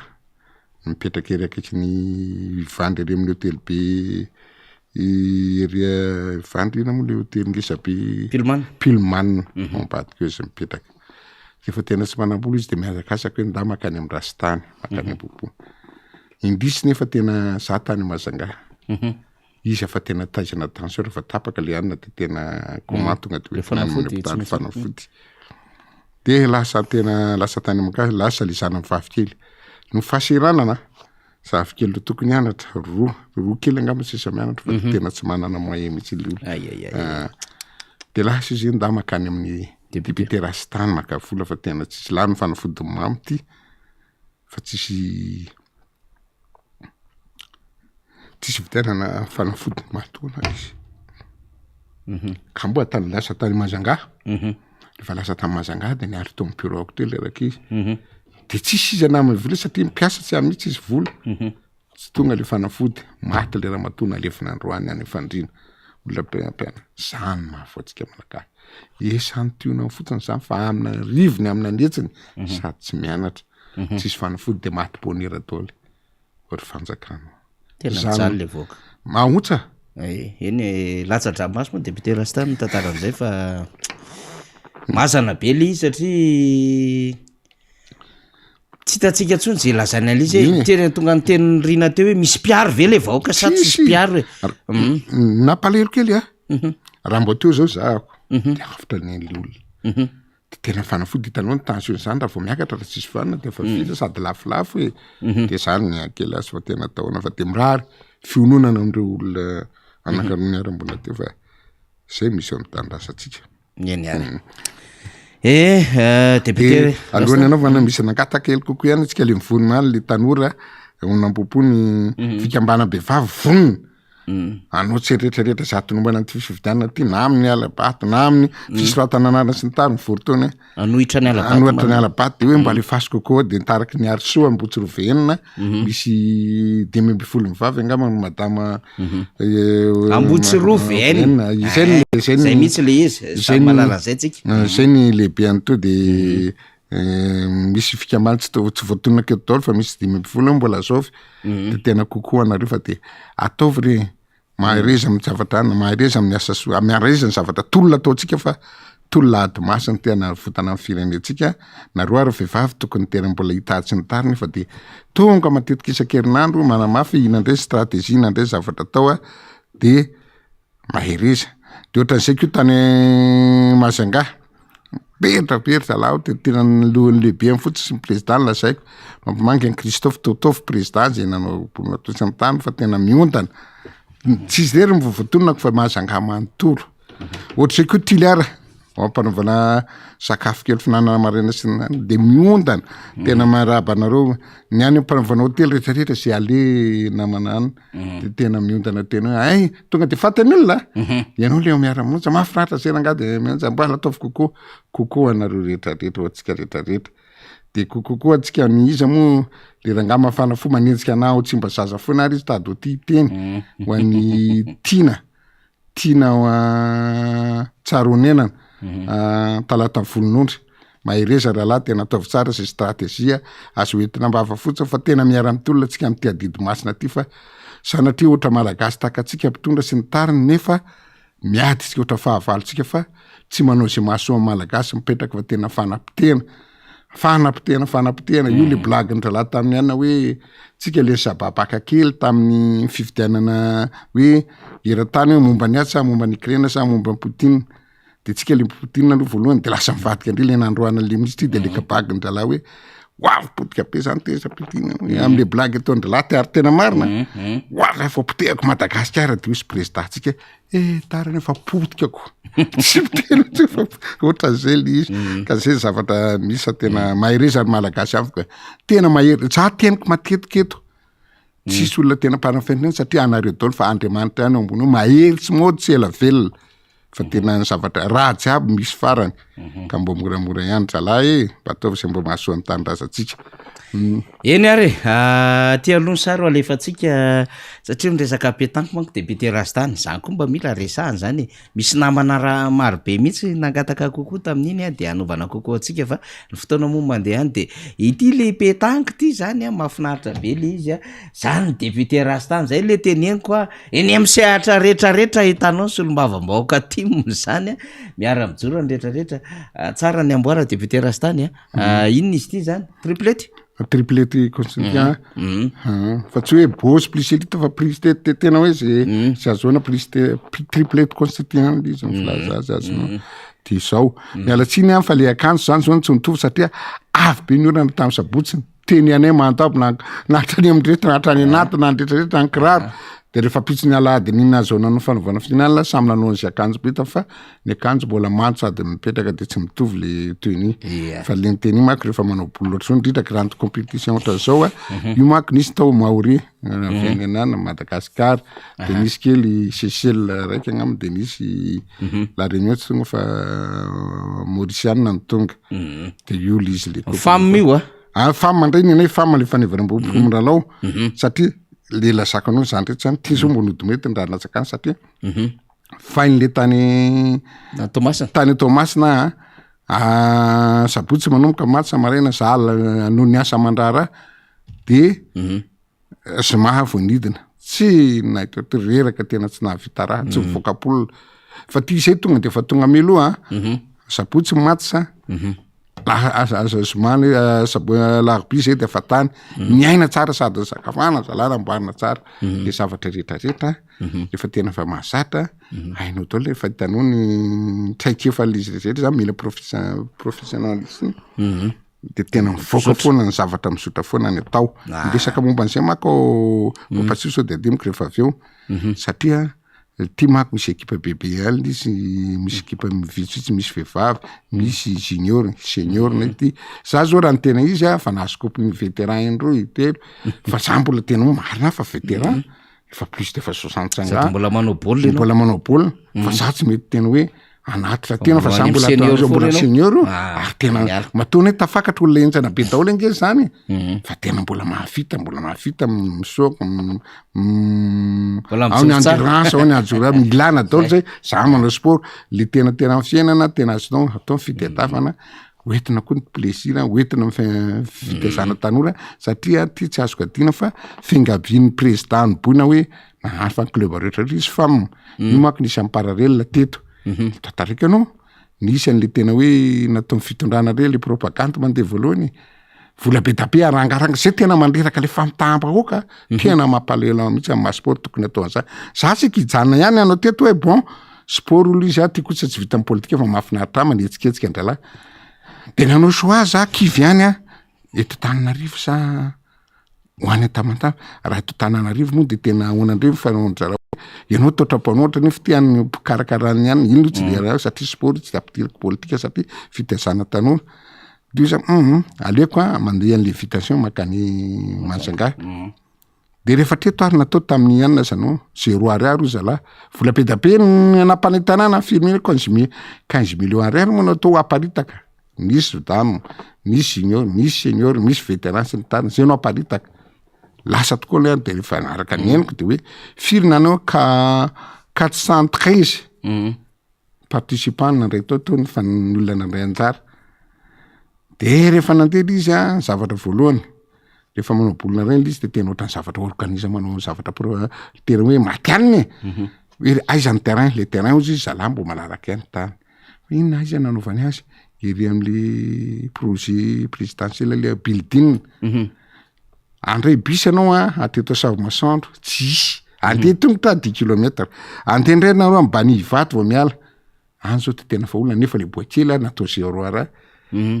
Mipetraka ery akaikin'ny Ivandry ery amin'ny hotely be ery Ivandry inona moa le hotely ngeza be? Pullman. Pullman ao ambadika eo izy mipetraka. Rehefa tena tsy manam-bola izy de mihazakazaka hoe ndà mankany amin'ny Rastany, mankany Ambohipo. Indrisy nefa tena za tany Majunga. Izy efa tena taizana tension rehefa tapaka le hanina de tena coma tonga de Le hoentina any amin'ny fanafody tsy hopitaly maintsy fanafody. De lasa tena lasa tany Makà lasa le zanany vavy kely. Ny fahasahiranana, zafikely roa tokony hianatra, roa, roa kely angamba sisa mianatra fa de tena tsy manana moyen mihitsy le olona. Ay ay ay. Ah, de lasa izy ndà mankany amin'ny Député. député Rastany maka vola fa tena tsisy lany fanafody mamy ty fa tsisy Tsisy vidianana fanafody matoana izy. Ka mbola tany lasa tany Majunga, rehefa lasa tany Majunga de niary teo amin'ny bureau-ko teo le rankizy. De tsisy izy anaminy vola satria mpiasa tsy any mihitsy izy vola. Tsy tonga le fanafody, maty le ramatoa nalevina androany any Fandriana. Olona mpiana- zany mahavoa antsika Malagasy. Esantionany fotsiny zany fa amina rivony amina an'hetsiny sady tsy mianatra. Tsisy fanafody de maty bonera daholo. ry fanjakana. Tena Zany- mijaly le vahoaka. Mahaontsa. Eh, eny e, latsa-dranomaso moa député Rasta mitantara an'izay fa mazana be le izy satria tsy hitantsika intsony zay lazaina an'ilay izy hoe Eny e. tena tonga ny tenin'i Rina teo hoe misy mpiaro ve le vahoaka sa tsisy Tsisy. mpiaro e? Mm. Nampalahelo kely a. Raha mbo teo zao zahako de avotra ny ain'le olona. De tena fanafody hitanao ny tension zany raha vao miakatra raha tsisy vanona de efa vita sady lafolafo e. De zany ny kely azo fa tena ataona fa de mirary fiononana am'ireo olona anankiroa niara-mbola teo fa zay misy eo amin'ny tanindrazantsika. Eny ary. Eh, euh, député De alohan'ny anaovana misy nangataka kely kokoa ihany antsika le mivonona any le tanora nampopo ny fikambanam-behivavy vonona. Anao tsy rehetra rehetra zato nombana an'ity fifidianana ity na amin'ny hala-bato na amin'ny fisoratana anarana sy ny tariny vory taona hoe Hanohitra ny hala-bato hanohitra ny hala-bato de hoe mba alefaso kokoa de nitaraky ny Harisoa Ambohitsirovienina misy 15 mivavy angamba ny madama Ambohitsirovienina. Izay ny- izay ny- Zay mihitsy le izy, izay samy ny- mahalala an'izay tsika. Izay ny lehibe an'ito de Misy fikambanana tsy to- tsy voatonona aketo daholo fa misy 15 eo mbola zovy de tena kokoa anareo fa de ataovy re mahereza amin'ny zavatra any mahereza amin'ny asa soa mahereza ny zavatra tolona ataontsika fa tolona ady masina ty hanavotana ny firenentsika nareo ary vehivavy tokony tena mbola hitady sy ny tariny fa de tonga matetika isan-kerinandro manamafy inona indray stratégie inona indray zavatra atao a de Mahereza. De ohatran'izay koa tany Majunga, be da be ry zalahy ao de tena ny lohan'ny lehibeny fotsiny sy ny président no lazaiko, mampimangy an'i Christophe Totofo président zay nanao boulot sy ny tany fa tena miondana, tsy izy irery no voatononako fa Majunga manontolo. Ohatr'izay koa Toliara, ampanaovana sakafo kely fihinanana maraina sy ny any de miondana, tena miarahaba anareo, ny any ampanaovana hotely rehetrarehetra zay aleha namana any. De tena miondana tena hoe ay tonga de faty ny olona ianao le miara-monja mahafinaritra zay rangahy de mianja mba ataovy kokoa kokoa anareo rehetrarehetra ho antsika rehetrarehetra de kokoa koa antsika ny iza moa le rangahy mafana fo manenjika anah ao Tsimbazaza foana ary izy tady ho tia hiteny ho an'i Tiana Tiana Tsarahonenana Talata Volonondry Mahereza rahalahy tena ataovy tsara zay stratégie azo hoentina ambava fotsiny fa tena miara mitolona tsika amty adidy masina ty fa sanatria ohatra malagasy tahaka antsika mpitondra sy ny tariny nefa miady tsika ohatra fahavalontsika fa tsy manao zay mahasoa ny malagasy mipetraka fa tena fanapotehana fanapotehana fanapotehana io le blague ny rahalahy tamin'ny anona hoe tsika le sababaka kely tamin'ny fifidianana hoe eran-tany hoe momba ny ady sa momba ny Ukraine sa momba ny Poutine de tsika le Poutine aloha voalohany de lasa mivadika indray le nandroana le ministre de le kabagin-drahalahy hoe. Ho avy potika be zany teza pitiny amle blague ataon-dry lahy ty ary tena marina. Ho avy aho fa potehako Madagasikara de hoy président-tsika eh tara anie fa potika ko. Tsy miteny intsony fa ohatran'izay le izy. Ka zay zavatra misy fa tena mahereza ry Malagasy amiko e. Tena mahery, za teniko matetika eto, tsisy olona tena mpanafenina satria anareo daholo fa Andriamanitra ihany ao ambony ao, mahery tsy mody tsy ela velona. Fa tena ny zavatra raha jiaby misy farany ka mba moramora ihany zalahy e, mba ataovy izay mba mahasoa ny tanindrazantsika. Eny ary e, aty aloha ny sary ho alefantsika satria miresaka petanque manko député Rastany, zany koa mba mila resahana zany e, misy namana raha marobe mihitsy nangataka kokoa tamin'iny a de hanaovana kokoa antsika fa ny fotoana moa mandeha any de ity le petanque ty zany a mahafinaritra be le izy a, zany ny député Rastany zay le teneniko a. Eny amin'ny sehatra rehetrarehetra ahitanao ny solombavambahoaka tim zany a, miara mijoro ny rehetrarehetra. Tsara ny amboara député Rastany a. Inona izy ity zany? Triplety? Triplety constituant. Fa tsy hoe boss plus élite fa plus te tena hoe ze ze azahoana plus te triplety constituant le izy ny filaza azy azonao. De izao, miala tsiny aho fa le akanjo zany zao no tsy mitovy satria avy be ny orana tamin'ny sabotsy. Teny anay manta aby na na hatrany amin'ny rehetra na hatrany anaty na ny rehetra rehetra ny kiraro de rehefa ampitson'ny alahady ny nahazoana ny fanaovana finale samy nanao an'izay akanjo be fa ny akanjo mbola manta sady mipetraka de tsy mitovy le tenue fa le ny tenue manko rehefa manao boule ohatr'izao indrindra grande compétition ohatran'izao a io manko nisy tao Maoria avy any anana Madagascar de nisy kely Seychelles raika angamba de nisy La Réunion tsy tonga fa Maurisiana no tonga de io le izy le Femme io a. Ah, femme indray ny anay femme le fanevana ambom-piromondralao satria le lazako anao zany rehetra zany ty zao mbo nody mety ny raha latsaka any satria fain'le tany Na Toamasina. tany Toamasina a sabotsy manomboka match maraina za alina noho ny asa aman-draharaha de Zoma vao nidina, tsy nahita to reraka tena tsy nahavita raha, tsy mivoaka poule. Fa ty zay tonga de efa tonga mialoha an, sabotsy match a, zoma ny sabo- alarobia zay de efa tany, niaina tsara sady nisakafana zalahy namboarina tsara le zavatra rehetrarehetra, efa tena efa mahazatra, hainao daholo rehefa hitanao ny traikefa le izy rehetrarehetra zany mila profes- professionnalisme. de tena mivoaka foana ny zavatra mizotra foana ny atao. Ny resaka momba an'izay manko mampatsiahy sao de adinoko rehefa avy eo satria ty manko misy ekipa bebe ihany le izy, misy ekipa vitsivitsy, misy vehivavy, misy junior, senior nay ty. Za zao raha ny tena izy a fa nahazo coupe ny vétéran indroa, intelo, fa za mbola tena hoe marina fa vétéran, efa plus de efa 65 Sady ans. mbola manao baolina ianao. Mbola manao baolina, fa za tsy mety tena hoe Anaty fa tena fa Mbola za any mbola amin'ny atao senior mbola foana ianao? senior io Ah, ary tena miala. matoa anie tafakatra olona henjana be daholo ange zany e. Mhm. Fa tena mbola mahavita mbola mahavita misoaka Mbola ao ny mijoro tsara. endurance ao ny ajora milana daholo zay za manao sport le tena tena amin'ny fiainana tena azonao atao ny fitadiavana hoentina koa ny plaisir hoentina ny fitaizana tanora satria ty tsy azoko adino fa fiangavian'ny président ny boina hoe nahafa ny club rehetra rehetra izy fam io manko nisy en parallèle teto tantaraiko ianao nisy an'le tena hoe nataon'ny fitondrana re le propagande mandeha voalohany vola be da be arangaranga zay tena mandreraka le famitaham-bahoaka tena mampalahelo ahy mihitsy amin'ny maha sport tokony atao an'zany za saika hijanona ihany hanao teto hoe bon sport aloha izy ah ty koa tsy vita amin'ny politika fa mahafinaritra ahy manetsiketsika an-drahalahy de nanao choix za kivy ihany ah eto Antananarivo sa ho any Tamatave, raha eto Antananarivo moa de tena ahoana indray ny fanaon-dry zareo, ianao toa mpanohitra nefa te hanome mpikarakara ny anona, iny aloha tsy de raha satria sport tsy de ampidiriko politika satria fitaizana tanora, de hoy za hum aleoko a mandeha an'le invitation mankany Majunga, de rehefa hatreto ary natao tamin'ny anona zany hoe zéro ariary hoy zalahy, vola be dia be ny nampanentanana firenena 15 millions ariary moa natao haparitaka. Misy dame, misy junior, misy senior, misy veteran sy ny tariny, zay no aparitaka. Lasa tokoa aloha de rehefa araka ny henoko de hoe firy nanao ka 413 participant nandray tao teo ny fa ny olona nandray anjara. De rehefa nandeha le izy an, zavatra voalohany, rehefa manao baolina reny le izy de tena ohatran'ny zavatra organise manao zavatra pro- tena hoe matihanina e. Hoe aiza ny terrain, le terrain hozy izy zalahy mbo malalaka ihany tany. Inona aiza nanaovany azy? Ery am'le projet présidentiel le building. Andray bus ianao an, hatreto Savimasoandro, tsisy. Andeha tongotra dix kilomètre. Andeha indray nareo am Bani Ivato vao miala. Any zao de tena fa olana nefa le boakely a natao zéro ara.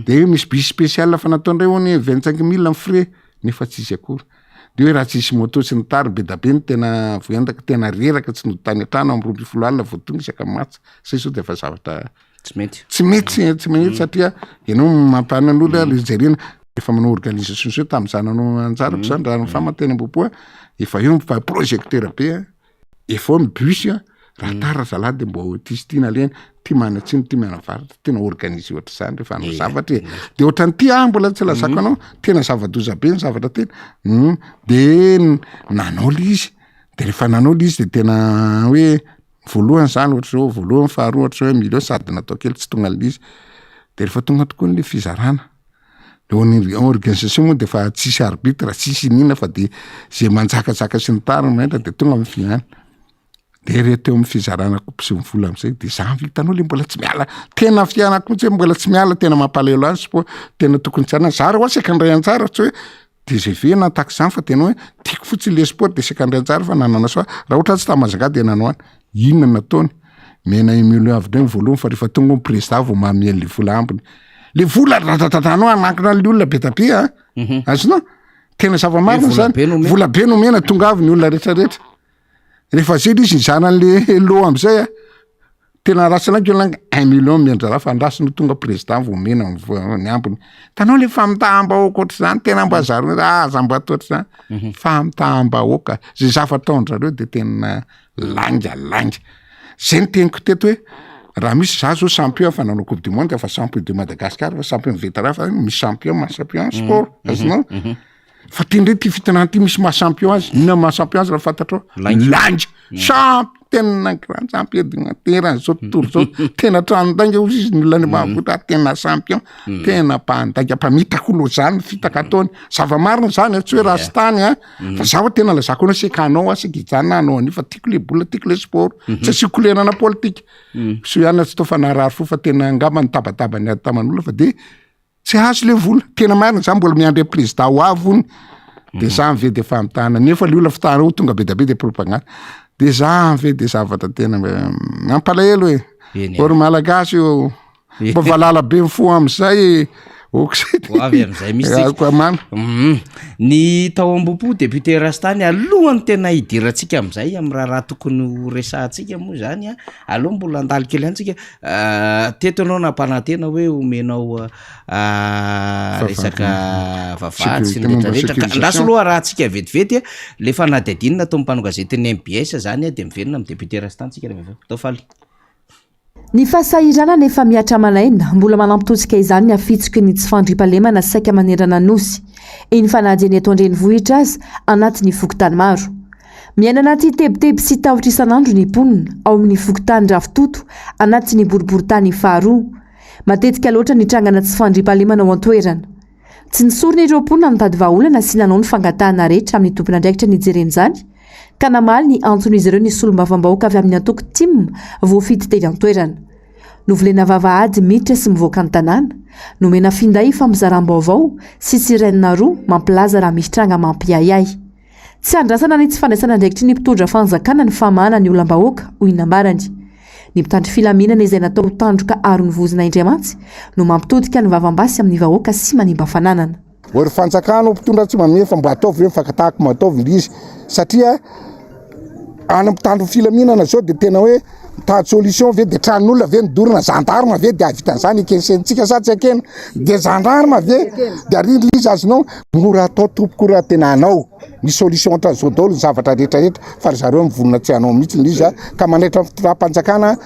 De hoe misy bus spécial fa natao indray hono 25 000 ny frais nefa tsisy akory. De hoe raha tsisy moto sy ny tariny be da be ny tena voendaka tena reraka tsy nody tany an-trano amin'ny 12 alina vao tonga isaka match. Zay zao de efa zavatra Tsy mety. Tsy mety, tsy mety satria ianao mampanana ny olona le jerena efa manao organisation zao tamin'izaho nanao anjarako zany raha ny fama teny Ambohipo a, efa eo fa projecteur be a, efa eo ny bus a, raha tara zalahy de mbô ty sy ty nalehany, ty manatsimo ty manavaratra, tena organisé ohatr'izany rehefa hanao zavatra e, de ohatran'ity aho mbola tsy lazako anao, tena zava-doza be ny zavatra tena, de nanao le izy, de rehefa nanao le izy de tena hoe voalohany zany ohatr'izao, voalohany, faharoa ohatr'izao hoe million sady natao kely tsy tonga an'le izy, de rehefa tonga tokoa le fizarana, le organisation moa de efa tsisy arbitre, tsisy n'inona fa de zay manjakazaka sy ny tariny maintra de tonga amy finale, de re teo amy fizarana coupe sy ny vola am'zay de za hitanao le mbola tsy miala, tena fiainako mihitsy hoe mbola tsy miala, tena mampalahelo azy fa tena tokony tsy za raha oa saika handray anjara tsy hoe TGV na tahaka izany fa tena hoe tiako fotsiny le sport de saika handray anjara fa nanana choix, raha ohatra aho tsy tany Majunga de nanao any, inona no nataony? Omena un million avy ndray ny voalohany fa rehefa tonga ny président vao manome an'le vola ambiny, le vola dradradradranao hanankina an'le olona be da be an, azonao? Tena zava-marina Vola zany, be no omena. vola be no omena tonga avy ny olona rehetrarehetra, rehefa zay le izy nizara an'le lot am'zay an, Tena ratsy lainga io lainga, 1 million omen-draharaha fa andraso no tonga président vao omena ny vo- ny ambiny. Hitanao le famitaham-bahoaka ohatr'izany tena mba zareo aza mba atao ohatr'izany. Famitaham-bahoaka, zay zavatra ataon-dRareo de tena lainga lainga. Zay no teniko teto hoe raha misy za zao champion fa nanao coupe du monde fa champion de Madagascar fa champion vétéran fa misy champion maha champion sport azonao. Fa ty ndray ty fitondrana ty misy maha champion azy, inona maha champion azy raha fantatrao? Lainga. Lainga. Champ- tena grand champion du monde, eran'izao tontolo zao, tena tranon-dainga hozy izy ny olona any ambanivohitra, ah, tena champion, tena mpandainga, mpamitaka olona zany ny fitaka ataony, zava-marina zany a, tsy hoe ratsy tany a, fa za hoa tena lazako anao seka hanao aho, seka hijanona hanao an'io fa tiako le baolina, tiako le sport, tsy asiako lerana politika, soa ihany tsy tao fa naharary fo fa tena angamba nitabataba niady taman'olona fa de Tsy azo le vola, tena marina za mbola miandry an'i prezida ho avy hono, de zany ve de famitahana, nefa le olona fitahana io tonga be dia be de propagande, de zany ve de zavatra tena mampalahelo e, Eny e. ô ry malagasy ô, mba valala be ny fo am'zay e, ok'zay Ho avy am'zay mihitsy tsika. Ako amana. Mhm. Ny tao Ambohipo député Rastany alohan'ny tena hidirantsika am'zay amin'ny raharaha tokony ho resahantsika moa zany a, aleo mbola handalo kely ihany tsika, Teto ianao nampanantena hoe omenao resaka vavahady sy ny rehetra rehetra ka andraso aloha arahantsika vetivety le fanadihadiana nataon'ny mpanao gazetin'ny mbs zany dia miverina amin'ny député Rastan tsika rehefa avy eo. Atao faly. Ny fahasahiranana efa mihatra aman'aina, mbola manampy-tosika izany ny hafitsoky ny tsy fandriampahalemana saika manerana ny Nosy. Eny fa na dia ny eto an-drenivohitra aza, anatin'ny fokontany maro. Miaina anaty tebiteby sy tahotra isan'andro ny mponina ao amin'ny fokontany Ravitoto, anatin'ny boriborintany faharoa. Matetika loatra ny trangana tsy fandriampahalemana ao an-toerana. Tsy nisorona ireo mponina nitady vahaolana sy nanao ny fangatahana rehetra amin'ny tompon'andraikitra nijerena izany, ka namaly ny antson'izy ireo ny solombavambahoaka avy amin'ny antoko tim voafidy teny an-toerana. Novolena vavahady miditra sy mivoaka ny tanàna. Nomena finday ifampizaram-baovao sy sirène roa mampilaza raha misy tranga mampiahiahy. Tsy andrasana ny tsy fandraisana andraikitry ny mpitondra fanjakana ny famahana ny olam-bahoaka, hoy ny nambarany. Ny mpitandro filaminana izay natao ho tandroka aron'ny vozona indray mantsy no mampitodika ny vavam-basy amin'ny vahoaka sy manimba fananana. Ô ry fanjakana ô mpitondra tsy manome fa mba ataovy ve ny fankatahako mba ataovy le izy satria any mpitandro filaminana zao de tena hoe mitady solution ve de tranon'olona ve ny dorana gendarme ve de ahavita an'izany eken'ny saintsika sa tsy ekena de gendarme ve de arindry le izy azonao mora atao tompoko raha tena hanao misy solution ohatran'izao daholo ny zavatra rehetra rehetra fa ry zareo mivonona tsy hanao mihitsy le izy a ka manaitra ny fitondram-panjakana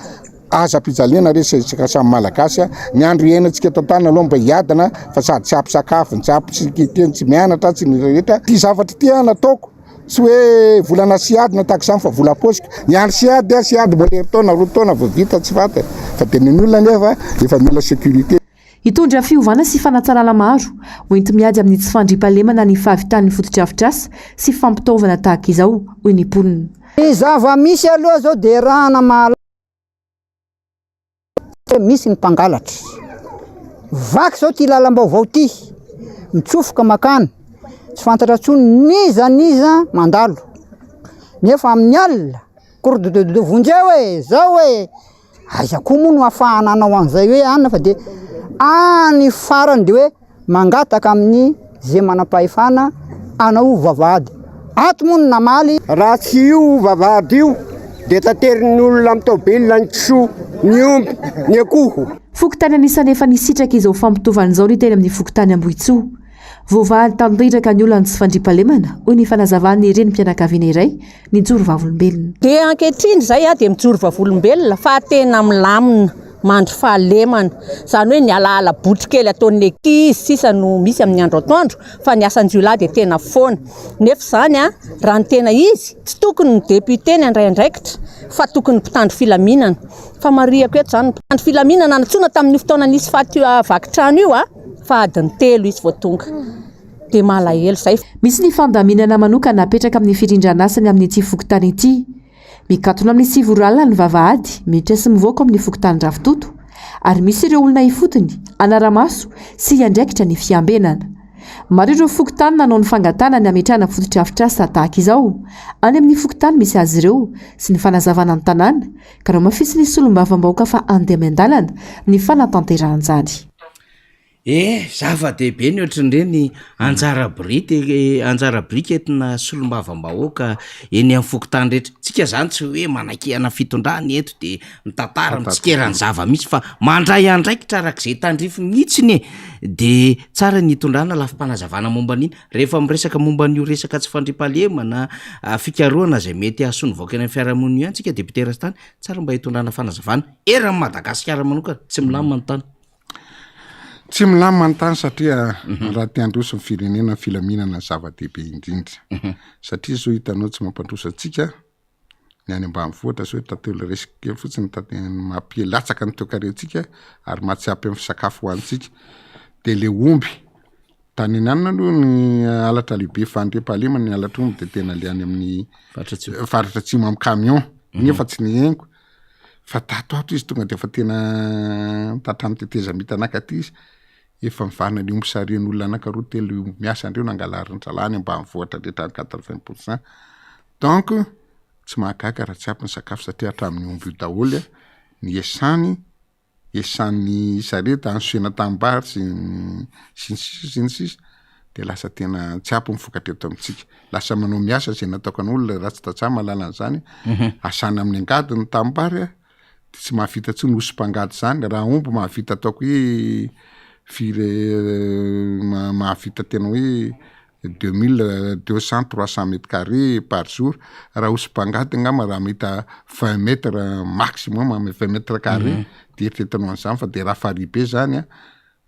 aza ampijaliana re isika samy malagasy a ny andro iainantsika eto an-tany aloha mba hiadana fa sady tsy ampy sakafo tsy ampy sécurité tsy mianatra tsy ny rehetra ty zavatra ty a nataoko Tsy hoe volana siady na tahaka izany fa vola paosiko. Niandry siady aho, siady mbola herintaona, 2 taona vao vita tsy fantatra. Fa dia ny olona anefa efa mila sécurité. Hitondra fiovana sy fanatsarana maro ho enti-miady amin'ny tsy fandriampahalemana ny fahavitan'ny fotodrafitrasa sy fampitaovana tahaka izao, hoy ny mponina. Ny zava-misy aloha zao dia erahana mahalala. Misy ny mpangalatra. Vaky zao ty lalam-baovao ty, mitsofoka makany, tsy fantatra intsony n'iza n'iza mandalo. Nefa amin'ny alina, korododododo vonjeo e, zao e, aiza koa moa no ahafahana hanao an'izay hoe anona fa dia Any farany dia hoe mangataka amin'ny ze manam-pahefana hanao vavahady. Ato moa no namaly. Raha tsy io vavahady io dia taterin'ny olona amin'ny tôbila ny kisoa, ny omby, ny akoho. Fokontany anisan'ny efa nisitraka izao fampitovana izao ny teny amin'ny fokontany Ambohitsoa. Voavaha tanteraka ny olan'ny tsy fandriampahalemana, hoy ny fanazavan'ny renim-pianakaviana iray nijoro vavolombelona. Dia ankehitriny izay aho dia mijoro vavolombelona fa tena milamina, mandry fahalemana. Izany hoe ny alaala botry kely ataon'ny ankizy sisa no misy amin'ny andro atoandro fa ny asan-jiolahy dia tena foana. Nefa izany raha ny tena izy, tsy tokony ny député ny handray andraikitra fa tokony ny mpitandro filaminana. Fa marihako eto izany ny mpitandro filaminana nantsoina tamin'io fotoana nisy faty vaky trano io fa adiny telo izy vao tonga. Dia malahelo izay. Misy ny fandaminana manokana apetraka amin'ny firindran'asany amin'ity fokontany ity. Mikatona amin'ny 9 ora alina ny vavahady miditra sy mivoaka ao amin'ny fokontany Ravitoto ary misy ireo olona ifotony hanara-maso sy hiandraikitra ny fiambenana. Maro ireo fokontany nanao ny fangatahana ny hametrahana fotodrafitrasa tahaka izao any amin'ny fokontany misy azy ireo sy ny fanazavana ny tanàna ka nohamafisin'ny solombavambahoaka fa handeha miandalana ny fanatanterahana izany. Eh! Zava-dehibe ny ohatran'ireny anjara biriky anjara biriky entina solombavambahoaka eny amin'ny fokontany rehetra, tsika zany tsy hoe manakihana fitondrana eto de mitantara mitsikera ny zava-misy fa mandray andraikitra arak'izay tandrify mihitsiny e, de tsara ny hitondrana lafim-panazavana momba an'iny, rehefa miresaka momba an'io resaka tsy fandriampahalemana, fikarohana izay mety hahasoa ny vahoaka eny amin'ny fiarahamonina io ihany tsika député Rastany, tsara mba hitondrana fanazavana eran'i Madagasikara manokana, tsy milamina ny tany. Tsy milamina ny tany satria raha te handroso ny firenena ny filaminana no zava-dehibe indrindra. Satria zao hitanao tsy mampandroso antsika ny any ambanivohitra zao tantely resiko kely fotsiny tantely mampilatsaka ny toekarentsika ary maha tsy ampy amin'ny sakafo hohanintsika. De le omby tany any anona aloha ny halatra lehibe fandriampahalemana ny halatra omby de tena le any amin'ny faritra atsimo amin'ny camion nefa tsy nihaingo. Fa tato ato izy tonga de efa tena tratran'ny tetezamita anakaty izy, efa mivarina le omby sarihan'olona anankiroa telo omby miasa andreo nangalarin'ny zalahy any ambanivohitra rehetra any quatre vingt pour cent, donc tsy mahagaga raha tsy ampy ny sakafo satria hatramin'ny omby io daholo a ny esany esan'ny sarety hanosena tanimbary sy ny sy ny sisa sy ny sisa de lasa tena tsy ampy ny vokatra eto amintsika, lasa manao miasa zay nataoko an'olona raha tsy tantsaha mahalala an'zany, asana amin'ny angady ny tanimbary a, de tsy mahavita intsony hosim-pangady zany, raha omby mahavita ataoko hoe firy mahavita tena hoe deux mille deux cent trois cent mètre carré par jour, raha hosim-pangady angamba raha mahita vingt mètre maximum amy vingt mètre carré de eritreretinao an'zany fa de raha farihy be zany a,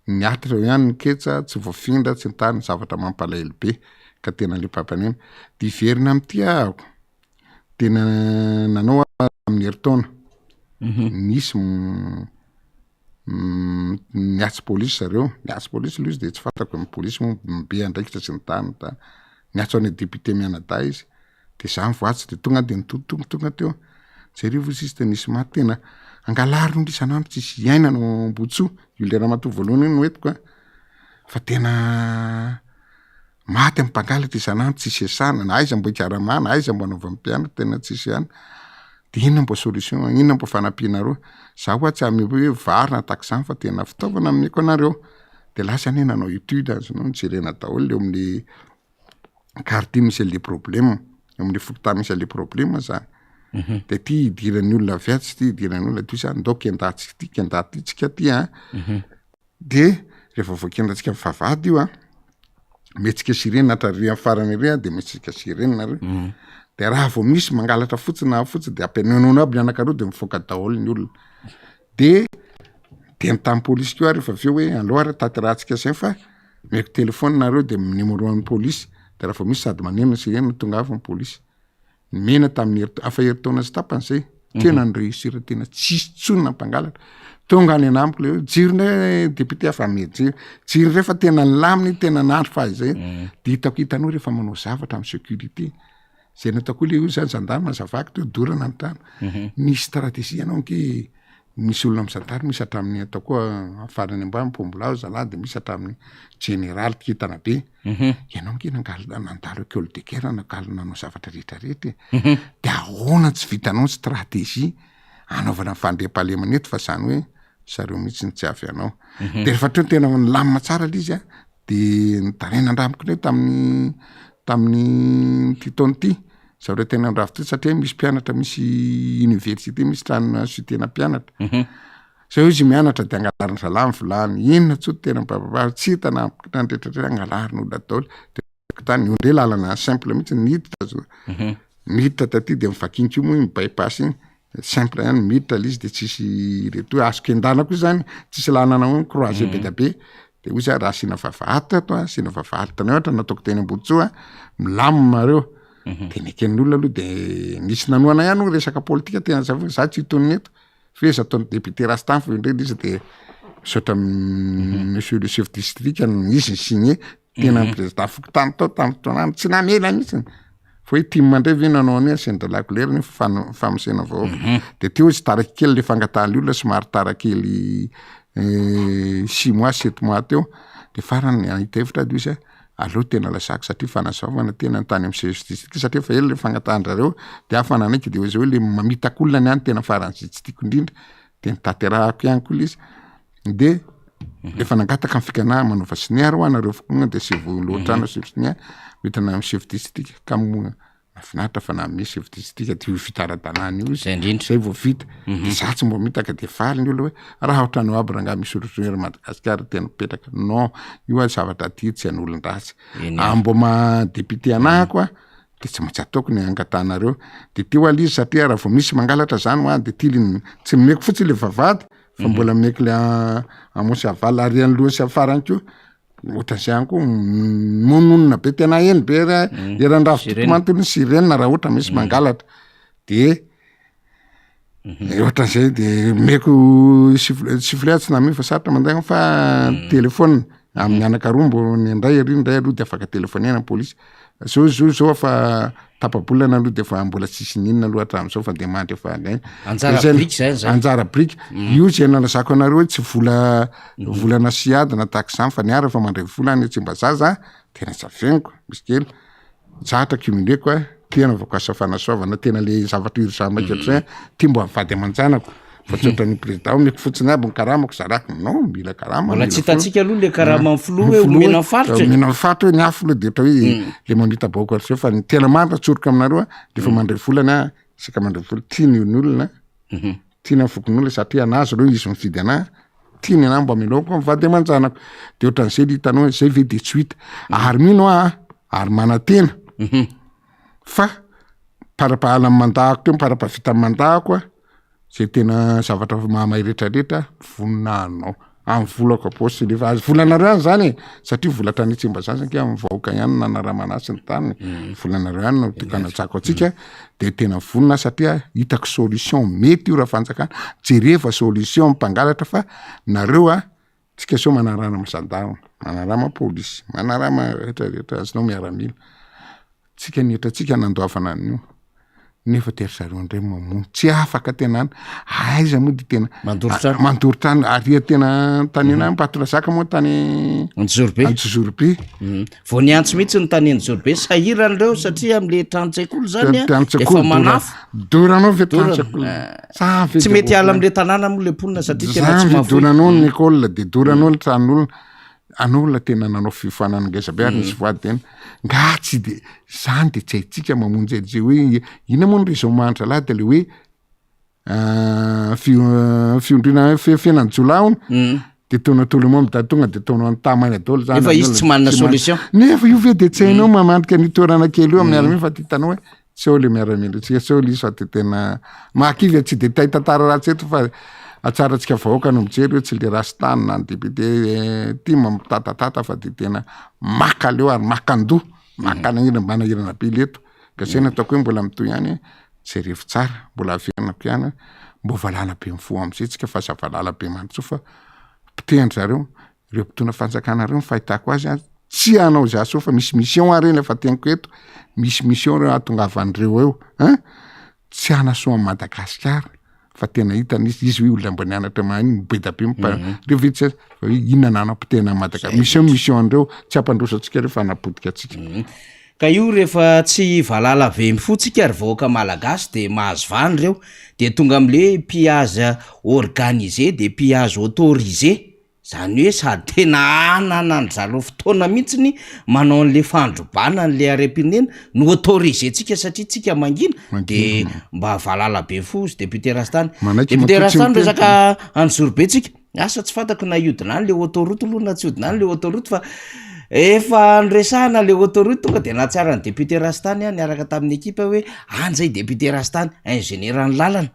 ny aty reo ihany ny ketsa tsy voafindra tsy ny tariny zavatra mampalahelo be ka tena le mpampaneno de hiverina am'ty aho tena nanao aho tamin'ny herintaona nisy niantso polisy zareo, niantso polisy aloha izy de tsy fantako ny polisy moa be andraikitra sy ny tariny tany, niantso an'io député mianadahy izy de za nivoatso de tonga de nitotototo tonga teo, jereo ozy izy de nisy maty tena angalariny olo isan'andro tsisy iainana ao Ambohitsoa, io le ramatoa voalohany io no entiko an, fa tena Maty am mpangalatra isan'andro tsisy iasana na aiza mbo ikaramana aiza mbo anaovan'ny mpianatra tena tsisy ihany de inona mbo solution inona mbo fanampianareo za hoa tsy ame hoe vary na tahaka izany fa tena fitaovana ameko anareo de lasa anie nanao etude azonao nojerena daholo eo amle quartier misy anle problème eo amle fokontany misy anle problème zany de ty idiran'ny olona avy atsy ty idiran'ny olona aty zany ndao kendantsika ty kenda ty tsika ty an De rehefa voakendantsika ny vavahady io an, mihetsika sirène hatrary amin'ny farany ery an, de mihetsika sirène nareo, de raha vao misy mangalatra fotsiny na fotsiny de ampianonona aby ny anakareo de mivoaka daholo ny olona, de niteny tamin'ny polisy koa aho rehefa avy eo hoe aleo ary tanterahantsika zay fa omeko telephone nareo de numéro an'ny polisy, de raha vao misy sady maneno ny sirène tongava ny polisy. Nomena tamin'ny herintaona, afa herintaona sy tapany zay, tena ny réussir tena tsisy tsony nampangalatra. Tonga any anamiko le hoe jiro ndray député afa ame jiro, jiro ndray fa tena nilamina io, tena nandry fahizay. De hitako hitanao rehefa manao zavatra amin'ny sécurité, zay nataoko le io zany gendarme nazavako teo dorana ny trano. Misy stratégie ianao ange, misy olona amin'ny zandary, misy hatramin'ny ataoko hoe farany ambany pombolao zalahy de misy hatramin'ny jeneraly kintana be. Ianao ange nangalina nandalo école de guerre nangalina nanao zavatra rehetra rehetra e. De ahoana tsy vitanao ny stratégie anaovana ny fandriampahalemana eto fa zany hoe. zareo mihitsy no tsy avy hanao. De rehefa hatreo tena nilamina tsara le izy a, de nitaraina andramiko indray tamin'ny tamin'ny ty taona ty, zareo tena niravo ty satria misy mpianatra misy université misy trano sitena mpianatra. Zay hoy izy mianatra de angalarin-dry zalahy ny vilany, inona tsoa tena bababa tsy hita na na ny retraretra angalarin'olona daholo, de tany io ndray lalana simple mihitsy niditra zo, miditra taty de mivaky iny koa moa iny by pass iny, simple ihany miditra le izy de tsisy reto hoe azo kendana koa zany, tsisy lalana hoe mi-croiser be dia be, de hoy za raha asiana vavahady tato an, asiana vavahady tany ohatra nataoko teny Ambodintsoa milamina reo, de neken'ny olona aloha de nisy nanohana ihany moa resaka politika tena za za tsy hitonona eto. F'iza ataon'ny député Rastany fa indray izy de misaotra monsieur le chef district izy ny signé tena ny président fokontany tao tamin'ny fotoana tsy namela mihitsy fa hoe tim indray ve nanao an'io asian-dry lakolera ny famosena vahoaka de teo izy tara kely le fangatahan'ny olona somary tara kely six mois sept mois teo de farany nahita hevitra de hoy izy a aleo tena lazako satria fanazavana tena tany amin'ny chef district satria efa ela le fangatahan-drareo de aho fa nanaiky de zay hoe le mamitaka olona ny ahy no tena faran'izay tsy tiako indrindra de notanterahako ihany koa le izy de efa nangataka ny fikana manaova sonia ary hoa nareo fokonolona de asivo lohatrano asivo sonia midina amin'ny chef district ka moa Mahafinaritra fa nanome chef district ty io vita ara-dalàna io izy, Zay indrindra. zay vao vita, de za tsy mbo mitaka de faly ny olona hoe raha ohatranao aby rangaha misy ohatran'izao ery Madagasikara tena mipetraka, non io a zavatra aty tsy an'olon-dratsy, Eny ary. ambo maha député anahy koa de tsy maintsy ataoko ny angatahanareo, de ty hoa le izy satria raha vao misy mangalatra zany hoa de ty le tsy nomeko fotsiny le vavahady fa mbola nomeko le amont sy aval ary anoloana sy afarany koa. Ohatran'izay ihany koa, mononona be tena heno be ra- eran'ny ravitoto Sirène. manontolo ny sirène raha ohatra misy mangalatra, de ohatran'izay de omeko siffle- sifflet aho tsy nanome fa sarotra mandeha fa telephone amin'ny anankaroa mbô ny indray ary indray aloha de afaka telefonena ny polisy, zao zao zao fa tapa-bolana aloha de efa mbola tsisy n'inona aloha hatramin'izao fa de mandry efa angaina. Anjara Zay- biriky zay zay. Anjara biriky, io zay nalazako anareo hoe tsy vola vola nasiady na tahaka izany fa ny ahy rehefa mandray vola any Tsimbazaza tena tsy afeniko misy kely, zatra cumuleko a, ty anaovako asa fanasoavana tena le zavatra urgent maika ohatr'izay a, ty mbo vady aman-janako fa tsy ohatran'ny président omeko fotsiny aby ny karamako zarako, non mila karama Mbola mila tsy vola. hitantsika aloha le karaman'ny filoha hoe omena ny faritra e. Omena ny faritra hoe ny afo aloha de ohatra hoe le mamita-bahoaka ohatr'izao fa ny tena marina tsoriko aminareo a, rehefa mandray vola ny ahy isaka mandray vola tiany ny olona tiana ny fokonolona satria anazy reo izy mifidy anahy tiany anahy mba ameloko ny vady aman-janako de ohatran'izay le hitanao hoe zay ve de tsy ho hita ary mino aho ary manantena fa parapahala ny mandahako teo miparapahavita ny mandahako a zay tena zavatra mahamay retraretra vonona hanao amin'ny volako am-paosy nefa azo volanareo ihany zany e satria vola tany Tsimbazaza ange amin'ny vahoaka ihany no nanaramana azy sy ny tariny mm. volanareo ihany no tokana tsako antsika mm. de tena vonona satria hitako solution mety io raha fanjakana jereva solution mpangalatra fa nareo a tsika sao manarama gendarme manarama polisy manarama retraretra azonao miaramila Tsika ny hetratsika nandoavana an'io nefa de ry zareo indray mamono tsy afaka tena any aiza moa de tena Mandoro trano. mandoro trano ary tena tany ana Ambatondrazaka moa tany Anjozorobe. Anjozorobe Vao niantso mihitsy ny tany Anjozorobe sahirana ireo satria am'le tranon-tsekoly zany a Tranon-tsekoly efa dora- manafo. doranao ve Dorana. tranon-tsekoly Sa ve Tsy de mety hiala ohatran'ny- am'le tanàna moa le mponina satria tena Zany tsy ve mahafoy. doranao ny école de doranao ny tranon'olona Anao olona tena nanao fiofanana ngeza be ary nisy voady tena nga tsy de zany de tsy haintsika mamonjy an'izay hoe inona moa ny raisonnement an-dralahy de le hoe fiondriana fiainan'ny jiolahy hono de tonga tout le monde da tonga de ataonao an-tamana daholo zany Nefa izy tsy manana solution. Nefa io ve de tsy hainao mamandrika an'io toerana kely io amin'ny miaramila fa ty hitanao hoe Tsy ao le miaramila tsika tsy ao le izy fa de tena mahakivy e, tsy de te hitantara ratsy eto fa hatsarantsika vahoaka no mijery hoe tsy le rasta na ny député ty mamitatatata fa de tena maka aleo ary maka an-doha, maka anahirana manahirana be leto, ka zay no ataoko hoe mbola mitohy ihany jerevo tsara, mbola averinako ihany hoe mbo valala be mifoha am'zay tsika fa aza valala be mandrosoa fa potehin-dry zareo. Ireo mpitondra fanjakana ireo ny fahitako azy an, tsy hanao izay hahasoa fa misy mission ary eny efa teniko eto, misy mission ireo hahatongavan'ireo eo ein, tsy hanasoa an'i Madagasikara fa tena hita izy, izy hoe olona mba nianatra mahay be da be mpa- reo ve tsy fa hoe inona no hanapotehana an'i Madagasikara, misy eo mission an'ireo tsy hampandroso antsika ireo fa hanapotika antsika. Ka io rehefa tsy valala be mifoha tsika ry vahoaka malagasy de mahazo vahana ireo de tonga amle pillage organisé de pillage autorisé zany hoe sady tena ananan-dry zareo fotoana mihitsiny manao an'le fandrobana an'le harem-pirenena no autorisé tsika satria tsika mangina de mba valala be fo izy député Rastany. Manaiky Député matoa tsy Rastany miteny. resaka Anjozorobe tsika. Asa tsy fantako na hiodina any le autoroute aloha na tsy hiodina any le autoroute fa efa noresahana le autoroute tonga de nahatsiaro an'i député Rastany aho niaraka tamin'ny ekipa hoe any zay député Rastany ingénieur ny lalana.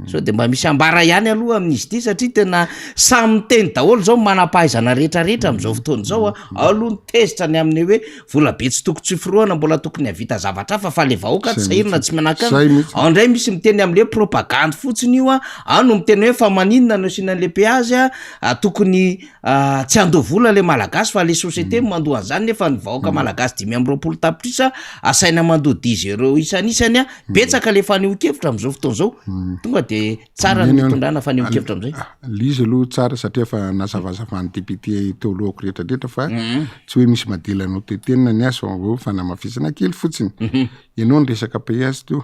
Sao de mba misy ambara ihany aloha amin'izy ity satria tena samy miteny daholo zao manam-pahaizana rehetrarehetra amin'izao fotoana izao a. Ao aloha ny tezitra ny amin'ny hoe vola be tsy tokony tsy forohana mbola tokony havita zavatra hafa fa le vahoaka tsy sahirana tsy mianakavy. Zay mihitsy. Ao indray misy miteny amin'le propagandy fotsiny io a. Ao no miteny hoe fa maninona no asiana an'le péage a, tokony tsy handoa vola le malagasy fa le société no mandoa an'izany nefa ny vahoaka malagasy 25 tapitrisa asaina mandoa dix euros isanisany a. Betsaka le fanehoan-kevitra amin'izao fotoana izao. Tonga de tsara ny fitondrana fanehoan-kevitra amin'izay. Le izy aloha tsara satria efa nazavazavan'ny député teo alohako rehetrarehetra fa tsy hoe misy madila notetenina ny azy fa hoe fanamafisana kely fotsiny. Ianao niresaka péage teo.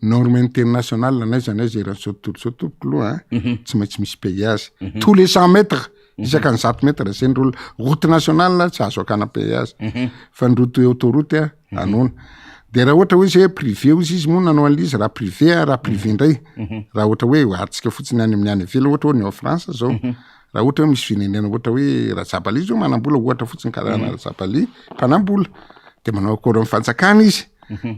Norme internationale n'aiza n'aiza eran'izao tontolo izao tompoko aloha an, tsy maintsy misy péage. Tous les 100 mètres, isaka ny 100 mètres zay ny rôle. Route nationale tsy azo akana péage. Fa ny route autoroute an, anaona. De raha ohatra hoe izy hoe privé hozy izy moa nanao an'ilay izy, raha privé an, raha privé indray, raha ohatra hoe oharintsika fotsiny any amin'ny any ivelany ohatra hoe ny ao France zao, raha ohatra hoe misy firenena ohatra hoe Rajabali zao manam-bola ohatra fotsiny karaha ana Rajabali mpanam-bola, de manao accord amin'ny fanjakana izy,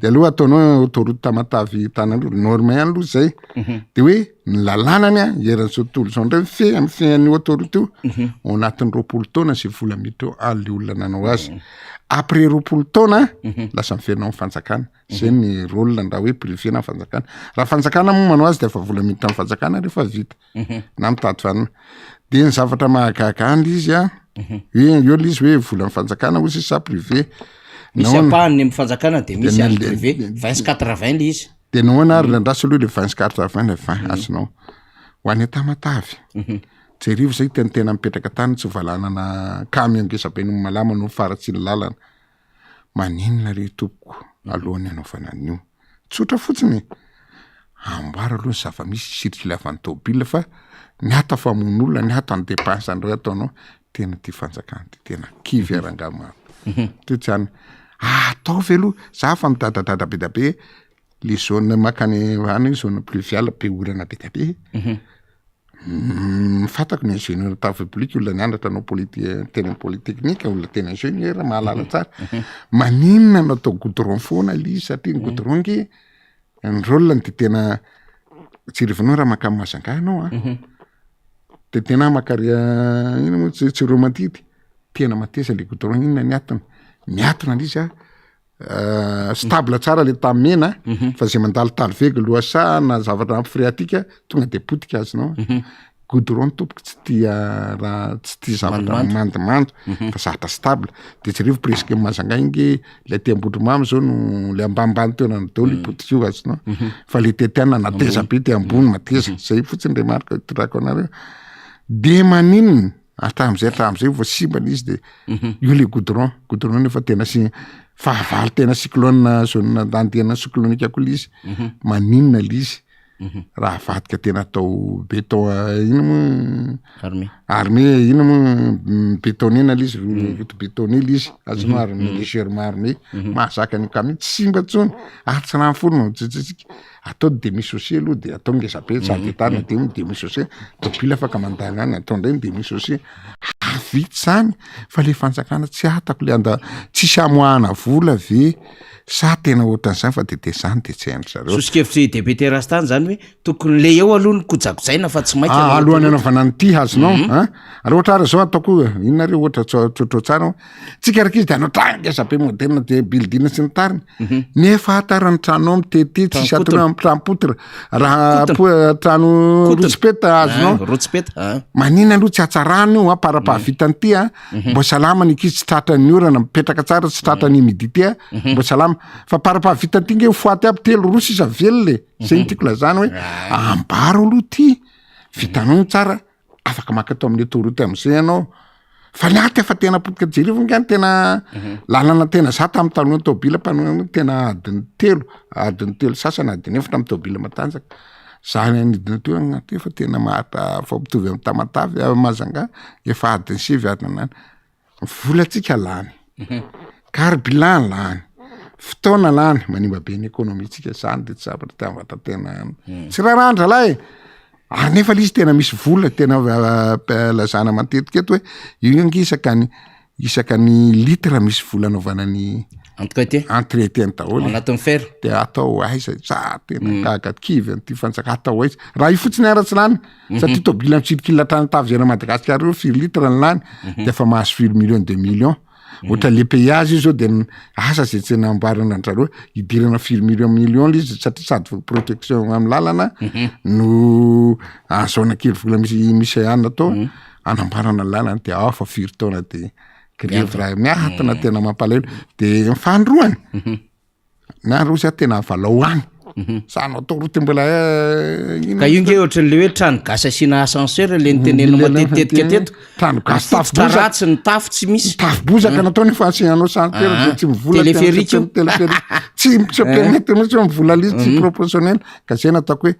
de aloha ataonao autoroute Tamatave Tananarivo, norme ihany aloha zay, de hoe ny lalànany an eran'izao tontolo izao ndray mifehy mifehy an'io autoroute io ao anatin'ny 20 taona zay vola miditra eo ary le olona nanao azy, après 20 taona lasa miverina ao amin'ny fanjakana. Zay ny rôle raha hoe privé na fanjakana. Raha fanjakana moa manao azy de efa vola miditra amin'ny fanjakana rehefa vita. Na mitady vanona. De ny zavatra mahagaga any le izy an, hoe eo le izy hoe volan'ny fanjakana hozy izy sa privé. Misy Nahoana? ampahany amin'ny fanjakana de misy De an'ny ny- privé, 20 sy 80 le izy. De nahoana ary andraso aloha le 20 sy 80 le 20 azonao. Ho any Tamatave. Jerivo zay tena tena mipetraka tany tsy valanana camion ngeza be no malama no faratsian'ny lalana. Maninona re tompoko alohan'ny hanaovana an'io? Tsotra fotsiny e! Amboaro aloha ny zava-misy circulavan'ny tôbila fa ny ato afamono olona, ny ato any dépense ndray ataonao, tena ty fanjakana ty tena kivy aho rangaha marina. Teo tsy any, ataovy aloha, za fa midadadada be dia be, le zone makany any zone pluviale be orana be dia be, Fantako ny ingénieur travaux publics olona nianatra nanao politi- teny amin'ny polytechnique, olona tena ingénieur mahalala tsara. Maninona no atao goudron foana le izy satria ny goudron nge ny rôle-ny de tena jerevinao raha mankany Majunga ianao an, de tena maka ary inona moa Tsiroamandidy, tena mateza le goudron, inona ny antony? Miatona le izy an. Stable tsara le tany mena fa zay mandalo talivego lohasaha na zavatra ampy phréatique tonga de potika azonao. Goudron tompoko tsy tia raha tsy tia zavatra mandomando fa zavatra stable de jereo presque Majunga iny nge le aty Ambondromamy zao no le ambanimbany toerana daholo io potika io azonao fa le tetiana mateza be de ambony mateza zay fotsiny remarque itondrako anareo de maninona Hatramin'izay hatramin'izay vao simba ilay izy de io le goudron, goudron nefa tena sy fahavalo tena cyclone zone andiana cyclonique koa le izy, maninona le izy raha avadika tena atao béton ino moa Armé. armé ino moa bétonné-na le izy, route bétonnée le izy, azonao armé légèrement armé, mahazaka an'io camion tsy simba intsony ary tsy rano foana no jijijika. Atao demi chaussée aloha de atao ngeza be sady entanina de io demi chaussée, tôbila afaka mandany any, atao ndray ny demi chaussée, vita zany fa le fanjakana tsy atako le anda- tsisy amoahana vola ve sa tena ohatran'izany fa de de zany de tsy hain-dry zareo. Soso-kevitr'i député Rastany zany hoe tokony le eo aloha no kojakojaina fa tsy maika Ah, le alohan'ny autoroute. anaovana an'ity hazonao an, raha ohatra ary zao ataoko inona re ohatra tsotra tsara ao, tsika araka izy de hanao trano ngeza be moderne de building sy ny tariny, nefa hatara ny tranonao mitete tsisy Trano atao hoe trano poutre, raha Kotona. po- trano Kotona. rotsipeta azonao, Ah, rotsipeta, ah. maninona aloha tsy hatsarana io an, para-pahavitan'ity an, mbo salama ny ankizy tsy tratran'ny orana, mipetraka tsara tsy tratran'ny humidité an, mbo salama, fa para-pahavitan'ity nge ho faty aby telo roa sisa velona e, zay no tiako lazana hoe ambaro aloha ty, vitanao ny tsara, afaka maka ato amin'ny autoroute am'zay ianao. Fa ny aty efa tena potika jereo nga ny tena lalana tena za tamin'ny taloha ny tôbila mpanohana tena adiny telo, adiny telo sasany adiny efatra amin'ny tôbila matanjaka. Za nanidina teo agnaty efa tena mahata vao mitovy amin'ny Tamatave, Mahajanga efa adiny sivy adiny nany. Volantsika lany, carburant lany, fotoana lany, manimba be ny économie-tsika zany de tsy zavatra itiavan-tantena tsy raharahan-drahalahy e! Ary nefa le izy tena misy vola tena lazana matetika eto hoe io ange isaka ny isaka ny litre misy vola anaovana ny Entretien. entretien daholo Ao anatin'ny fer. De atao aiza za tena gaga kivy an'ity fanjaka atao aiza raha io fotsiny ara tsy lany satria tôbila mi-circule hatrany Tavy eran'i Madagasikara io firy litre ny lany de efa mahazo firy millions de millions Ohatra le péage io zao de asa zay tsy namboarina an-dRareo hidirana firy million million le izy satria sady protection amin'ny lalana no ahazoana kely vola misy misy anona atao anamboarana lalana de ao fa firy taona de grevy raha miatona tena mampalahelo de ny fanindroany Na roa za tena avalao any. Mhm. Za anao atao roa ty mbola eh, Ka io nge ohatran'le hoe trano gasy asiana ascenseur le nitenenina Le- le- matetitetika le- teto. Trano gasy tafo Fototra bozaka. ratsy ny tafo tsy misy. Tafo bozaka natao nefa asianao ascenseur Ah, de tsy mivola tena téléphérique io. tsy téléphérique. Tsy tsy permettre mihitsy hoe mivola le izy tsy Mhm. proportionnel. Ka zay nataoko hoe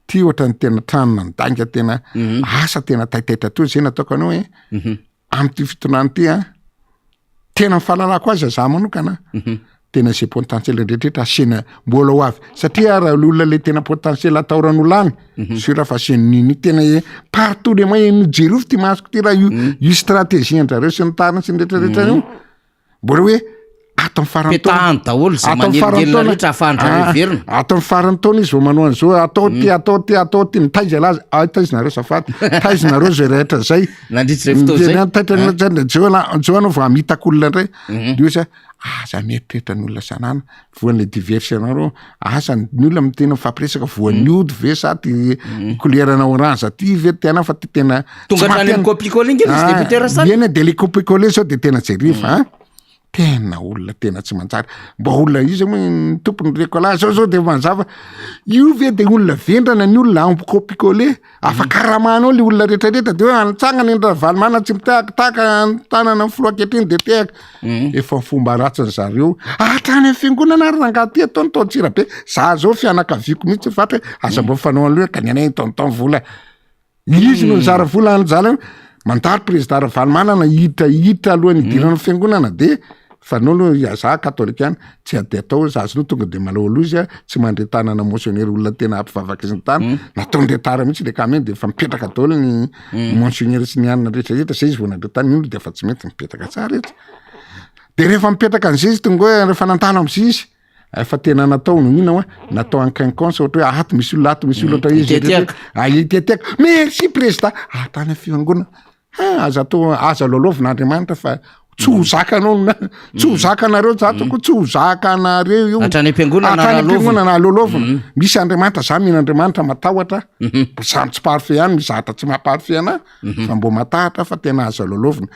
ty ohatran'ny tena trano nandainga tena Mhm. asa tena taitaitra teo zay nataoko anao hoe Mhm. amin'ity fitondrana ity an, tena ny fahalalako azy za manokana mhm. tena zay potentiel rehetrarehetra asiana mbola ho avy satria raha olona le tena potentiel atahorany ho lany mhm. sur fa asiany nini tena e partout le moyen no jereo ty masoko ty raha io mhm. io stratégie andrareo sy ny tariny sy ny rehetrarehetra io Mbola hoe ato amin'ny faran'ny taona. Petahany daholo izay Ato amin'ny faran'ny manelingelina taona. rehetra ahafahan-dRareo Ah, hiverina. Ato amin'ny faran'ny taona izy vao manao an'izao, atao ty, atao ty, atao ty, mitaiza laza, ah, taiza nareo azafady, taiza nareo zay rehetra zay. Nandritra izay fotoana izay. Ny taitra Ah. ny zay, zay anao, zay anao vao hamitaka olona indray. Mhm. De hoe za, aza mieritreritra ny olona sanana, voan'le diversion nareo, asa ny olona miteny mifampiresaka voan'ny ody ve sa ty couleur-na orange ty ve tena fa ty tena Tonga tsy hatrany maha-tena- amin'ny copie-coller nge izy Ah, député Rasamy. eny de le copie-coller zao de tena jereva an tena olona tena tsy manjary mba olona iza moa ny tompony rekola zao zao de mazava io ve de olona vendrana ny olona ampy copie-coller afa karamanao le olona rehetrarehetra de hoe antsangana ny Ravalomanana tsy mitahakitahaka ny tanana ny filoha ankehitriny de tehaka efa fomba ratsiny zareo hatrany amin'ny fiangonana ary rangahy ty ataony tao Antsirabe za zao fianakaviako mihitsy fatra hoe aza mba mifanao an'le ka ny anay tonton vola Izy no nizara vola any zala mandalo président Ravalomanana hiditra hiditra alohan'ny hidirana ny fiangonana de fa nao aloha ya za katolika ihany tsy de atao za zao tonga de malahelo izy a tsy mandre tanana monseigneur olona tena ampivavaka sy ny tany nataony retard mihitsy le camion de efa mipetraka daholo ny monseigneur sy ny anona rehetra rehetra zay izy vao nandre tanana io de efa tsy mety mipetraka tsara izy de rehefa mipetraka an'izay izy tonga hoe rehefa nandalo am'zay izy Efa tena natao no inona hoa natao en quinconce ohatra hoe ato misy olona ato misy olona ohatra izy Iteteaka. Ah, iteteaka. Merci président. Ah, tany amin'ny fiangonana. Ha, aza atao aza lalaovina Andriamanitra fa tsy ho zakanao na tsy ho zakanareo za toko tsy ho zakanareo io. Hatrany am-piangonana Hatrany lalaovina. am-piangonana lalaovina. Misy Andriamanitra za mino Andriamanitra matahotra. Samy tsy parfait ihany misy zavatra tsy maha parfait anahy fa mbô matahotra fa tena aza lalaovina.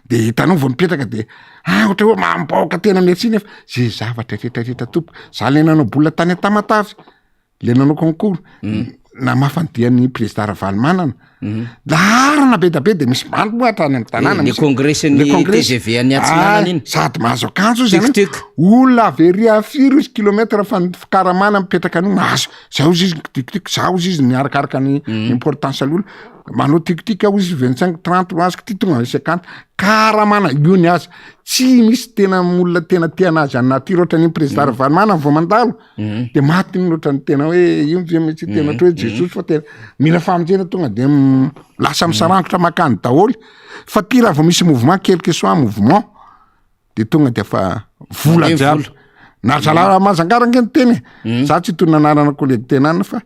De hitanao vao mipetraka de Ah ohatra hoe mambaoka tena merci nefa ze zavatra rehetra rehetra tompoko za le nanao bola tany Tamatave le nanao concours mm. namafa ny dian'ny président Ravalomanana mm. laharana be da be de misy bandy moa hatrany amin'ny tanàna le congrès ny TGV any Atsinanana iny ah, sady mahazo akanjo izy zany olona avy ery amin'ny firy izy kilomètre fa ny fikaramana mipetraka an'io mahazo zao izy izy tiktik zao izy izy niarakaraka ny mm. importance aloha Manao tiktik aho izy 25 30 no azoko ty tonga any 50 karamana io ny azy tsy misy tena olona tena tia anazy any nature ohatran'iny président mm. Ravalomanana vao mandalo mm. de maty iny ohatran'ny tena hoe io ve mihitsy tena mm. ohatra hoe Jesosy fa tena mila famonjena tonga de lasa misarangotra makany daholo fa ty raha vao misy mouvement quel que soit mouvement de tonga de fa vola jiaby na zalahy Majangara ange ny teny e za tsy hitonona anarana collègue tena any fa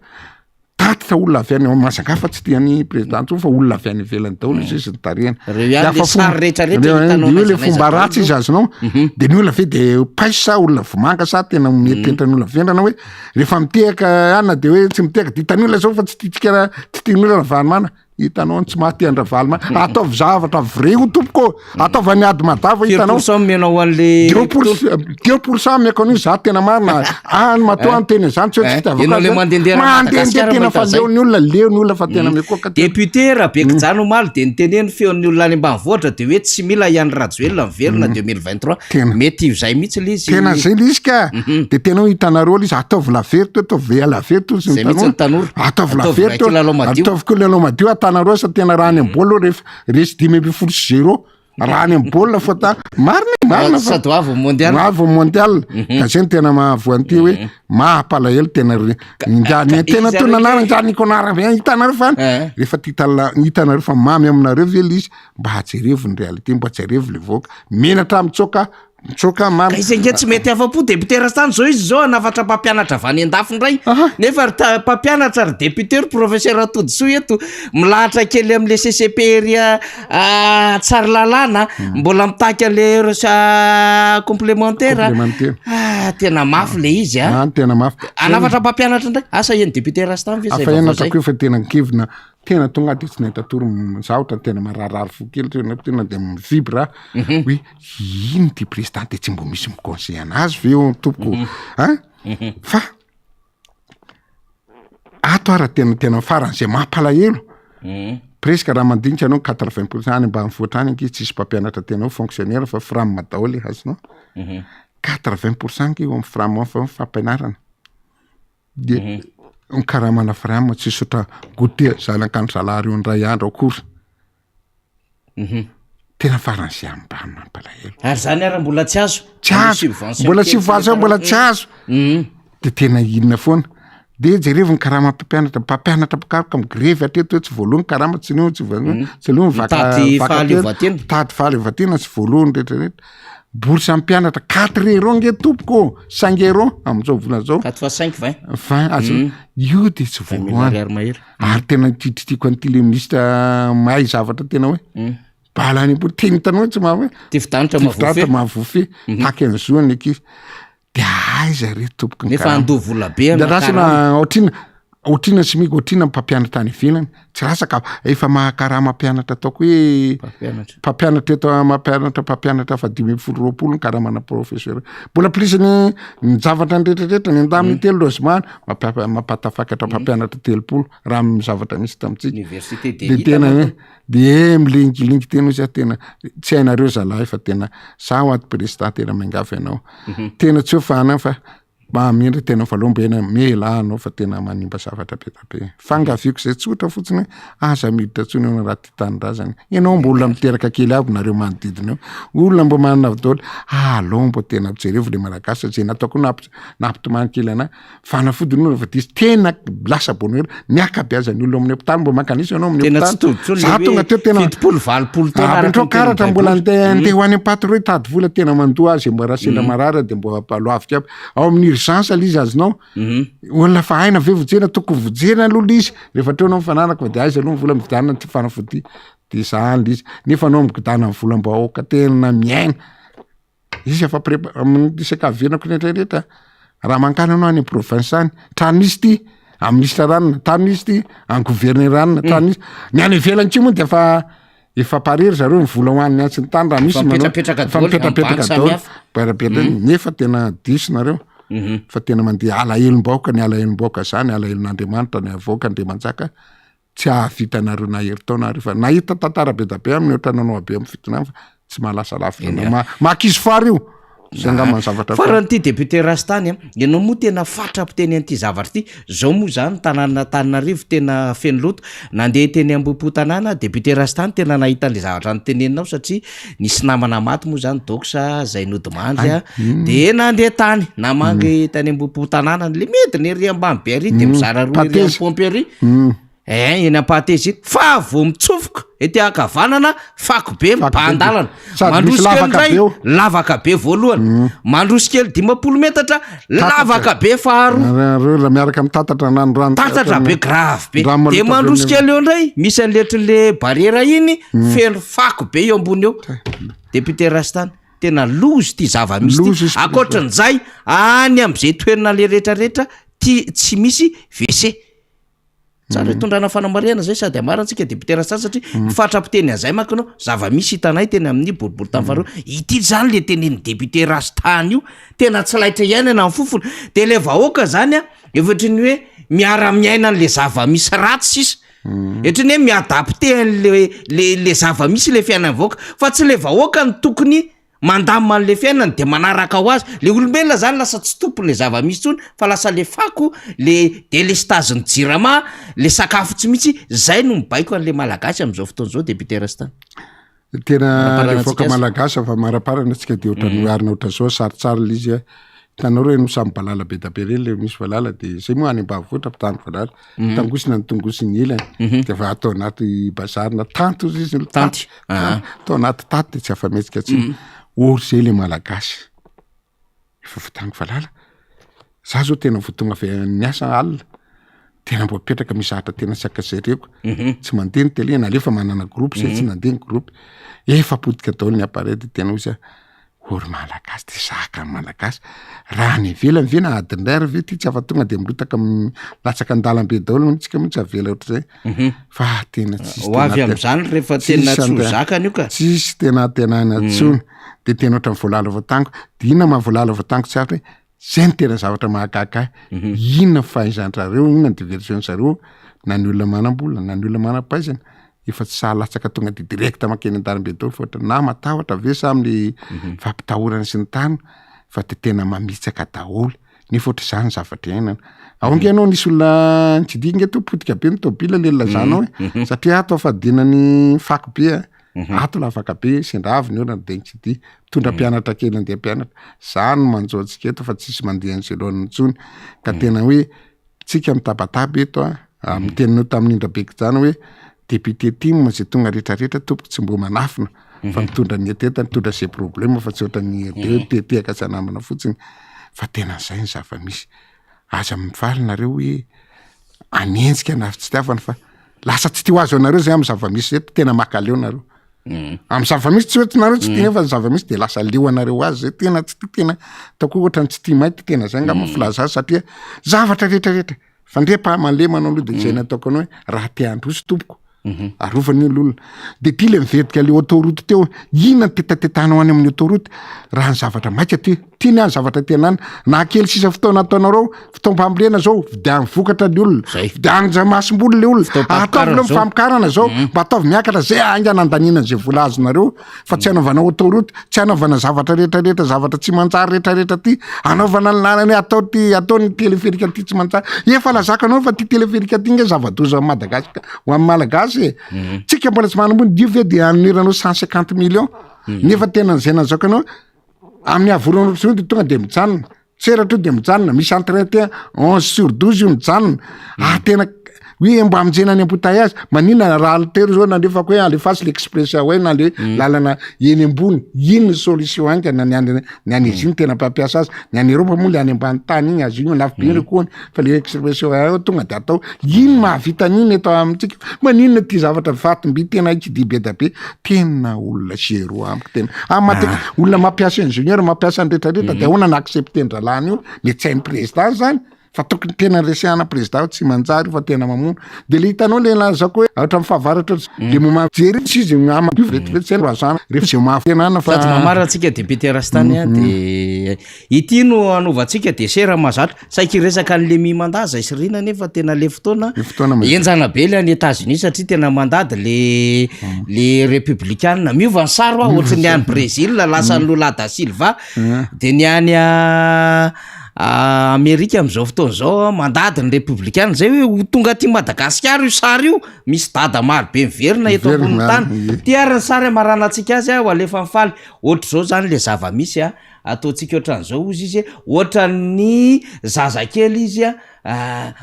Tatitra olona avy any Mazanga fa tsy tia ny président intsony fa olona avy any ivelany daholo izy izy nitarihana. Reo ihany le sary rehetra rehetra hitanao Io n'aiza le n'aiza fomba daholo ratsy io. izy azonao. De ny olona ve de paiso sa olona vomanga sa tena mieritreritra ny olona vendrana hoe rehefa mitehaka anona de hoe tsy mitehaka de hitan'ny olona zao fa tsy tiantsika raha tsy tian'ny olona Ravalomanana. Hitanao ny tsy maha te an-dRavalomana. Ataovy zavatra vrai io tompoko ô. Ataovy any ady madava Firy hitanao. pourcent omenao ho an'le 2 % meko an'io za tena marina. Any matoa Eh? ny teny an'izany tsy hoe tsy Eh? fitiavako Ianao azy le zany. mandehandeha raha Mandehandeha Madagasikara tena mahita fa an'izay. leo ny olona, leo ny olona fa tena mikoaka tena. Député Rabekijaly omaly dia niteneny feon'ny olona any ambanivohitra dia hoe tsy mila i Andry Rajoelina miverina 2023. Tena. Mety ho izay mihitsy le izy. Tena zay le izy ka. De tena hoe hitanareo le izy ataovy la verte ataovy la verte ozy Zay mihitsy ny tanora. Ataovy la Ataovy verte kilalao madio. Ataovy kilalao madio atanareo asa tena raha any amin'ny baolina rehefa resy 15-0 raha any amin'ny baolina fa ta marina e, marina fa Sady ho avy ny mondial. Ho avy ny mondial. Ka zay no tena mahavoa an'ity hoe mampalahelo tena ry nga ny tena izy tona araka- anarana nga Nicolas Rabin hitanareo fa Eh. rehefa tia tala- hitanareo fa mamy aminareo ve le izy mba jerevo ny réalité mba jerevo le vahoaka menatra mitsoaka mitsoaka Ka izy ange tsy mety afa-po député Rastany zao izy zao hanafatra mpampianatra avy any an-dafy indray nefa ry ta- mpampianatra ry député ry professeur Todisoa eto milahatra kely amin'le CCP ery ah, Tsaralalàna mbola mitaky an'le heures ah, complémentaire Complémentaire. ah, tena mafy le izy a Ah, tena mafy hanafatra mpampianatra indray asa eny député Rastany ve zay afa vaovao ena zay ataoko hoe fa tena kevina Tena tonga de tsy nahita tory za otrany tena mararirary fo kely tena tena de mi-vibre aho hoe ino ty président de tsy mbo misy mi-conseiller anazy ve eo tompoko an fa ato ara tena tena faran'izay mampalahelo presque raha mandinika anao 80 pourcent any ambanivohitra any ankizy tsisy mpampianatra tena hoe fonctionnaire fa fram daholo azonao 80 pourcent ange eo amin'ny fram ao fa fampianarana de mhm. ny karamana fram tsy sotra goûter zanak'andry zalahy reo indray andro akory mhm. tena faran'izay ambany mampalahelo ary zany ara mbola tsy azo tsy azo mbola subvention mbola tsy azo mhm. de tena inona foana de jerevo ny karama mpampianatra mpampianatra mpikaroka migrevy hatreto hoe tsy voaloha ny karama tsy nio tsy voaloha tsy aloha ny vaka Mitady vaka fahaleovantena. mitady fahaleovantena tsy voalohany rehetrarehetra Bourse mpianatra quatre euros nge tompoko ô, cinq euros amin'izao vola zao. Quatre fois cinq, vingt. Vingt, azo mm. Io de tsy voalohany. mahery. Ary tena titritiako an'ity le ministre mahay zavatra tena hoe. Mm. Bala any am-po, teny hitanao tsy maha hoe. Tifi-danitra mahavoafehy. Mahavoafehy, mm -hmm. taky an'ny zoany ankizy. De aiza re tompoko ny Nefa karama. handoa vola be De raha ohatrina ohatrina sy miko ohatrina mpampianatra any ivelany tsy rasa ka efa mahakarama mpianatra ataoko hoe Mpampianatra. mpampianatra eto mampianatra mpampianatra fa 15 20 ny karamana professeur mbola plus ny ny zavatra ny rehetrarehetra ny andaminy telo logement mampatafakatra mpampianatra 30 raha amin'ny zavatra misy tamintsika Université de d'élite tena hoe de milingilingy tena izy tena tsy hainareo zalahy fa tena za ho ato président tena miangavy anao tena tsy hoe fahana fa mahamendry tena voalohany mba ena mela anao fa tena manimba zavatra be da be fangaviako zay tsotra fotsiny hoe aza miditra intsony ianao raha tia tanindrazana ianao mbo olona miteraka kely aby nareo manodidina eo olona mbo manana avy daholo alao mbo tena jerevo le malagasy zay nataoko nampitomany kely anahy Fanafody no rehefa diso tena lasa bonheur ny ankabeazan'ny olona amin'ny hopitaly mbo mankanisa ianao amin'ny Tena tsy hopitaly tody intsony za le tonga hoe teo tena 70 80 taona araka apetrao ny tenin'ny karatra mbola Baiboly. andeha andeha ho any am-paty reo hitady vola tena mandoa azy mbo raha sendra marary de mbo ampaloaviko aby ao amin'ny urgence le izy azonao olona fa aina ve vonjena tokony vonjena aloha le izy rehefa treo anao mifanaraka fa de aiza aloha ny vola mividianana ty fanafody de zany le izy nefa anao migodana ny volam-bahoaka tena miaina Izy efa pré amin'ny isaka avenako rehetra rehetra raha mankany anao any province any trano misy ty amin'ny minisitra ranona trano misy ty amin'ny gouverneur ranona trano misy ny any ivelany koa moa de efa efa pare ry zareo ny vola ho an'ny any sy ny tany raha misy Efa manao mipetrapetraka efa daholo, amin'ny mipetrapetraka banky daholo samihafa. Mipetrapetraka nefa tena diso nareo fa tena mandeha alahelom-bahoaka ny alahelom-bahoaka zany alahelon'Andriamanitra ny avoaka Andriamanjaka tsy hahavita anareo na herintaona ary fa nahita tantara be da be aho mihoatra nanao habe amin'ny fitondrana fa tsy mahalasa lavitra anao ma- maha-ankizy foara io zay angamba ny zavatra Farany ity député Rastany a, ianao moa tena fatra mpiteny an'ity zavatra ity, zao moa zany tanàn'Antananarivo tena feno loto, nandeha teny Ambohipo tanàna député Rastany tena nahita an'le zavatra noteneninao satria nisy namana maty moa zany Dox zay nodimandry a, de nandeha tany namangy tany Ambohipo tanàna le midina ery ambany be ary de mizara roa ery amin'ny pompe ery, eh eny Ampahateza iny, fa vao mitsofoka ety ankavanana fako be mibahan-dalana, Sady misy mandroso kely lavaka indray be eo. lavaka be voalohany, mandroso kely 50 metatra lavaka be faharoa. Reo raha miaraka amin'ny tatatra na ny rano Tatatra be grave be. Rano De maloto avy mandroso amin'ny- kely eo indray misy an'le ohatran'le barrière iny feno fako be eo ambony eo. Député Rastany, tena loza ity zava-misy Loza ity. izy ity. Ankoatran'izay, any amin'izay toerana le rehetrarehetra ty tsy misy WC. Tsara itondrana fanamarihana zay sady amarantsika député Rastany satria fatra-piteny an'izay manko ianao, zava-misy hitanay teny amin'ny boriborintany faharoa. Ity zany le tenenin'ny député Rastany io, tena tsy laitra iainana ny fofony. De le vahoaka zany a, efa ohatry ny hoe miara-miaina an'le zava-misy ratsy sisa. Ohatry ny hoe mi-adapter an'le le le zava-misy le fiainan'ny vahoaka, fa tsy le vahoaka no tokony mandamina an'le fiainany de manaraka ho azy, le olombelona zany lasa tsy tompony le zava-misy tsony fa lasa le fako, le delestazin'ny jirama, le sakafo tsy misy, zay no mibaiko an'le malagasy am'zao fotoana zao député Rastany. Tena le vahoaka malagasy fa maraparana tsika de ohatran'ny oharina ohatran'izao sarotsary le izy a, hitanao reny samy valala be da be reny le misy valala de zay moa any ambanivohitra mpitandro valala. Tangosina ny tongosiny ilany de efa atao anaty bazary na tanty ozy izy Tanty, tanty, atao anaty taty de tsy afa-mihetsika tsony. Ory zay le malagasy efa voatango valala. Za zao tena vao tonga avy niasa alina, tena mbo mipetraka misy zavatra tena tsy ankajereko, tsy mandeha ny tele, nalefa manana groupe zay tsy nandeha ny groupe, efa potika daholo ny appareil de tena ozy aho. O ry malagasy ty zaka ny malagasy, raha any ivelany ve na adiny iray ary ve ty tsy afa tonga de mirotaka milatsaka an-dalambe daholo moa tsika moa tsy avela ohatr'izay fa tena tsisy Ho avy tena am'zany rehefa tsisy tena tsy ho ante- zakany io ka. tsisy tena antenaina intsony de tena ohatran'ny voalala voatango, de inona maha voalala voatango tsy aritra hoe zay no tena zavatra mahagaga ahy, inona ny fahaizan-drareo, inona ny diversion-zareo na ny olona manam-bola na ny olona manam-pahaizana efa tsy sahy latsaka tonga de direct mankeny an-dalambe daholo fa ohatra na matahotra ve sa amin'ny fampitahorana sy ny tariny fa de tena mamitsaka daholo nefa ohatry zany ny zavatra iainana. Ao ange ianao nisy olona nitsidika ange to potika be ny tôbila le nilazanao e, satria ato afa-dina ny fako be a, ato lavaka be sendra avy ny orana de nitsidika, mitondra mpianatra kely andeha mpianatra, zany no manjo antsika eto fa tsisy mandeha an'izay laoniny intsony ka tena hoe Tsika mitabataba eto a, amin'ny teninao tamin'ny Indrabekijana hoe député tim zay tonga retraretra tompoko tsy mbo manafina fa mitondra ny hetaheta, mitondra zay problème fa tsy ohatran'ny de hoe mitetehaka tsy anambana fotsiny fa tena zay ny zava-misy. Aza mifaly nareo hoe hanenjika na tsy fitiavana fa lasa tsy tia ho azo anareo zay amin'ny zava-misy eto, tena makaleo nareo. Amin'ny zava-misy tsy hoe tsy nareo tsy tia nefa ny zava-misy de lasa leo anareo ho azy zay, tena tsy tia tena ataoko hoe ohatran'ny tsy tia mainty tena zay angamba filaza azy satria zavatra retraretra fandriampahalemana aloha de zay nataoko anao hoe raha te handroso tompoko arovana io ny olona de ty le miverika le autoroute teo inona ny tetatetanao any amin'ny autoroute raha ny zavatra maika ty ty ny any zavatra tena any na kely sisa fotoana ataonareo fotoam-pambolena zao vidiano vokatra ny olona Zay. vidiano zay masomboly le olona Fotoam-pamokarana ataovy le zao. famokarana zao mba ataovy miakatra zay haingana andaniana zay vola azonareo fa tsy hanaovana autoroute tsy hanaovana zavatra rehetrarehetra zavatra tsy manjary rehetrarehetra ty hanaovana ny lalana hoe atao ty atao ny téléphérique ty tsy manjary efa lazako anao fa ty téléphérique ty nge zava-doza amin'i Madagasikara ho an'ny Malagasy e tsika mbola tsy manam-bola io ve de anoneranao 150 millions nefa tena zay nazako anao amin'ny havorana ohatr'izao de tonga de mijanona Tseratra io de mijanona, misy entretien 11 sur 12 io mijanona, ah tena hoe mba hamonjena ny embouteillage, maninona raha altero zao nalefako hoe alefaso l'express way na le lalana eny ambony, iny ny solution haingana ny any ny any Asie no tena mpampiasa azy, ny any Europe moa le any ambany tany iny azo iny lafo be ny koany fa le express way ao tonga de atao, iny mahavita an'iny eto amintsika, maninona ty zavatra vatom-by tena hikidia be da be, tena olona zéro amiko tena, ah matetika olona mampiasa ingénieur mampiasa ny retraretra de ahoana no accepter-ndralahiny io, le tsy hain'ny président zany fa tokony tena resahana président tsy manjary io fa tena mamono, de le hitanao le lazaiko hoe hatramin'ny fahavaratra le moment jery tsy izy ama io vetivety zay no azana rehefa zay mafy tena fa Sady mamarana antsika député Rastany a de ity no anaovantsika dessert mahazatra Saiky hiresaka an'i Lemmy Manda zay sy Rina nefa tena le fotoana Le fotoana ma- henjana be le any Etats-Unis satria tena mandady le le republikana. Miova ny sary hoa ohatry ny any Brésil lasa ny Lula da Silva de ny any a- a- Amerika amin'izao fotoana izao a, mandady ny republikana zay hoe ho tonga aty Madagasikara io sary io, misy dada maro be miverina eto Miverina, ambonin'ny tany. ie. Ty ary ny sary hamaranantsika azy a, ho alefan'i Faly. Ohatr'izao zany le zava-misy a. Ataontsika ohatran'izao hozy izy, ohatran'ny zazakely izy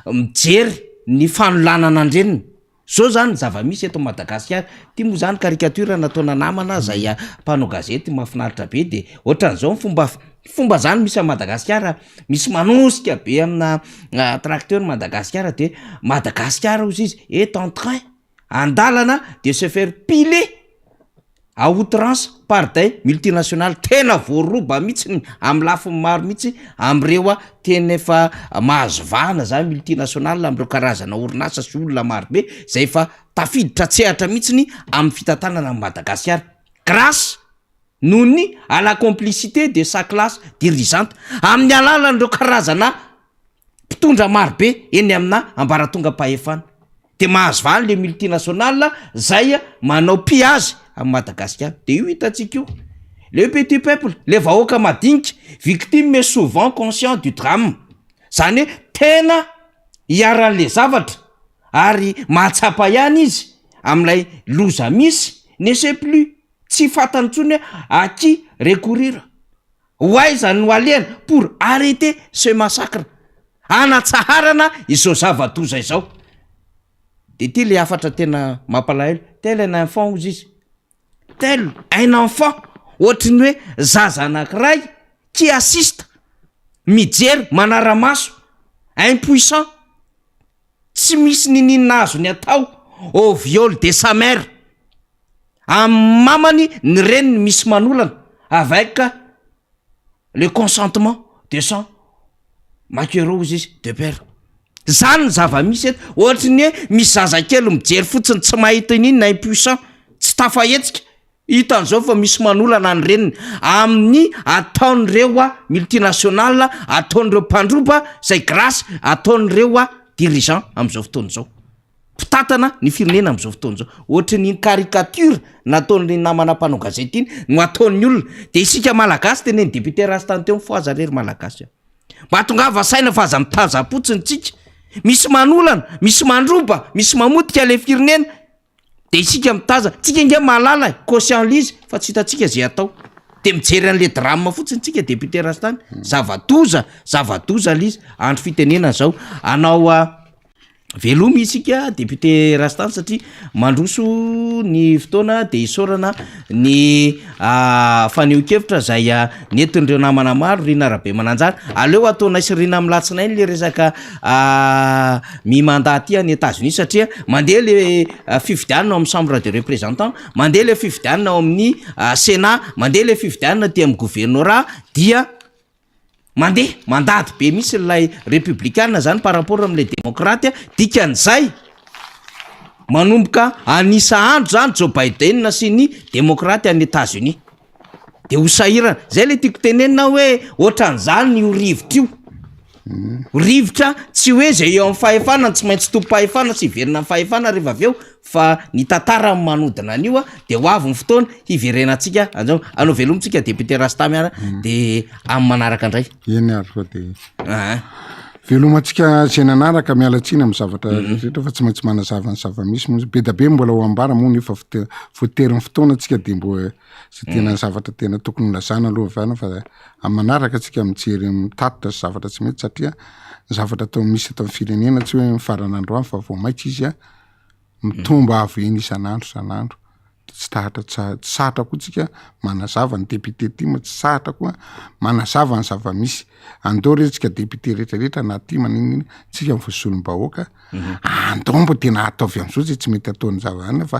mijery ny fanolanana an-dreniny. Zao zany ny zava-misy eto Madagasikara. Ity moa zany caricature nataona namana zay mpanao gazety mahafinaritra be de ohatran'izao ny fomba fomba zany misy à Madagasikara, misy manosika be amina tracteur Madagasikara de Madagasikara hozy izy est en train, an-dalana de se faire piler. À outrance par des multinationales, tena voaroba mihitsy amin'ny lafiny maro mihitsy amin'ireo tena efa mahazo vahana zany multinationales amin'ireo karazana orinasa sy olona marobe zay efa tafiditra an-tsehatra mihitsy amin'ny fitantanana an'i Madagasikara grâce noho ny à la complicité de sa classe dirigeante amin'ny alalan'ireo karazana mpitondra marobe eny amina ambaratongam-pahefana de mahazo vahana le multinationale zay manao pillage am Madagasikara de io hitantsika io le petit peuple le vahoaka madinika victime mais souvent conscient du drame zany hoe tena iharan'le zavatra ary mahatsapa ihany izy am'ilay loza misy ne sait plus tsy fantany intsony hoe à qui recourir ho aiza no alehany pour arrêter ce massacre anatsaharana izao zava-doza izao de ty le hafatra tena mampalahelo tel un enfant ozy izy tel un enfant ohatry ny hoe zaza anankiray qui assiste mijery manara-maso impuissant tsy misy nininona azony atao au viol de sa mère amy mamany ny reniny misy manolana avec le consentement de son maquereau ozy izy de père zany ny zava-misy eto ohatry ny hoe misy zazakely mijery fotsiny tsy mahita ininona impuissant tsy tafahetsika hitan'izao fa misy manolana ny reniny amin'ny ataon'ireo a multinationales ataon'ireo mpandroba zay grâce ataon'ireo a dirigeant am'izao fotoana izao mpitatana ny firenena am'izao fotoana izao ohatry ny caricature nataon'ny namana mpanao gazety iny no ataon'ny olona de isika malagasy teneny député Rastany teo mifoaza rery malagasy mba tongava saina fa aza mitaza-potsiny tsika misy manolana misy mandroba misy mamotika le firenena de isika mitaza tsika nge mahalala conscient lizy fa tsy hitatsika zay atao de mijery an'le drame fotsiny tsika député Rastany zava-doza zava-doza le izy andro fitenena zao anao a velomy isika député Rastany satria mandroso ny fotoana de isaorana ny fanehoan-kevitra zay nentin'ireo namana maro Rina Rabe Mananjara aleo ataonay sy Rina milatsinainy le resaka mi-mandat ty any États-Unis satria mandeha le fifidianana ao amin'ny chambre de représentant mandeha le fifidianana ao amin'ny sénat mandeha le fifidianana ty amin'ny gouvernorat dia mandeha mandady be misy lay républicain zany par rapport am'le démocrate dikan'izay manomboka anisa andro zany Joe Biden sy ny démocrate any États-Unis de ho sahirana zay le tiako tenenina hoe ohatran'izany io rivotra io rivotra tsy hoe zay eo amin'ny fahefana tsy maintsy tompo-pahefana sy hiverina amin'ny fahefana rehefa avy eo fa ny tantara manodina an'io a de ho avy ny fotoana hiverenantsika anzao anao velomintsika député Rastamy ara de amin'ny manaraka indray eny ary fa de velomantsika zay nanaraka mialatsiny amy zavatra rehetra fa tsy maintsy manazava ny zava-misy moa be da be mbola ho ambara moa nefa voatery ny fotoana atsika de mbo sy tena zavatra tena tokony lazana aloha avana fa amy manaraka atsika mijery mitatitra sy zavatra tsy mety satria ny zavatra atao misy atao amy firenena tsy hoe mifarana androany fa vao maika izy a mitombo avo eny isan'andro isan'andro de tsy tahatra tsy sahatra koa tsika manazava ny député ty ma tsy sahatra koa manazava ny zava-misy andao re tsika député rehetrarehetra na ty maninona tsika mivoasolom-bahoaka andao mbo tena ataovy am'izao zay tsy mety ataony zava fa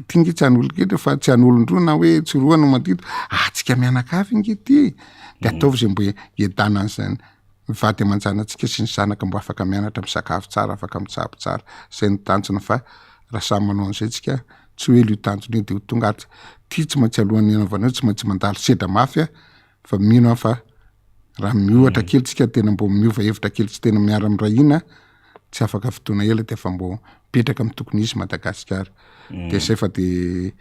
ty nge tsy an'olo-ketra fa tsy an'olon-droa na hoe tsy roa no mandidy atsika mianakavy nge ty de ataovy zay mbo hiadana an'zany mivady aman-janatsika sy ny zanaka mbo afaka mianatra misakafo tsara afaka mitsabo tsara zay ny tanjona fa raha samy manao an'izay tsika tsy hoe elo io tanjona io de ho tonga ary ty tsy maintsy alohan'ny anaovana io tsy maintsy mandalo sedra mafy a fa mino aho fa raha miohatra kely tsika tena mbo miova hevitra kely tsy tena miara mirahina tsy afaka fotoana ela de efa mbo mipetraka amy tokony izy Madagasikara de zay fa de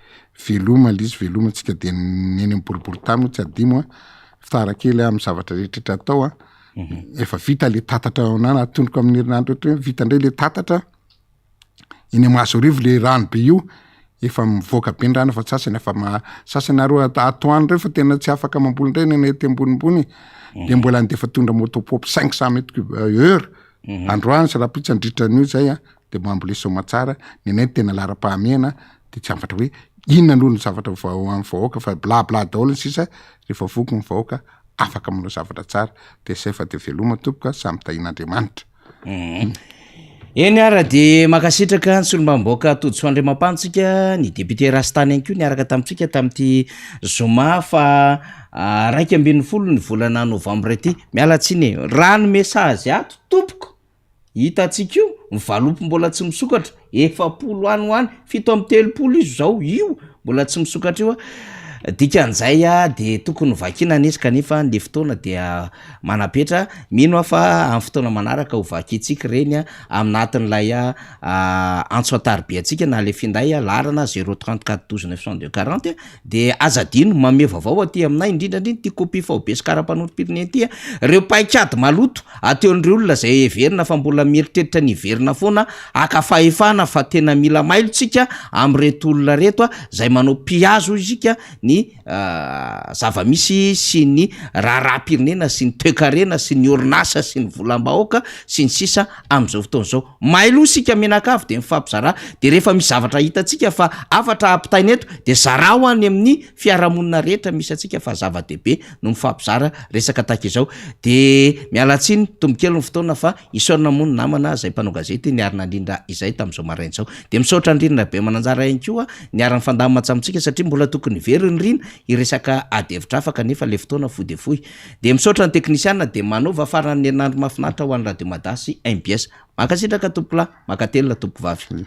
veloma le izy veloma tsika de neny amy boribory tany moa tsy adimo a fitara kely amy zavatra rehetrarehetra atao a efa vita le tatatra nana atondroko amin'ny herinandro eto hoe vita indray le tatatra eny Mahazoarivo le rano be io efa mivoaka be ny rano fa sasany efa ma sasany ary atoandro reo fa tena tsy afaka mamboly indray neny aty ambonimbony de mbola andefa tondra motopompe 500 mètres cube heure androany sy rahampitso andritra an'io zay a de mamboly somatsara ny anay tena laharam-pahamehana de tsy afatra hoe inona aloha ny zavatra vao amin'ny vahoaka fa bla bla daholo ny sisa rehefa voky ny vahoaka afaka manao zavatra tsara de zay fa de veloma tompoka samy tahian'Andriamanitra. Eny ara dia mankasitraka ny solombavambahoaka Todisoa Andriamampano tsika, ny député Rastany ihany koa niaraka tamintsika tamin'ity zoma faha 11 ny volana novambra ity. Miala tsiny e, raha ny message ato tompoko hitantsika io, ny valopy mbola tsy misokatra, 40 any ho any, 37 izy izao io mbola tsy misokatra io a, dikan'izay a de tokony hovakiana anie izy kanefa le fotoana dia manapetra, mino aho fa amin'ny fotoana manaraka ho vakintsika ireny a aminatin'ilay antso an-tariby antsika na le finday laharana zéro 34 12 902 40 De aza adino manome vaovao aty aminay indrindra indrindra ity copie faobe sy karapanondrom-pirenena ity a, reo paikady maloto ateon'ireo olona zay heverina fa mbola mieritreritra ny hiverina foana haka fahefana fa tena mila mailo tsika amin'ireto olona reto a, zay manao pillage hoy isika ny zava-misy sy ny raharaham-pirenena sy ny toekarena sy ny orinasa sy ny volam-bahoaka sy ny sisa amin'izao fotoana izao. Mailo isika mianakavy dia mifampizara dia rehefa misy zavatra hitantsika fa hafatra ampitaina eto dia zarao any amin'ny fiarahamonina rehetra misy antsika fa zava-dehibe no mifampizara resaka tahaka izao. Dia miala tsiny tompokely ny fotoana fa isaorana moa ny namana izay mpanao gazety niara-nandrindra izay tamin'izao maraina izao. Dia misaotra an'i Rina Rabemananjara ihany koa niara-nifandamina tamintsika satria mbola tokony hiverina i Rina hiresaka ady hevitra hafa kanefa ilay fotoana fohy dia fohy. Dia misaotra ny teknisiana dia manaova faran'ny herinandro mahafinaritra ho an'ny Radio Mada sy mbs. Mankasitraka tompokolahy, mankatelina tompokovavy.